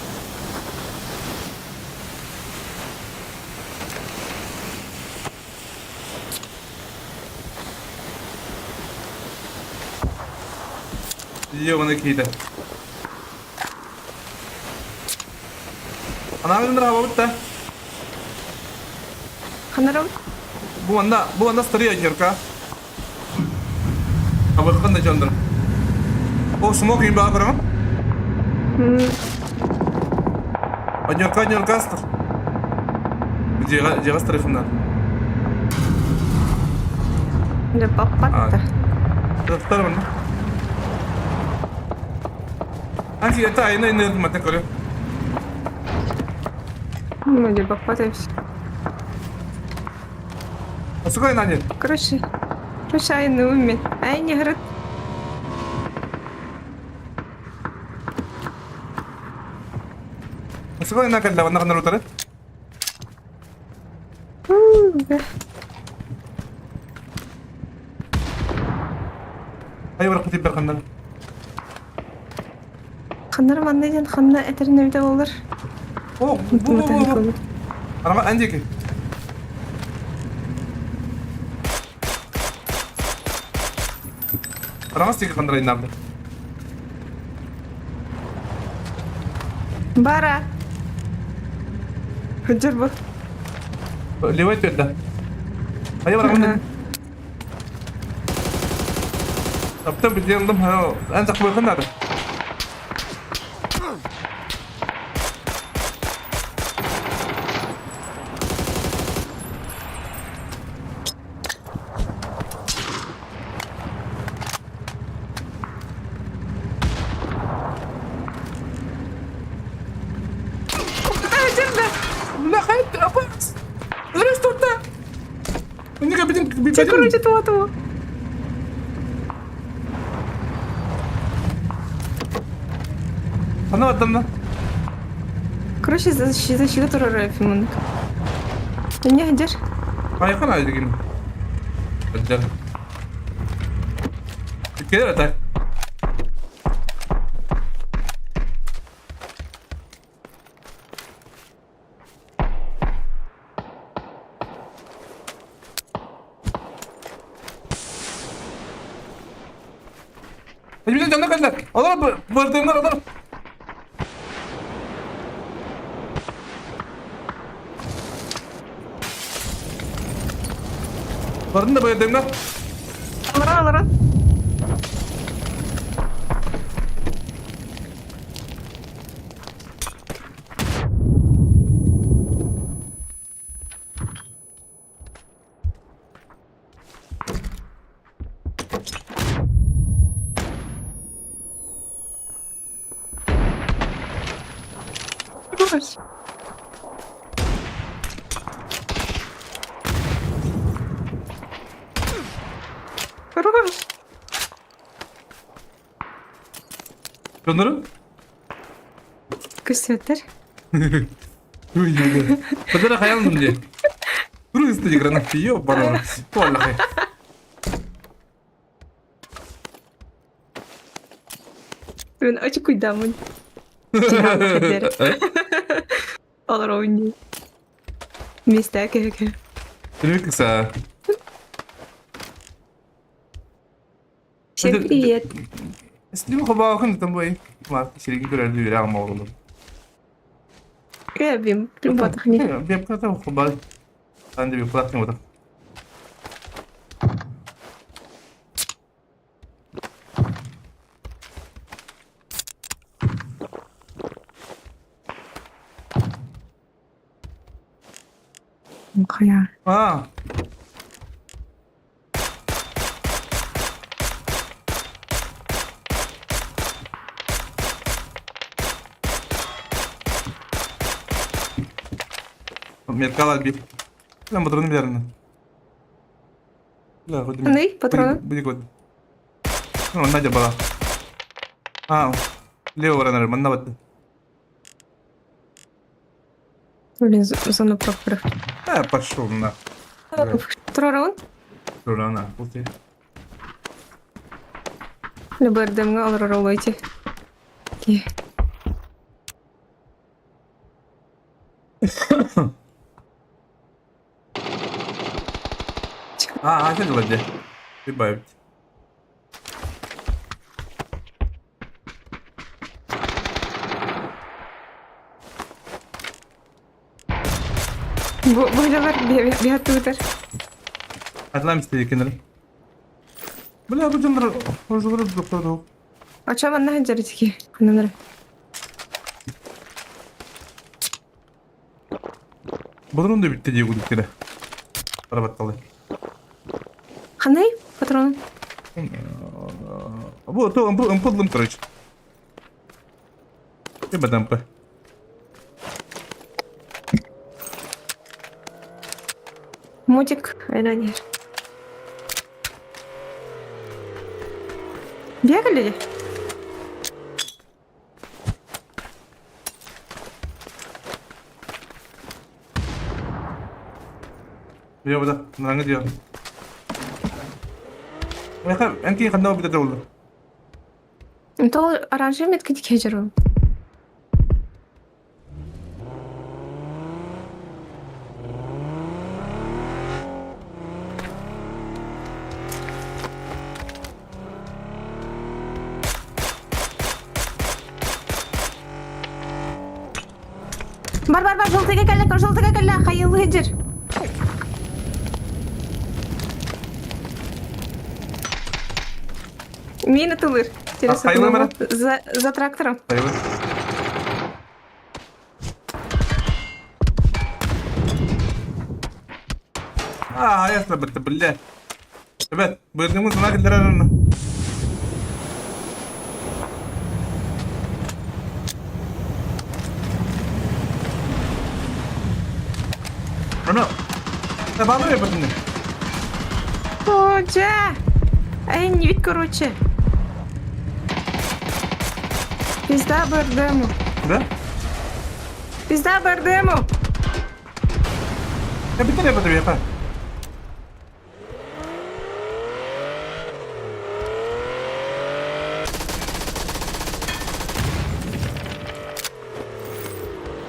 Ёбаный киһитэ. Анаабын бырахабабыт да. Ханарабыт? Бу манна, бу манна старый однерка. Абырхан да дьондор. О, смог им баа көрөҥ? Однерка, однерка астыр. Дьиэҕэ, дьиэҕэ старыхыннар. Дьэ, паппатта. Тахтар манна. Анти, это айна инна матын көрө. Ну, дьэ, баппата и все. Сука, Надя. Короче, короче, айны уме. Ай, не говорит. Сука, на кэллэ, манна ханна утары. Ай, барах тибер ханна. Ханнар манна диэн ханна этэрин эбитэ буоллар. О, бу бу бу. Арама андики. Арамас тики ханнар иннабы. Бара. Хыдьар бу. Левай түөрдэ. Хайа барамын. Таптан билиэн эн сахбыахын наада. Короче, туа-туа. Ханна баттамна. Короче, защита защита турар фимунук. Не хадер. Айхан айдыгин. Өддер. Кер ата. Билин дьонно кэллэр. Олор бырдыҥнар олор. Бардын да бырдыҥнар. Олорон, олорон. Боже. Хорош. Дьоннору? Көстүбэттэр. Бадара хайалым дии. Кыргызты гранат ёбаный. Туаллахай. Мин очкуйдаммын. Олоробун дии. Миэстэ кэһэ Привет, Всем привет. Силим хобаахын там бой. Мар силigi көрөрдү үрэҕим оҕолорум. Кэбим, любатахни. Бепката хобаа. Анды бепката вот. Хайа. А. Меткал альби. Нам патроны билэрин. Да, хоть Ный, патроны? Будет год. Ну, Надя была. А, лево раннер, манна вот. Блин, зону прокуров. Да, пошел на. Второй раунд? Рана, пусти. Любэрдэмҥэ олорор олойти. А, а, это где? Прибавить. Бу быһалар биһаттыбытар. Атлам истиекинер. Бля, бу дьоннор хожулары доктор. Очо манна сылдьар итики. Хананара. Патрон да бүттэ дии курдук Барабатталы. Ханай патрон? Бу то ымпы ымпылдым короче. Ты бадампы. Мутик, айнанер. Бегали? Дио буда, наҥы дио. Эн кии ханна буда дьоллу? Тол оранжевый метка дикежеру. Бар бар бар жолтыга кэллэ жолтыга кэллэ хайылы сылдьар. Мина тылыр. Хайылы За, за трактором. Хайылы. А, ясно, бля. Ребят, бырдымы знак для Ano? Табаны бытын. О, дьэ! Эй, не ведь, короче. Пизда бардему. Да? Пизда бардему. Я битен я бытын я.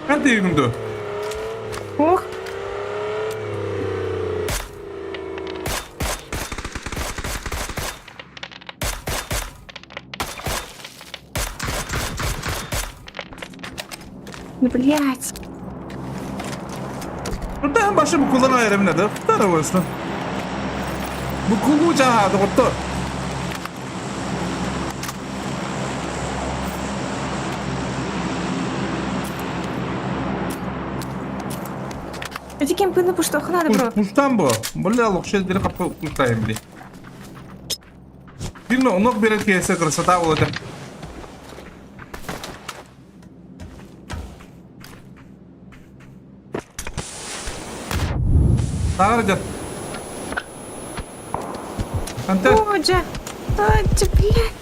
Ханта ийгүн дөө? Ох. Ну, блядь. Турдаһын башы букулан айарым да. Тара болсын. Букулу жаһа доҕоттор. Эти кемпины пуштох надо, бро. Пуштан бу. Бля, лохшет бери капка пуштайым били. Бир ног берет кесе красота болот. Таар дьэ. Антон. Боже. А, ты, блядь.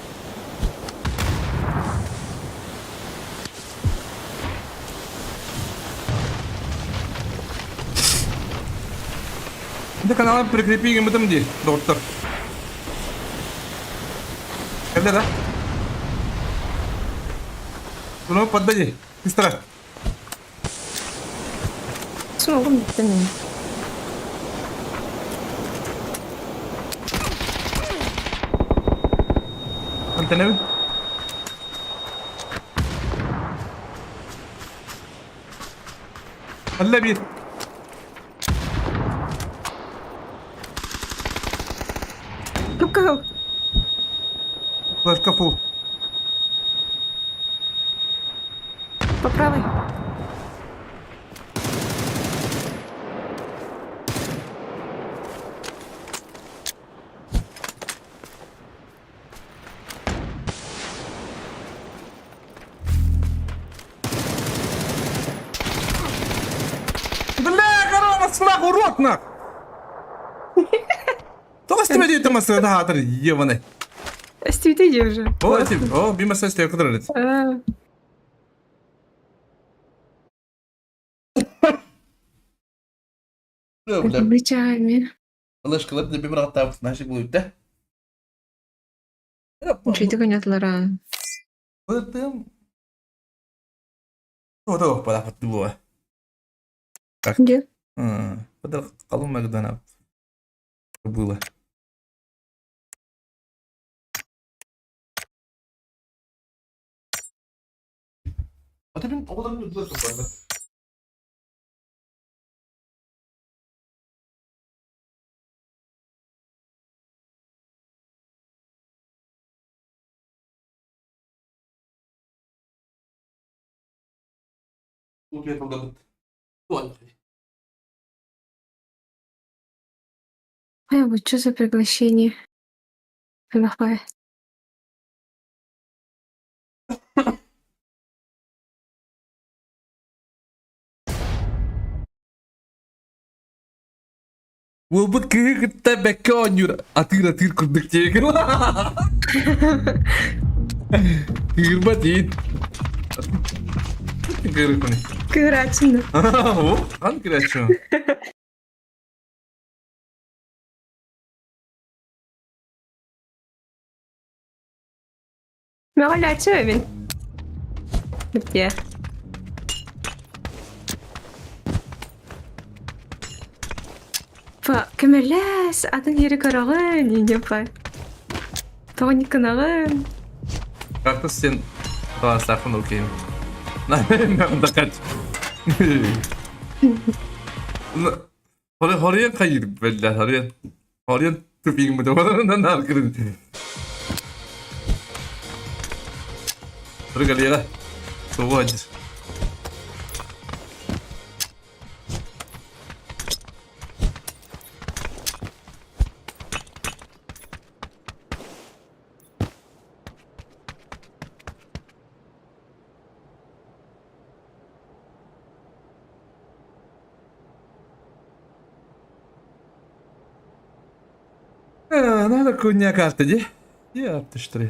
Ити каналын прикрепи гыммытым дии, доҕоттор. Кэллэ да? Bunu подбеди. Быстро. Смогу бүттім. Антенебин. Алла биир. Кып-кызыл. Флешка фул. По правой. Бля, корова, слах, урод, нах! Тоҕо истибэт массыына таһаатар ебаный. Стивите уже. О, тип, о, би массаж тебе кыдырыр. А, Плечами. Флешкалар да бир аттаабыт наши булуйда. Чуть гонят-лара. Бытым. Ото палапат дуо. Где? Подал калым Макдональд. Было. А ты блин, оҕолорун үрдүгэр турбарда. Ай, вот что за приглашение? Плохое. Уолбут кыыһы кытта бэккэ оонньуур атыыр-атыыр курдук диэки. Кыырба диин. Кыырыкпын. Кыыраччын. О, хан кыыраччы. Мөҕүллээччи эбин. Где? Па, көмөлөс, атын жери көрөҕүн, инде па. Тоҕо гынаҕын? Карта сен талаастаахпын окейм. Дакач. Хоруйан хайыр бэллэ, хоруйан. Хоруйан тупигин бу Рыгалера. Сводит. Надо куня карта, де? Я ты что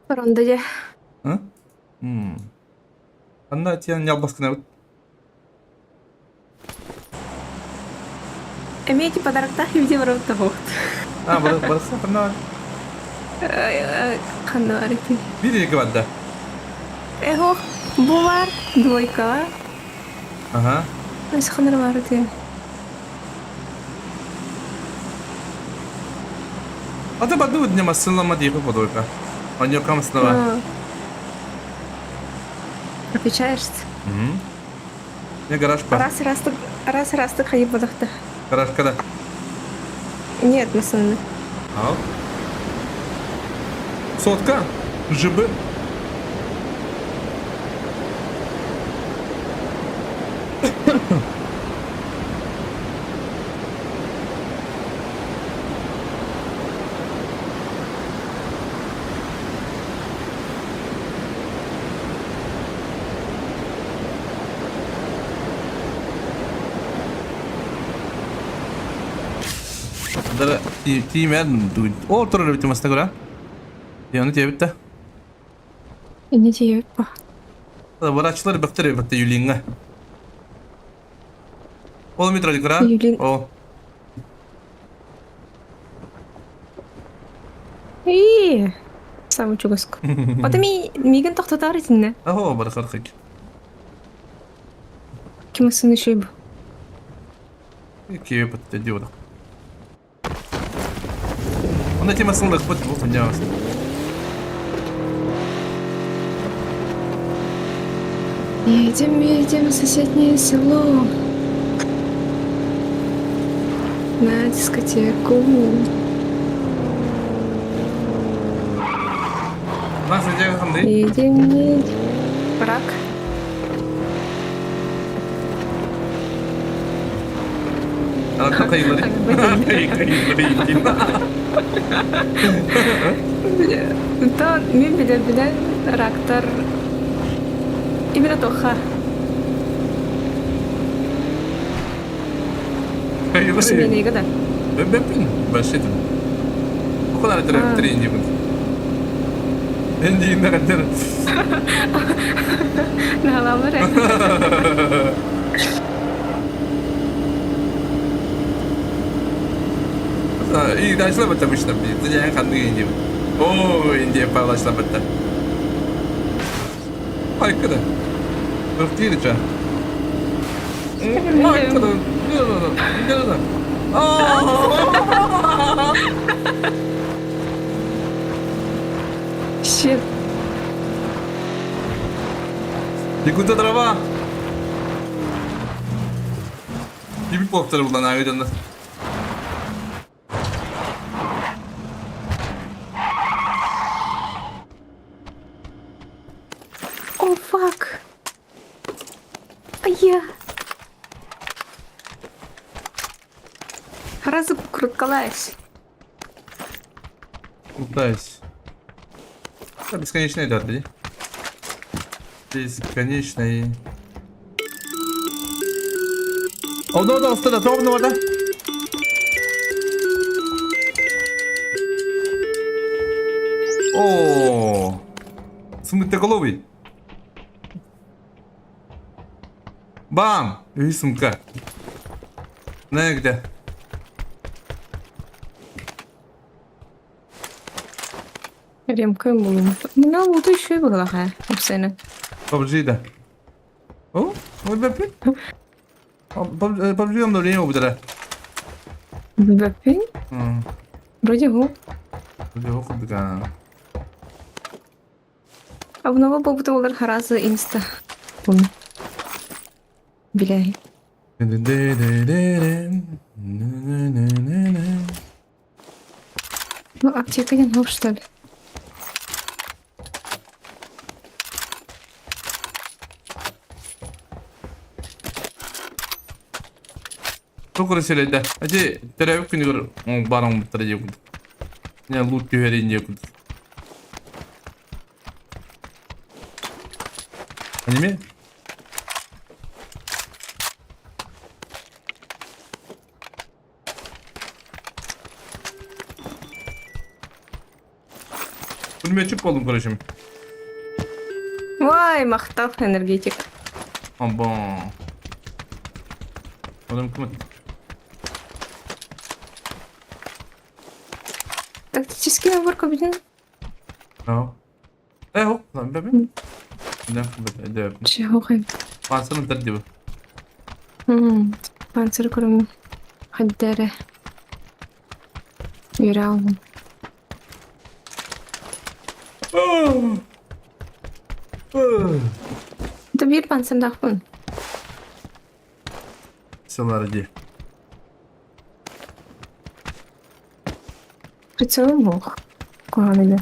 Ронда дьэ. А? М. Анна тиэн ньалбаскына Эмиэ ити подароктаах видео барабыт да А, барса ханна Ханна бар ити. Бир екі барда. Эхох, бу бар, двойка. Ага. Өс ханнар бар ити. А ты баду дня массылама диэки подойка. Оньока массылама. Отвечаешь? Не гараж па. Раз раз раз раз ты хайы бодохта. Гараж когда? Нет, массыны. Ал. Сотка. ЖБ. Тиимэн ол турар эбит маста кура. Яны тиэбит да. Инне тиэбит па. Врачтар бэхтэр эбит Юлиҥҥа. Ол метро кура. Юлин. О. И самый чугаску. Ота ми мигин тохтотар итиннэ. Аһо барахархык. Ким сын еще бу. Киэп диодах. Онно тема сыллыхпыт бу ханньаҕас. Едем, едем в соседнее село. На дискотеку. Нас дьэ Едем, едем. Рак. Онтон мин билэрбинэн рактар именно тоха. Сменега да. Бэппин большитым. Околар тренинг. Эндиин Наһаламыр И дальше потому что блин, ханны индим. О, Индия павлашлабытта. Айкыда. Квартирыча. Айкыда. Щит. Якута дрова. Тиби поптар булан агыдан. О, фак. А я. Разы круткалась. Пытаюсь. Да, бесконечный идет, да? Бесконечный. О, да, да, да, да, да, О, Смытоголовый. Бам! И сумка. На где? Ремка булум. Ну, буду еще и была, Оксана. PUBG да. О, вот бэпи. PUBG обновление убдара. Бэпи? Вроде го. Вроде го курдука. Обнова буолбута буоллар харазы инста. Помню. Билэһин. Ну, аптека не ну, что ли? Тугура сэлэйдэ. Ити төрөөбүт күнүгэр баар оҥорбуттара диye курдук. Не лут түһэрин диye курдук. Аниме? Пулеметчик болдум, короче. Вай, махтал энергетик. Обо. Одам кымыт. Тактический набор кабинет. Да. Э, хоп, бэби. Да, да. Чего Панцирын тәрдебі. Панцир көрөмүн. Хаддere. Үөрэ аллым. Это биир пансымдаахпын. Сылар дии. Прицелым бох. Куһаҕан идэ.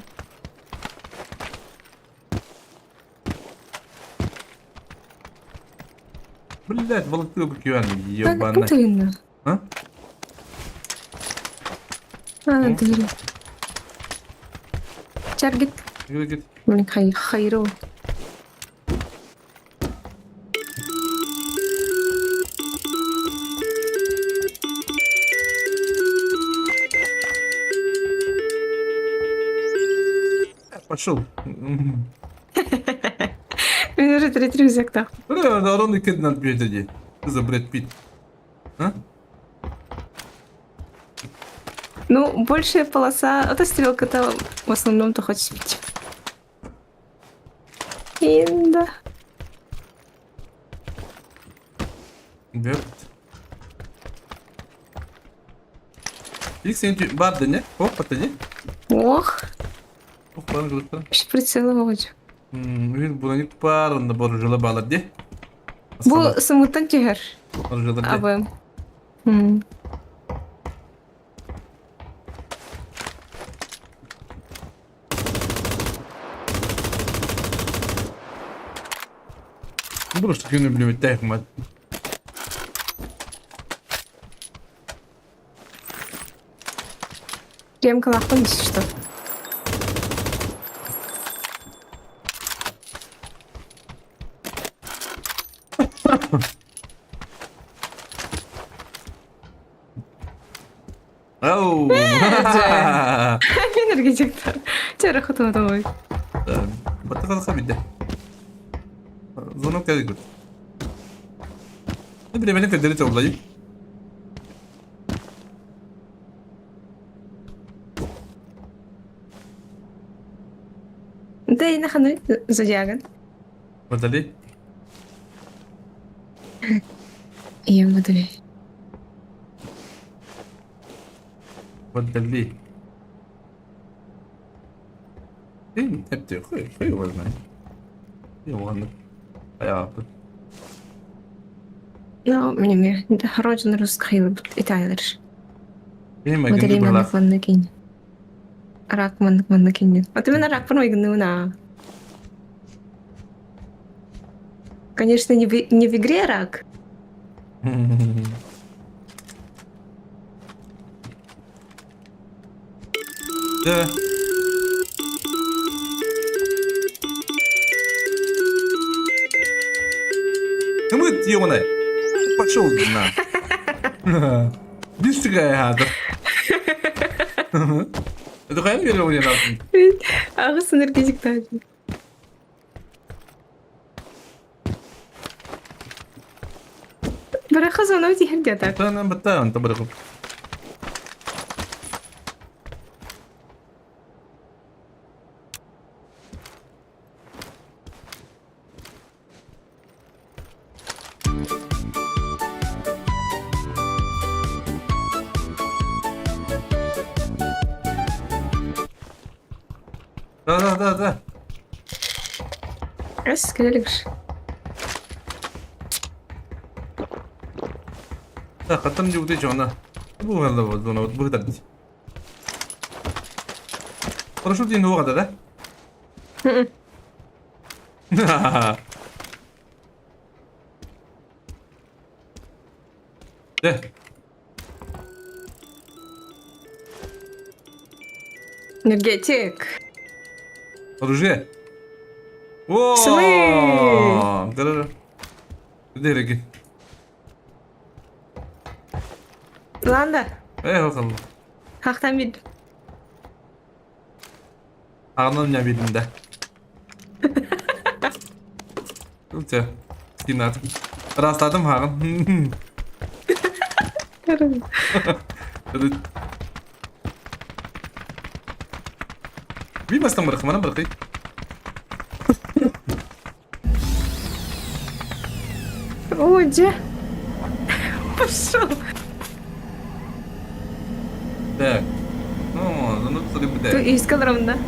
Блять, балыктыы күөн ебаный. Тыгынна. А? А, тыгын. Чаргит. Гит. Блин, хай хайру. Пошел. Мин уже третий рюкзактаах. Бля, орон иккитинэн биэрдэ дии. За Брэд Питт. А? Ну, большая полоса, это стрелка-то в основном-то хочешь пить. Инда. Бэрт. Икс бар да не? Оп, отойди. Ох, Ох, баран кылыттан. шприцела болчу. Үһүн бунаник паар онно боружула баалар дии. Бу сымыттан түһэр. Боружулар дии. Абым. М. Просто күнү билбиттээх мат. Ремкалаахпын если что. Оу! Энергетиктар. Чара хотума Баттахалха бидде. Звонок кэлгит. Били мени көдөрү чоглайы. Да и наханы зодиаган. Водолей. Ийэм водолей. Водолей. Эптэ хой хой возьмай. Йоҕаннык айааппыт. Ну, мне родина русская итайлер. Кини майгынды Водолей быһалаах. маннык маннык кин. Рак маннык маннык кин. А ты меня рак промайгнул Конечно, не в, не в игре рак. Да. Кымыт ебаный. Пошел на. Быстро хатыр. Это хайын бере ойнанатын. Аҕыс энергетиктаах. Бараха звонок тиһэр диэтак. Тана бата онто барахып. Да, да, да, да. Эс кэлэлигш. Да, хаттан дьубути чона. Бу халла вот зона вот бу хатар. Парашют диэн уоҕа да? Да. Энергетик. Оружие. О! Смы! Да-да-да. Дерги. Ланда. Эх, хал. Хахтан бит. Ағынан меня видно, да. Өте. Скинат. Растадым хағын. Би бастан бырқы, мана бырқы. О, дьэ. Пошел. Так. Ну, ну, смотри, Ту бля. искалром, да?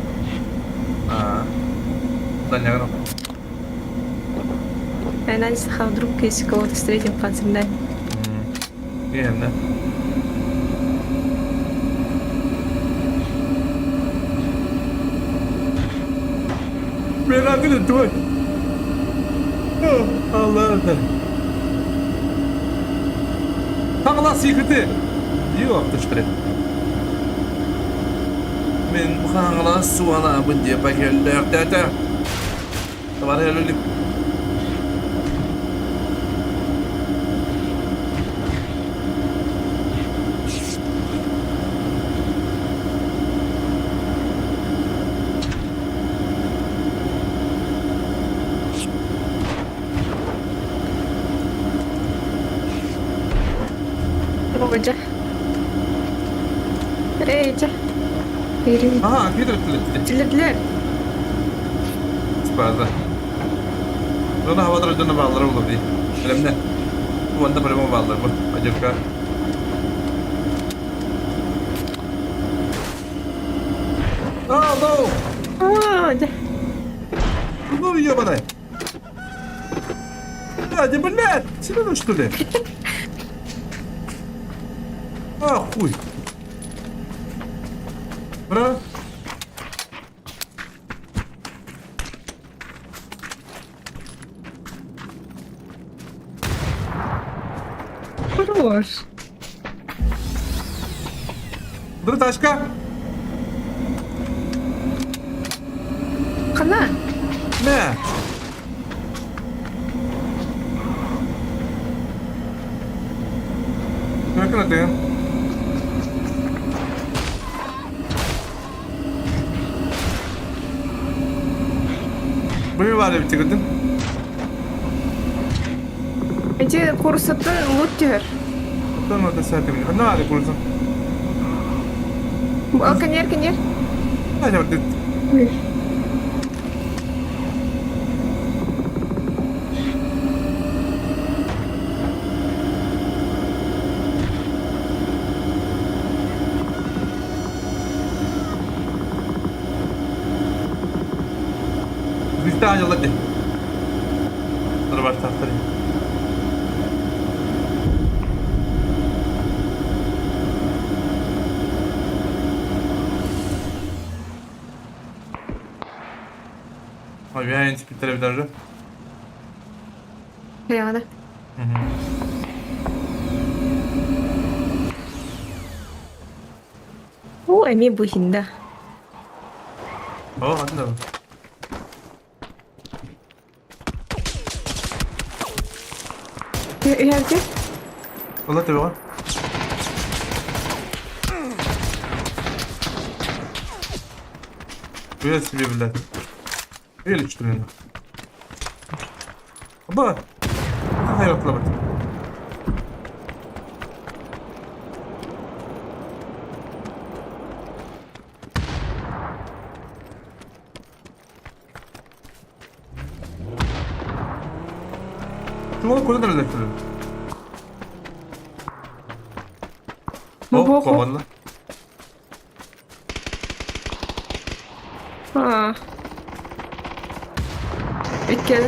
А. Таня, Анализ а вдруг если кого-то встретим панцирная. Верно. Merak ettim. Allah'ım. Хаҥалас Якуты. Ёптушкары. Мин Хаҥалас суолабын диэп кэллэхтэтэ. Табар өлүк. Ой, Эй, дьэ. Ирин. Аа, киирэр Тилэрдилэр. Спаза. Дона хавадыр дьоно бааллара буолуо дии. Бэлэмнэ. Уонна по-любому бааллар бу. Адьырка. А, no! Оо, дьэ. Ну, ебаный! Да, не блядь! Серьезно, что ли? А, хуй! Бра? Хорош. Бра, тачка! Хана. Мэ! Көкүн атыгын. Бу баар эбит көрдүм. Эти курсаты лут түһэр. Оттон ота саатым. Ханна баар курсун? Кэнер, кэнер. Ханна баар. Ой. Бүттэ аанньаллар дии. Барбартаахтар. Ой, инспектор даже. Хайаҕына. Оо, эмиэ быһында. О, ладно. Үһэргэ? Ола төбөҕө. Привет себе, блядь. Или что ли? Аба! Хайратлабыт. Туга көрөн эрэллэр. О, команда. Аа. Иккиэн.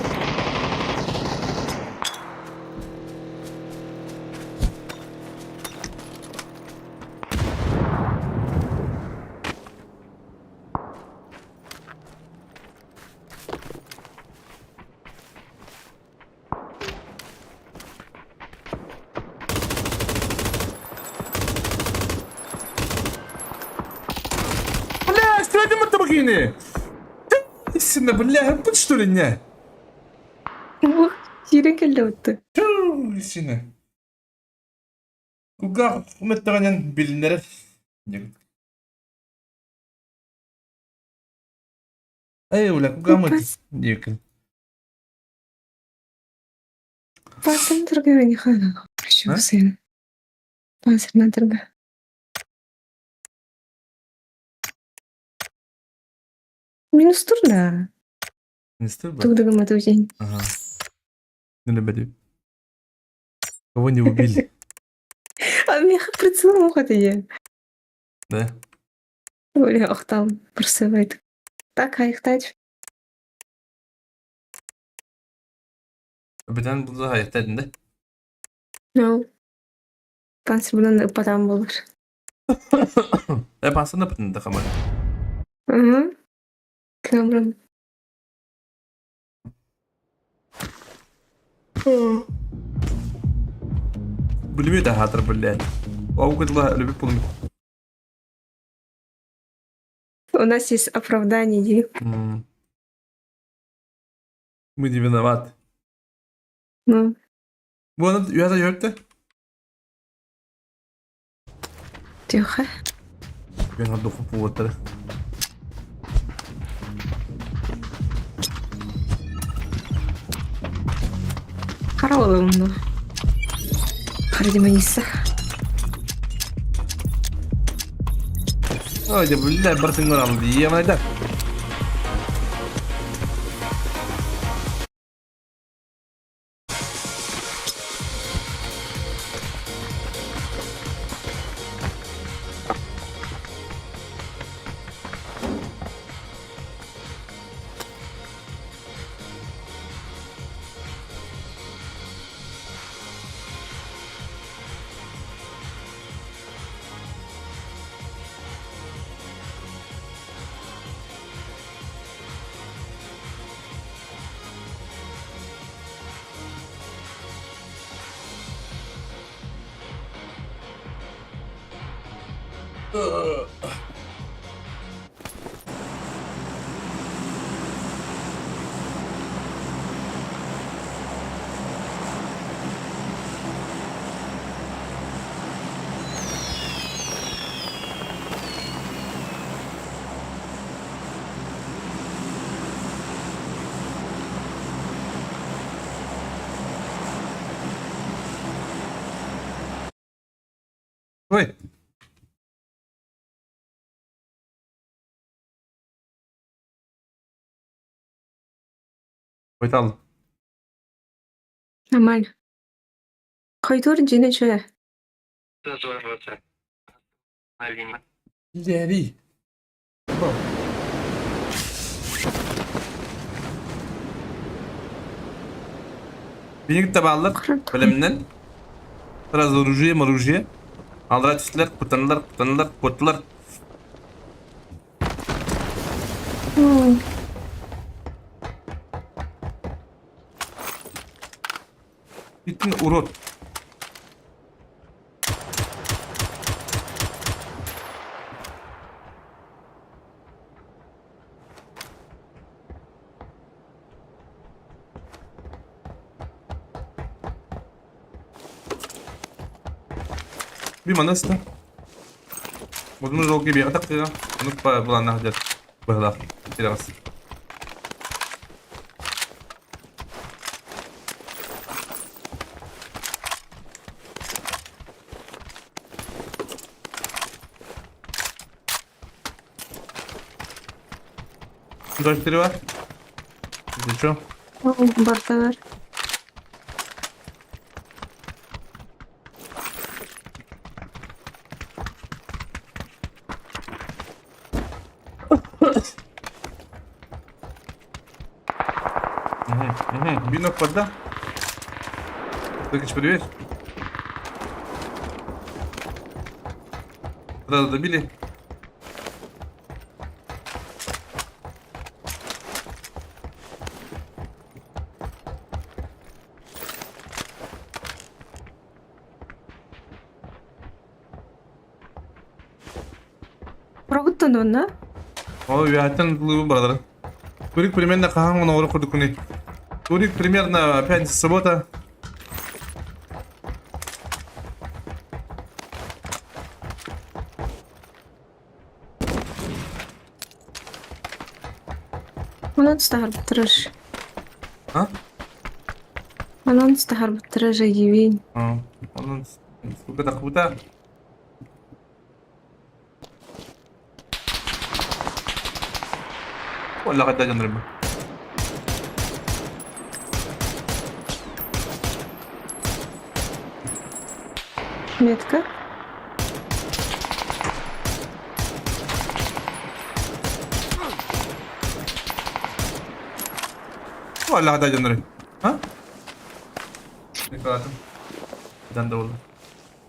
Бля, стрелять мы табакини! Истинно, бля, бут что ли не? Ух, киирэн кэллэ бутты. Ту, истинно. Куга хуметтаганан билиннэрэр. Эй, бля, куга мы диэкин. Пасырын турга не хана. Прощался. Пасырын турга. Минус турда. Минус турда? Тугдыгы матузень. Ага. Кого не убили? А меха прицелом уходили. Да? Оля, ох там просывает. Так, а их тать. Эбэтэн булда хайта да. No. Пансыбынан ыппатаҕым буолар. Э пансына пытында хамар. Угу. Кнобрын. Пулемет ахатыр, блядь. Аугытла любит пулемет. У нас есть оправдание. Мы не виноваты. Ну. Буона үөтэ үөртэ. Тихо. Мен духу пуоттара. Караулымно. Хардиманиса. Ой, дьэ, биллэ, бартыҥ алды. Иэмайда. Ой. Хойтал. Нормально. Хойдур дьиэ үчүгэй. Дьэри. Биник табаллар бэлэмнэн. Сразу оружие, оружие. Алра түстүлэр, кутаннылар, кутаннылар, куоттулар. Итин урод. Би маныста. Возможно, ол киби атак Ну, былааннаах дьэр быһылаах тирэҕэс. Дочь бар. Ты чё? Барталар. Угу, Бинок подда. Тыкач, привет. Сразу добили. Пробуттан онна? Ол үөһэттэн ылыыбын баралара. Турик примерно хаһан оҥоро курдуккуный? Турик примерно пятница, суббота. Онон стаһарбыттарар. А? Онон стаһарбыттарар жайдиибин. А, Онон сколько тахбыта? Уолла хайда дьоннорбун. Метка. Уолла хайда дьоннорой. А? Николатым. Да буолла.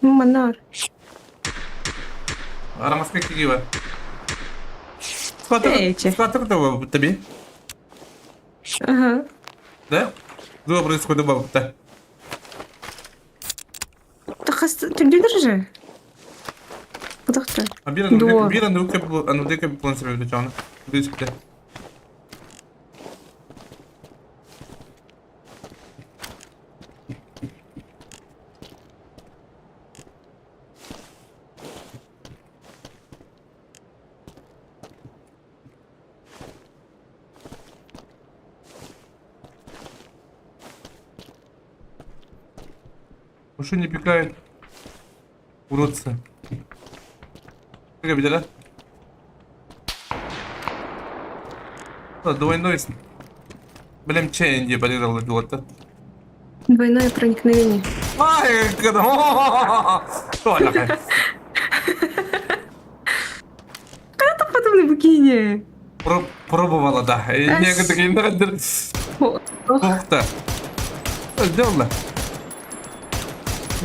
Манна бар. Араҥаска киги бар. Эче. Скватер да таби. Ага. Да? Дуо происходит бабта. Тахас түрдүлөр же. Кудахта. А бир Дуо. бир анука анудека план себе бечана. Дискте. Ушу не пикает. Уродцы. Как видели? Двойной. Блин, чейн не болел идиота. Двойное проникновение. Ай, когда. Когда потом на букине? Пробовала, да. Некоторые надо. Ух ты. Сделала.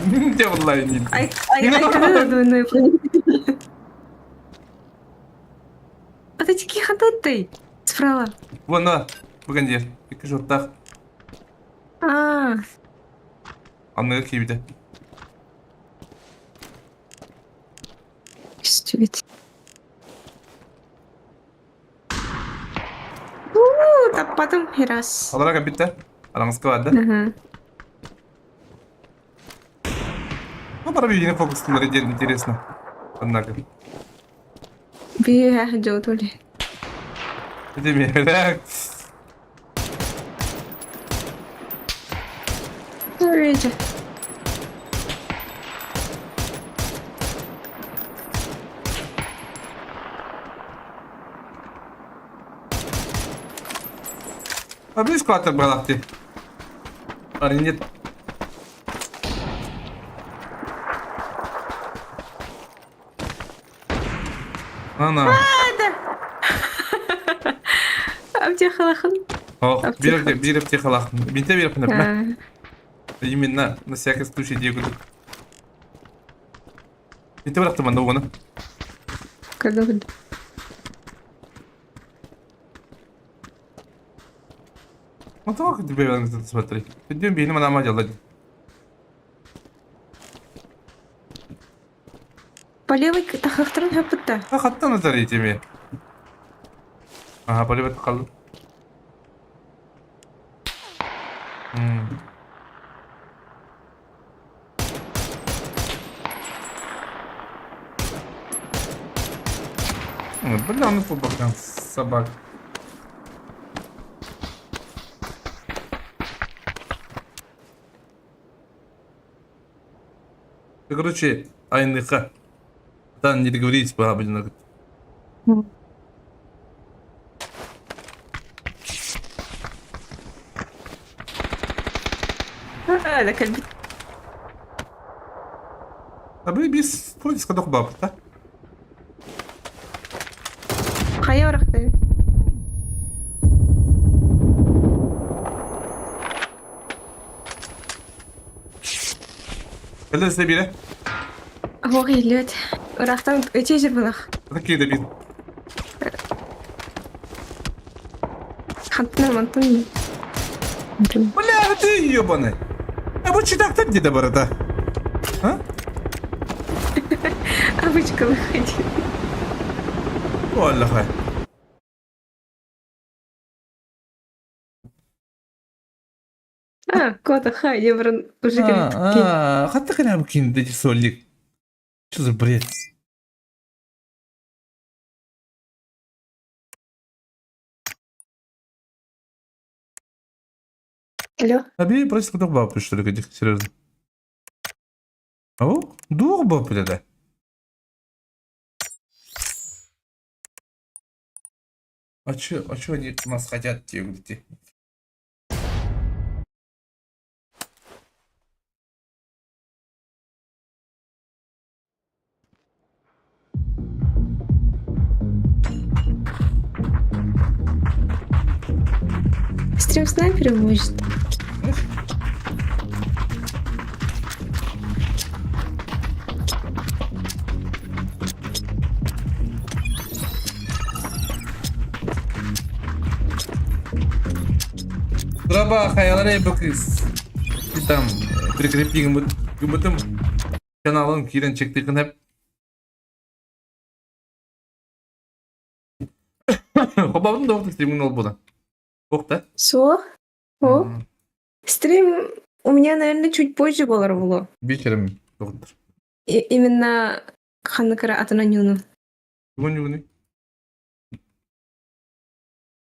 Сделала. Ай, ай, ай, когда двойное проникновение? А ты такие ходатай. Справа. Вон, на, погоди. Икки так. А, Анныга киирбитэ. Көстүбүт. Уу, таппатым раз. Алара кэлбиттэ. Араҥаска баар да? Ага. Ну, парабиини фокустуулар диэн интересно. Однако. Биэ дьоотули. Ити миэрэ. Речи. А близко отобрала ты. А нет. Ана. Аптехалахан. Ох, биир биир аптехалаах. Бинте биир пнепме. Именно на всякий случай диэкудук. Бинте бырахтым манна угуну. Когда Ну того, как тебе смотри. Идем бейним ана дела. По левой тахахтарын хөппүттэ. А хаттан атар итими. Ага, по левой тахалды. Бля, ну по бокам собак. Короче, айныха. Там не договорились по блин. А, да кэлбит. А вы без поиска баб, да? Хайа орахты. Кэлэ себире. Ох, илет. Ырахтан өтө жер булах. Такие да бит. Хантна мантын. Бля, ты ебаный. А вот читак так где-то борода. А? Обычка выходи. Оллахай. А, кота хай, я бран уже А, хатта кана букин дети солик. Что за бред? Алло. А просит куда бабу, что ли, серьезно? Ау, дух бабу, да? А чё они от нас хотят, те, те? Стрим снайпера может. Даба хайалары бу кыыс. Там прикрепи гыммытым каналын киирэн чектикин хеп. Хобабын да стримин ол була. Ох да. Со? О? Стрим у меня, наверное, чуть позже было. Вечером доктор. И именно ханныкара атынан Бүгүн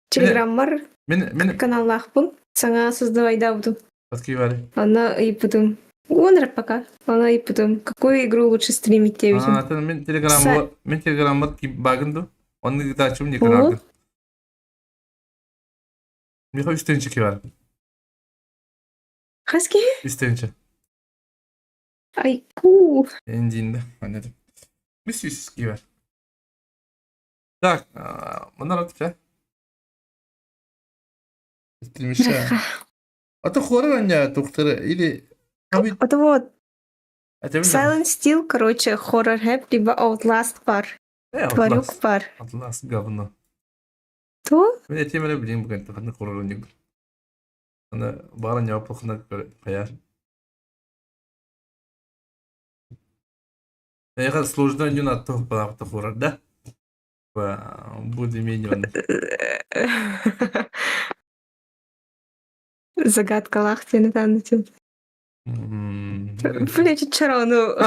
Телеграммар Мен каналлаахпын. Саҥа создавайдаабытым. Открывали. Ана ыйыппытым. Уонар пока. Ана ыйыппытым. Какую игру лучше стримить диэбитим. А, мен телеграмма мен телеграмма багынду. Оны гытачым не каналды. Миха үстенче бар. Хаски? Үстенче. Айку. Эндинде. Анадым. Бис үс бар. Так, мына ратып Стримиша. А то хоррор аня доктор или Это вот Silent Steel, короче, хоррор хэп, либо Outlast пар. Тварюк пар. Outlast говно. То? Мен этим эле билим бүгін тахны хоррор ойныг. Аны барын жауаплықына қаяр. Ехал сложно не на то, потому хоррор, да? Более-менее. Загадка лахтины там. Блять, чарону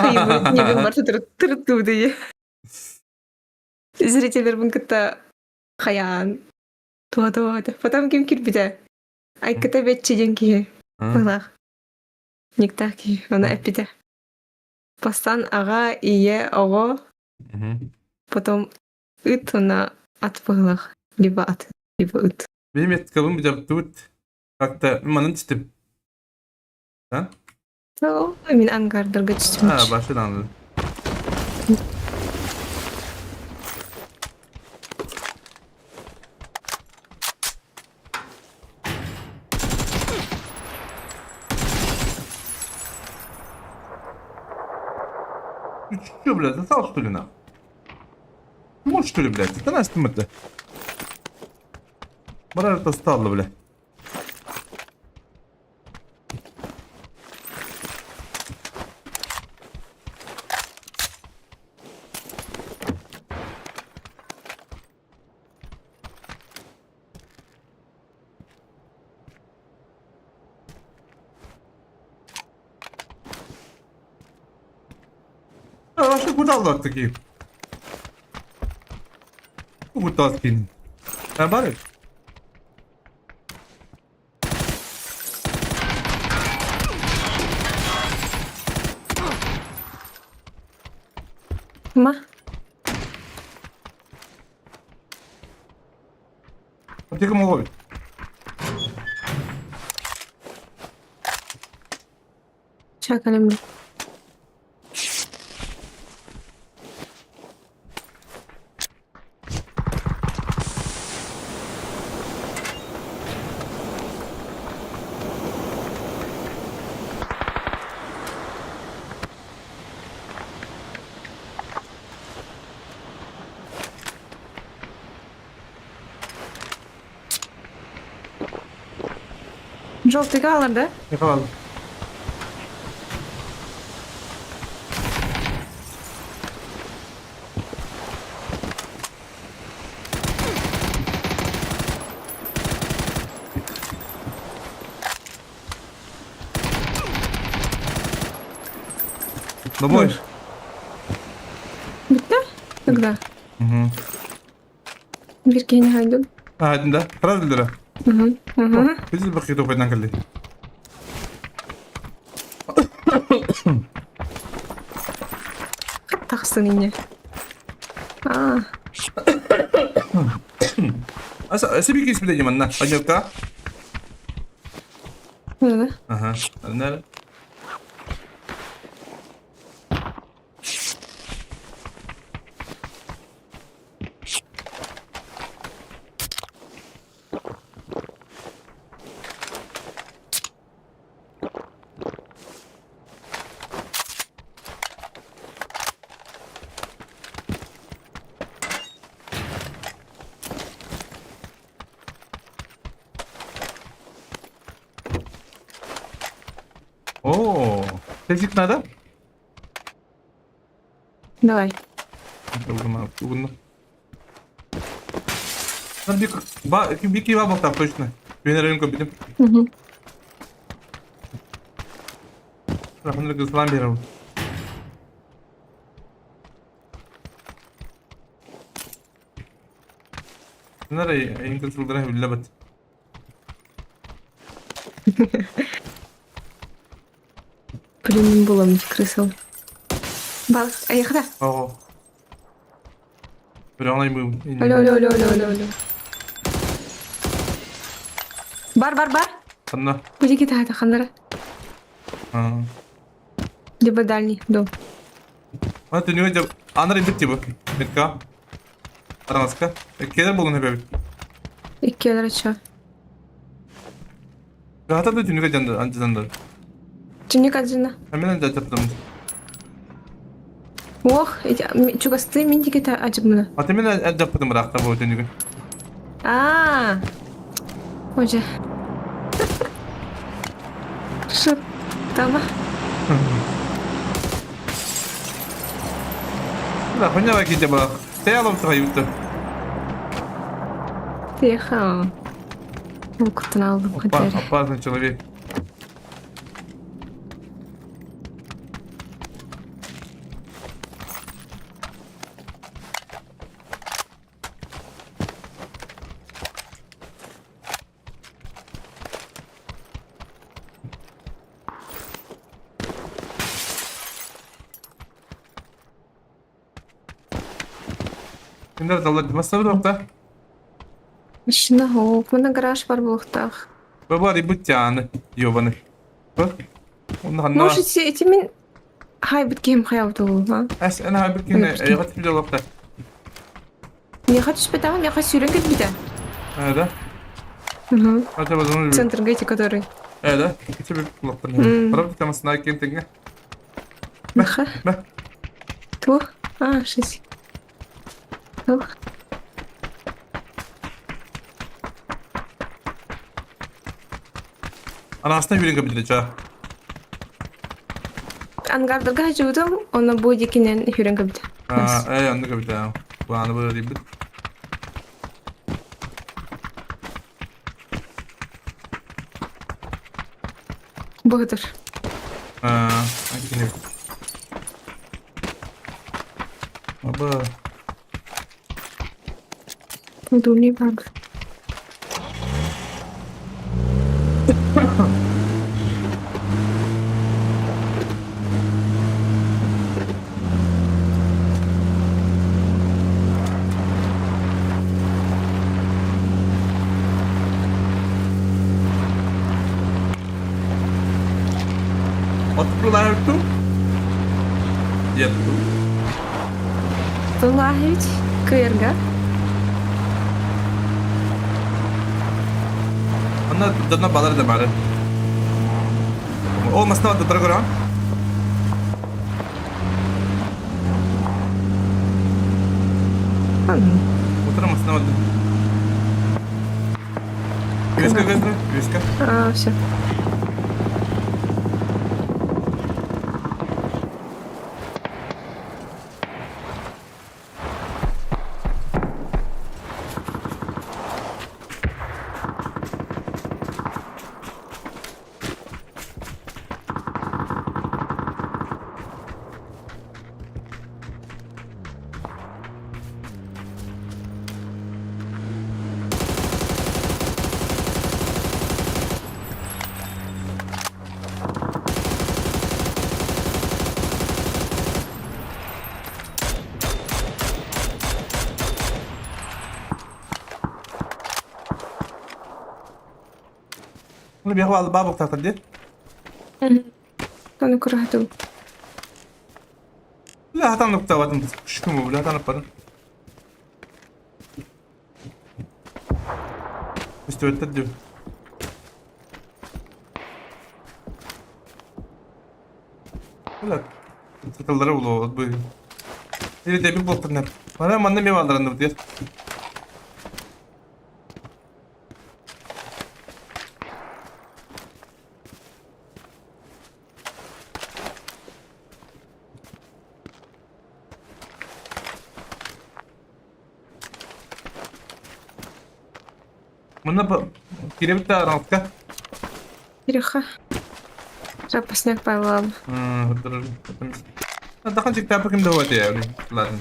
не барты трудные. Зрительдер кытта хаян. Туа туа. Потом ким кирбите. Айкыта бетчи ден киһи. Былах. Никтах киһи. Она эппите. Бастан аға, ие, оҕо. Потом ыт она ат быһылах. Либо ат, либо ыт. Benim etkabım bir тут как-то манын түстүм. А? Мин ангардырга түстүм. А, башын анладым. Ты чё, блядь, засал, что ли, нахуй? Можешь, что ли, блядь? Это настым это. Мораль это стало, блядь. А что куда такие? Куда скин? А бары? Ма? Аптека ловит. Чакалем. Желтый галлар, да? Не хавал. Домой. Бітті? Когда? Угу. Биркени хайдun. А, да? Правда, да? Угу. Угу. Biz bakıyor topu kaldı. Тахсын ине. А, Аса, себе кейс биле манна. Пойдёт-ка. да. Ага. Нары. Тезик надо? Давай. Угунна. Бики ба болтар точно. Венерин көбүтүм. Рахман кызлан берем. Нара эҥин сылдара биллэбэт. Блин, булам крысыл. Бал, айахта. Ого. Бираңлай бу. Алло, алло, алло, алло, алло, алло. Бар, бар, бар. Ханна. Будет китата, ханнара. Либо дальний дом. Ана түнүгө жап анар бит тибы. Метка. Аранаска. Келер болун хебе. Икки чё? Гата да түнүгө жанды анжанды. Түнүк аджина. Мен да жаптым. Ох, эти чугасты мен дигета ажыбмына. Ата мен жаптым биракта бу түнүгө. А. Оже. Шып. Тама. Да, хуйня ките ба. Те алып тура ютты. Тихо. Кутун алдым кадер. Опасный человек. Киндер залар демастабы докта. Машина хоп, мына гараж бар булуктах. Бабар и бутяны, ёбаный. Может, эти мен хай биткем хаябды а? Әс, ана хай биткем айгат биле лапта. Не хочу спитам, я хочу сүрен кетбите. Э, да? Угу. Ата базон. Центр эти, который. Э, да? Тебе лапта. Правда, там сна кентинге. Маха. Ба. Тух. А, шесть. Тух. Ана астына жүрген кабинет ча. Ангардырга жуудум, оны бу дикинен хүрен кабинет. А, э, аны кабинет. Бу аны бу дибит. Богатыр. А, акине. Аба. Удобнее баг. Отплываю ту. Етту. Тулахич, кырга. Анна дана балар да бары. О, масна да торгора. Утро масна да. Виска, виска, виска. А, все. Оны бияғы алып бабық тартыр де. Оны курахату. Бля, хатан нукта ватым. Күшкім бу, бля, хатан аппадым. Үстөттер деп. Бля, сатылдары булу, бу. Или дебил болтыр неп. Мана манна мева алдырынды бу дер. Мына кирэбит да араҥаска. Кириха. Запасняк Павловна. Тахан чиктаапы ким да хуа тиэ ладно.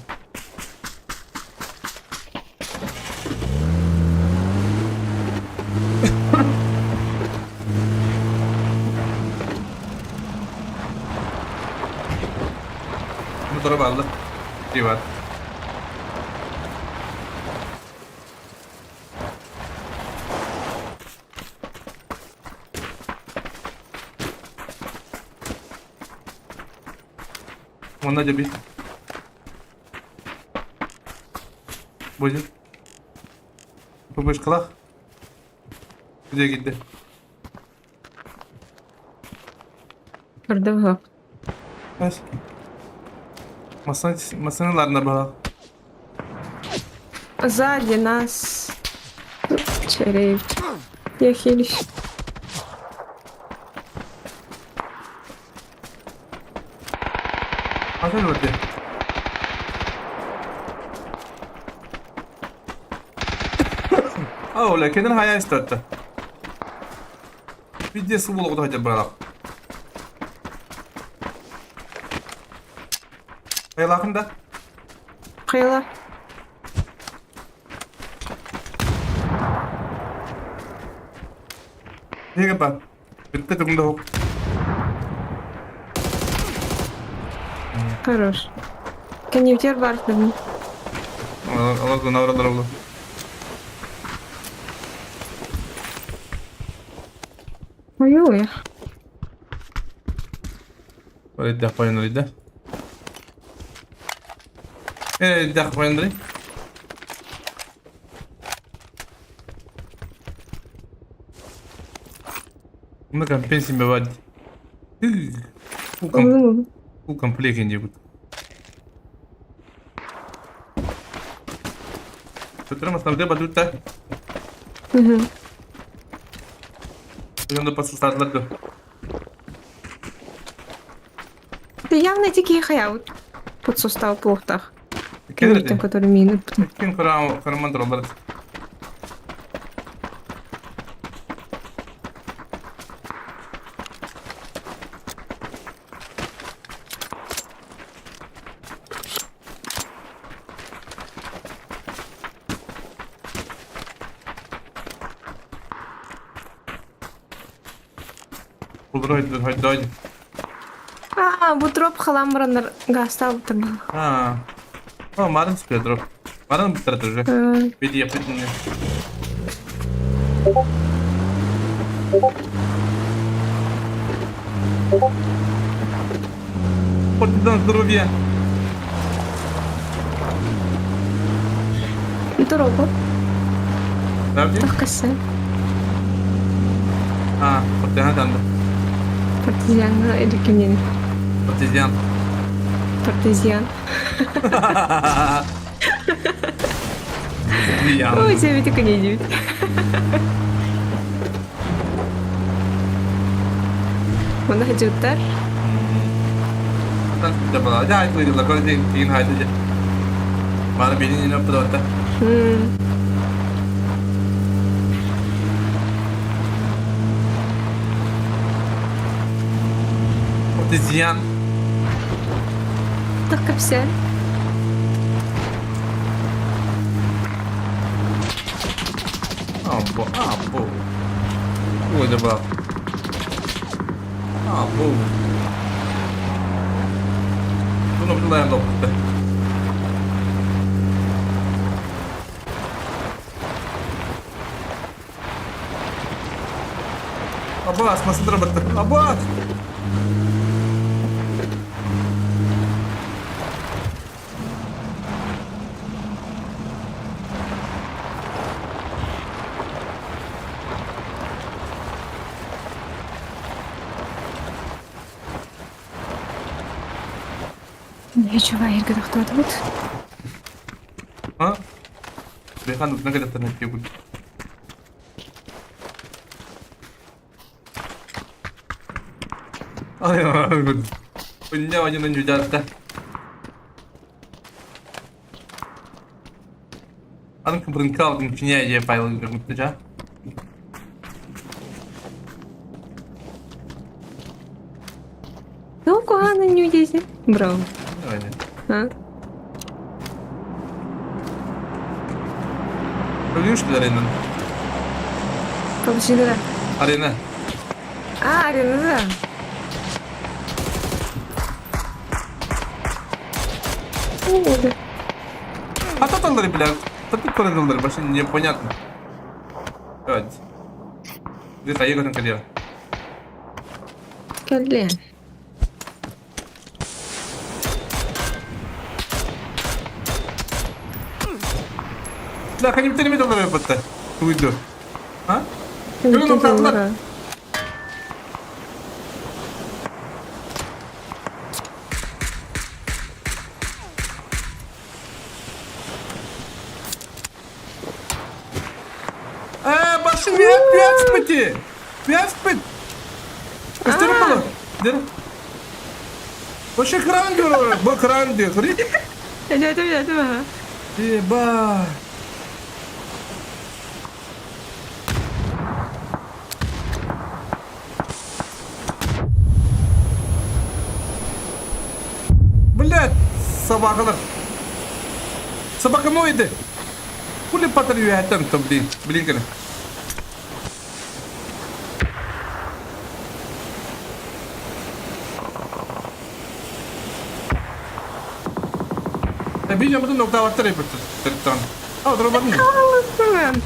Мотора баалла. Бар. Уонна дьэби. Будет. Пупышкалах. Где киирдэ? Көрдө быһа. Массыыналарына быһа. Сзади нас. Череп. Я хилюсь. Атын өлөрдө. А, оля, кенен хайа истотта. Виде субул оҕото сылдьар быһалаах. Хайалаахын да? Хайала. Неге ба? Бүттэ тугун да суох. Хорош. Конъюнктер бар дым. Олор гына олор. Ой-ой. Эрдээх пояннарыйда. Эрдээх пояннарый. Мына компенсия бывает. Фул комплект диэбит. Сотрем основные батута. Угу. Надо подсостатлар Ты явно дикий хаяут. Под сустав плохтах. Ким, который мины. Ким караман дроллар. Хоть А, бу дроп халам бараннар гаастаабыттар баҕа. А, о, марын спе дроп. Марын бүттэр уже. Види, я придумал. Партизан здоровья. Дорогу. Правда? Тахкасы. А, партизан там. Партизан или кимнен? Партизан. Партизан. Ой, тебе только не идет. Мына жуттар. Партизан. Так капсел. А, бо, а, бо. Ой, да А, бо. Bunu bilen loppu. Аббас, масындыра бітті. Аббас! Ничего, эргэ тохтоотубут. А? Бейхан утна кэлэттэн этиэбит. Ай, Уння оннун дьүдьаатта. Аны кыбырынка алдын кине е файлын көрмүттү жа. Бро. А? Өлүүш аренан. Получили Арена. А, арена, да. А то таллары, бля. Топит коридоры, больше непонятно. Давайте. Где-то я говорю, карьера. Кэллиэн. Бля, ханим ты не доллары бытта. Уйду. А? Күн утатылар. Ээ, башым пять Пять Көстөрүм боло. Дер. Вообще кран diyor. Bu кран diyor. Эдэтим, эдэтим, аха. Еба. Блядь, собакалар. Собаканоиды. Хули патыр үөһэттэн то блин, блин кэлэ. Видео мытын октаваттар эппит. А, оторбатын. Хаалыстым.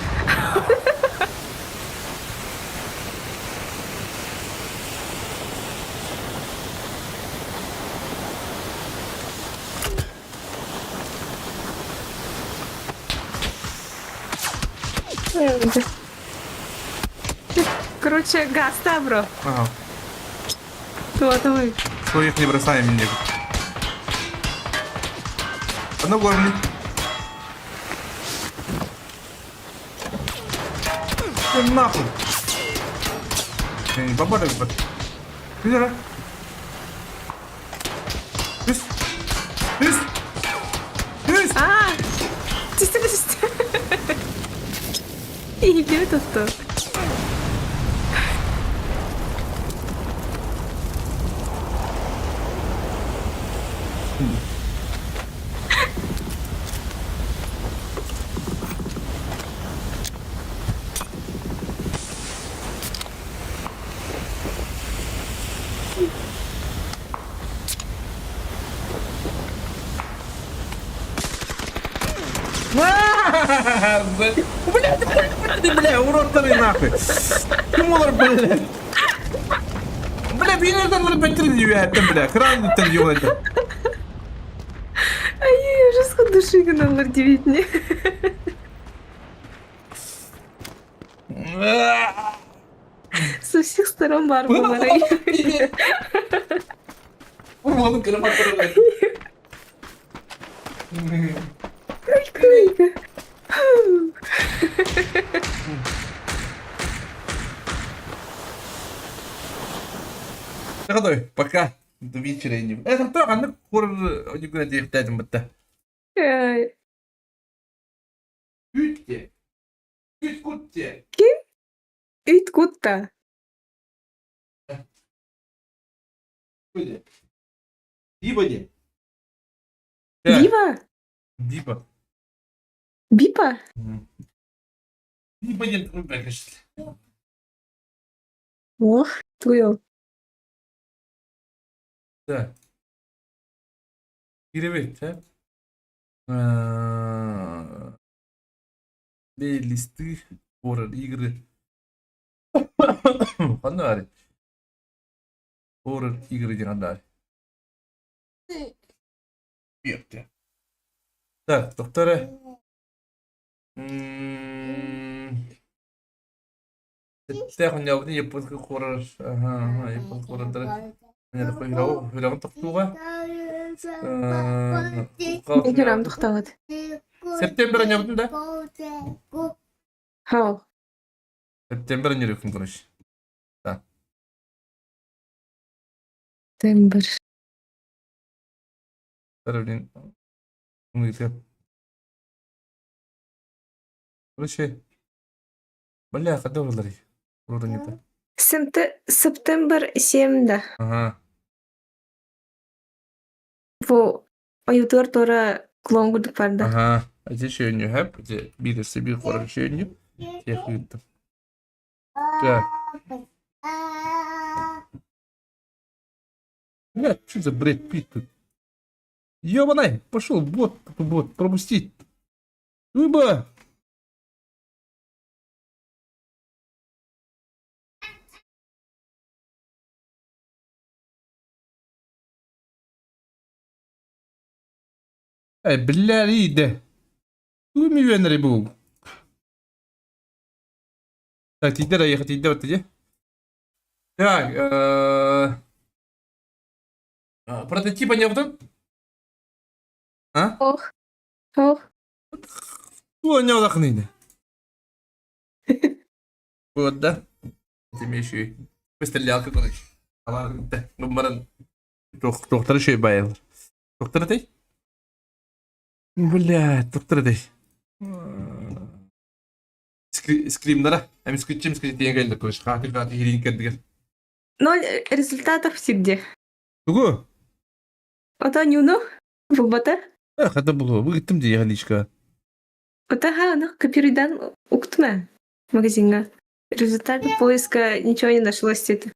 Короче, газ бро. Ага. Туатовый. Своих не бросаем мне. Одну горбли. Ты нахуй. Я не попадаю, бат. Видишь? Үс. Үс. Үс. А! Түстэ түстэ. Иһиллибит тутtu. Бля, ты, бля, урод ты нахуй. Ким олар, бля. Бля, биир бэттэр дьүөттэн, бля, кран диттэн дьүөттэн. Ай, уже души гыналлар дивитне. Со всех сторон бар буоларай. Уолун кырматтар. Круто. Готовь, пока. До вечера. Это то, аны кур никуда диэхтээтим бытта. Ай. Үтте. Үт кутте. Ким? Үт кутта. Диба де. Дива? Диба. Бипа? Диба диэн конечно. Ох, туйо. Да. Киребит, э? Плейлисты, хоррор игры. Ханна баарый? Хоррор игры диэн ханна баарый? Бүөхтэ. Так, доктора. Сэттээх онньообутун японскай хоррор, аха, японскай хоррордары Үрэҕин тохтууга. Үрэҕин тохтообут. Септембер онньообутун да? Хау. Септембер онньоруйкун короче. Да. Септембер. Блин. Короче, бля, когда выларый? Вроде не так. Септембер 7 да. Ага. Бу ойуутугар туора клон курдук барда. Аха, ити шөнньүһэп, ити биир өссө биир хорор шөнньү. Тиэх ыыттым. Так. Бля, что за бред Питт тут? Ёбаный, пошел, бот, бот, пропустить. Уйба! Э, бля, иде. Тугу мүөннэри бу? Так, тиийдэ эрэ, тиийдэ батта дии. Так, прототипа не было? А? Ох, ох. Туох не Вот, да? Ты еще и пострелял, короче. Баран. Доктор еще и байыл. Доктор ты? Бля, доктор ты. Скримнара. Эми скричим скричим диэн кэллэ короче. Хаатыр хаатыр хирин кэрдигэр. Ноль результатов всегда. Тугу? Ото нюну булбата. Эх, это было. Выгыттым дии личка. Отаха, ну, копируйдан уктуна магазинга. Результаты поиска ничего не нашлось это.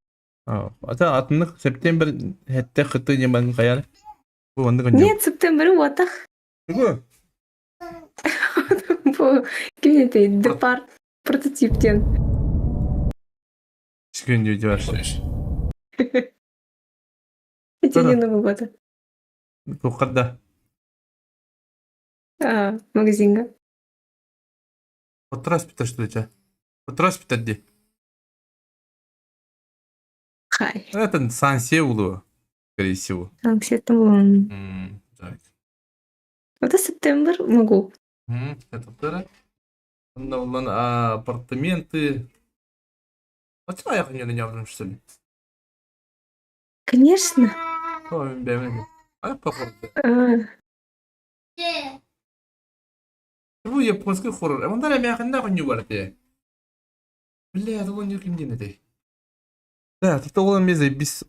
Ата атыннык септембер хэтте хыты ньыман хайар. Бу оннук Нет, септембер уотах. Тугу? Бу ким это депар прототип диэн. Күн дии Ити нюну булбата. Туоххар А, магазинга. Отрас питер что ли? Отрас питер дии. Хай. Это санкция улуу, скорее всего. Санкция Так. Это септембер могу. Это второе. Апартаменты. А что я не не что ли? Конечно. Ой, бля, А похоже. Бу японский хоррор. Онда эмээхиннээх онньуу бар этэ. Бля, это онньуу ким диэн этэй? Так, тут ол эмиэ заебись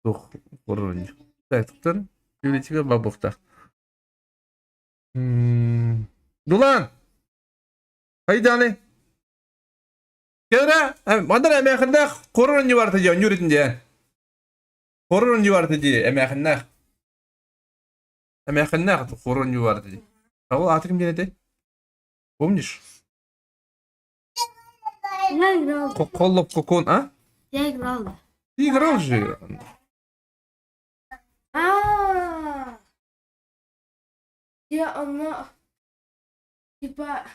туох хоррор онньуу. Так, туттар библиотека бабовтаах. Дулан! Хайданы? Кэлэрэ, мандар эмээхиннээх хоррор онньуу бар этэ дии, онньуур этин дии. Хоррор онньуу бар этэ дии, эмээхиннээх. Эмээхиннээх хоррор онньуу бар этэ дии. А ол аата ким диэн этэй? Помнишь? Я играл. Коллоп Кокон, а? Я играл. Ты играл же. А, Я она типа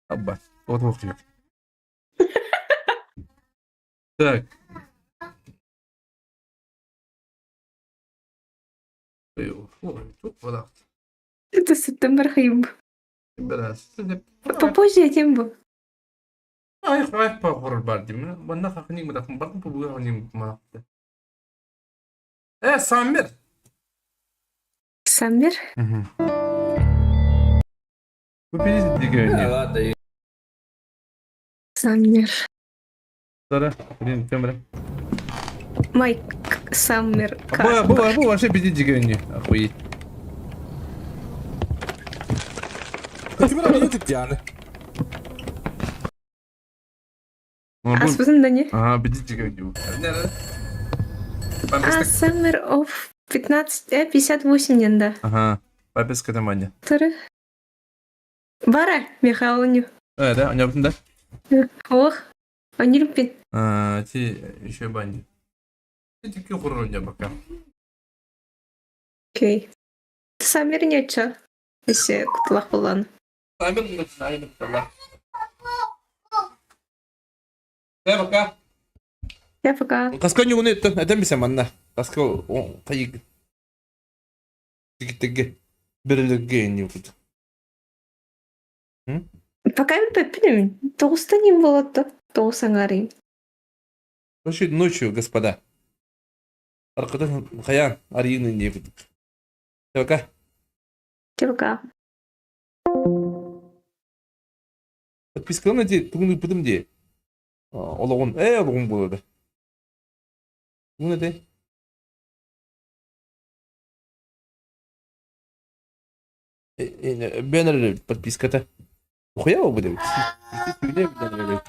Абба. Вот вот Так. Это септембер хайб. Попозже тем бу. Ай, хай похор бар дим. Манна хахниг мадахм бардым бу хахниг мадахты. Э, Саммер. Саммер? Бу пиздец деген. Саммер. Сара, блин, камера. Майк Саммер. Бу, бу, бу вообще пиздец деген. Охуеть. Аспытын да не? Ага, пиздец деген. А, Summer of 15, 58 диэн да. Ага, паписка таманья. Туры. Бара, Михайловню. Э, да, у него да? Ох, Анюрпин. А, ти еще банди. Ти такие хоррор пока. Окей. Саммер не ча. Если кутулах болан. Саммер начинаем кутулах. Да, пока. Я пока. Хаска ньугуну этэн бисэ манна. Хаска хайыг тигиттэргэ бөрөлөргө ньугут. Пока билбэппин Тоҕуста ним буолатта. Тоҕус аҥаарыйым. Короче, ночью, господа. Аркадан хайаан арыйыны диэбит. Пока. Пока. Подпискалана дии, тугун ыыппытым дии. Олоҕун, ээ олоҕун буолуо да. Тугун этэй? Бен подписката. Хуяво будет. Давай.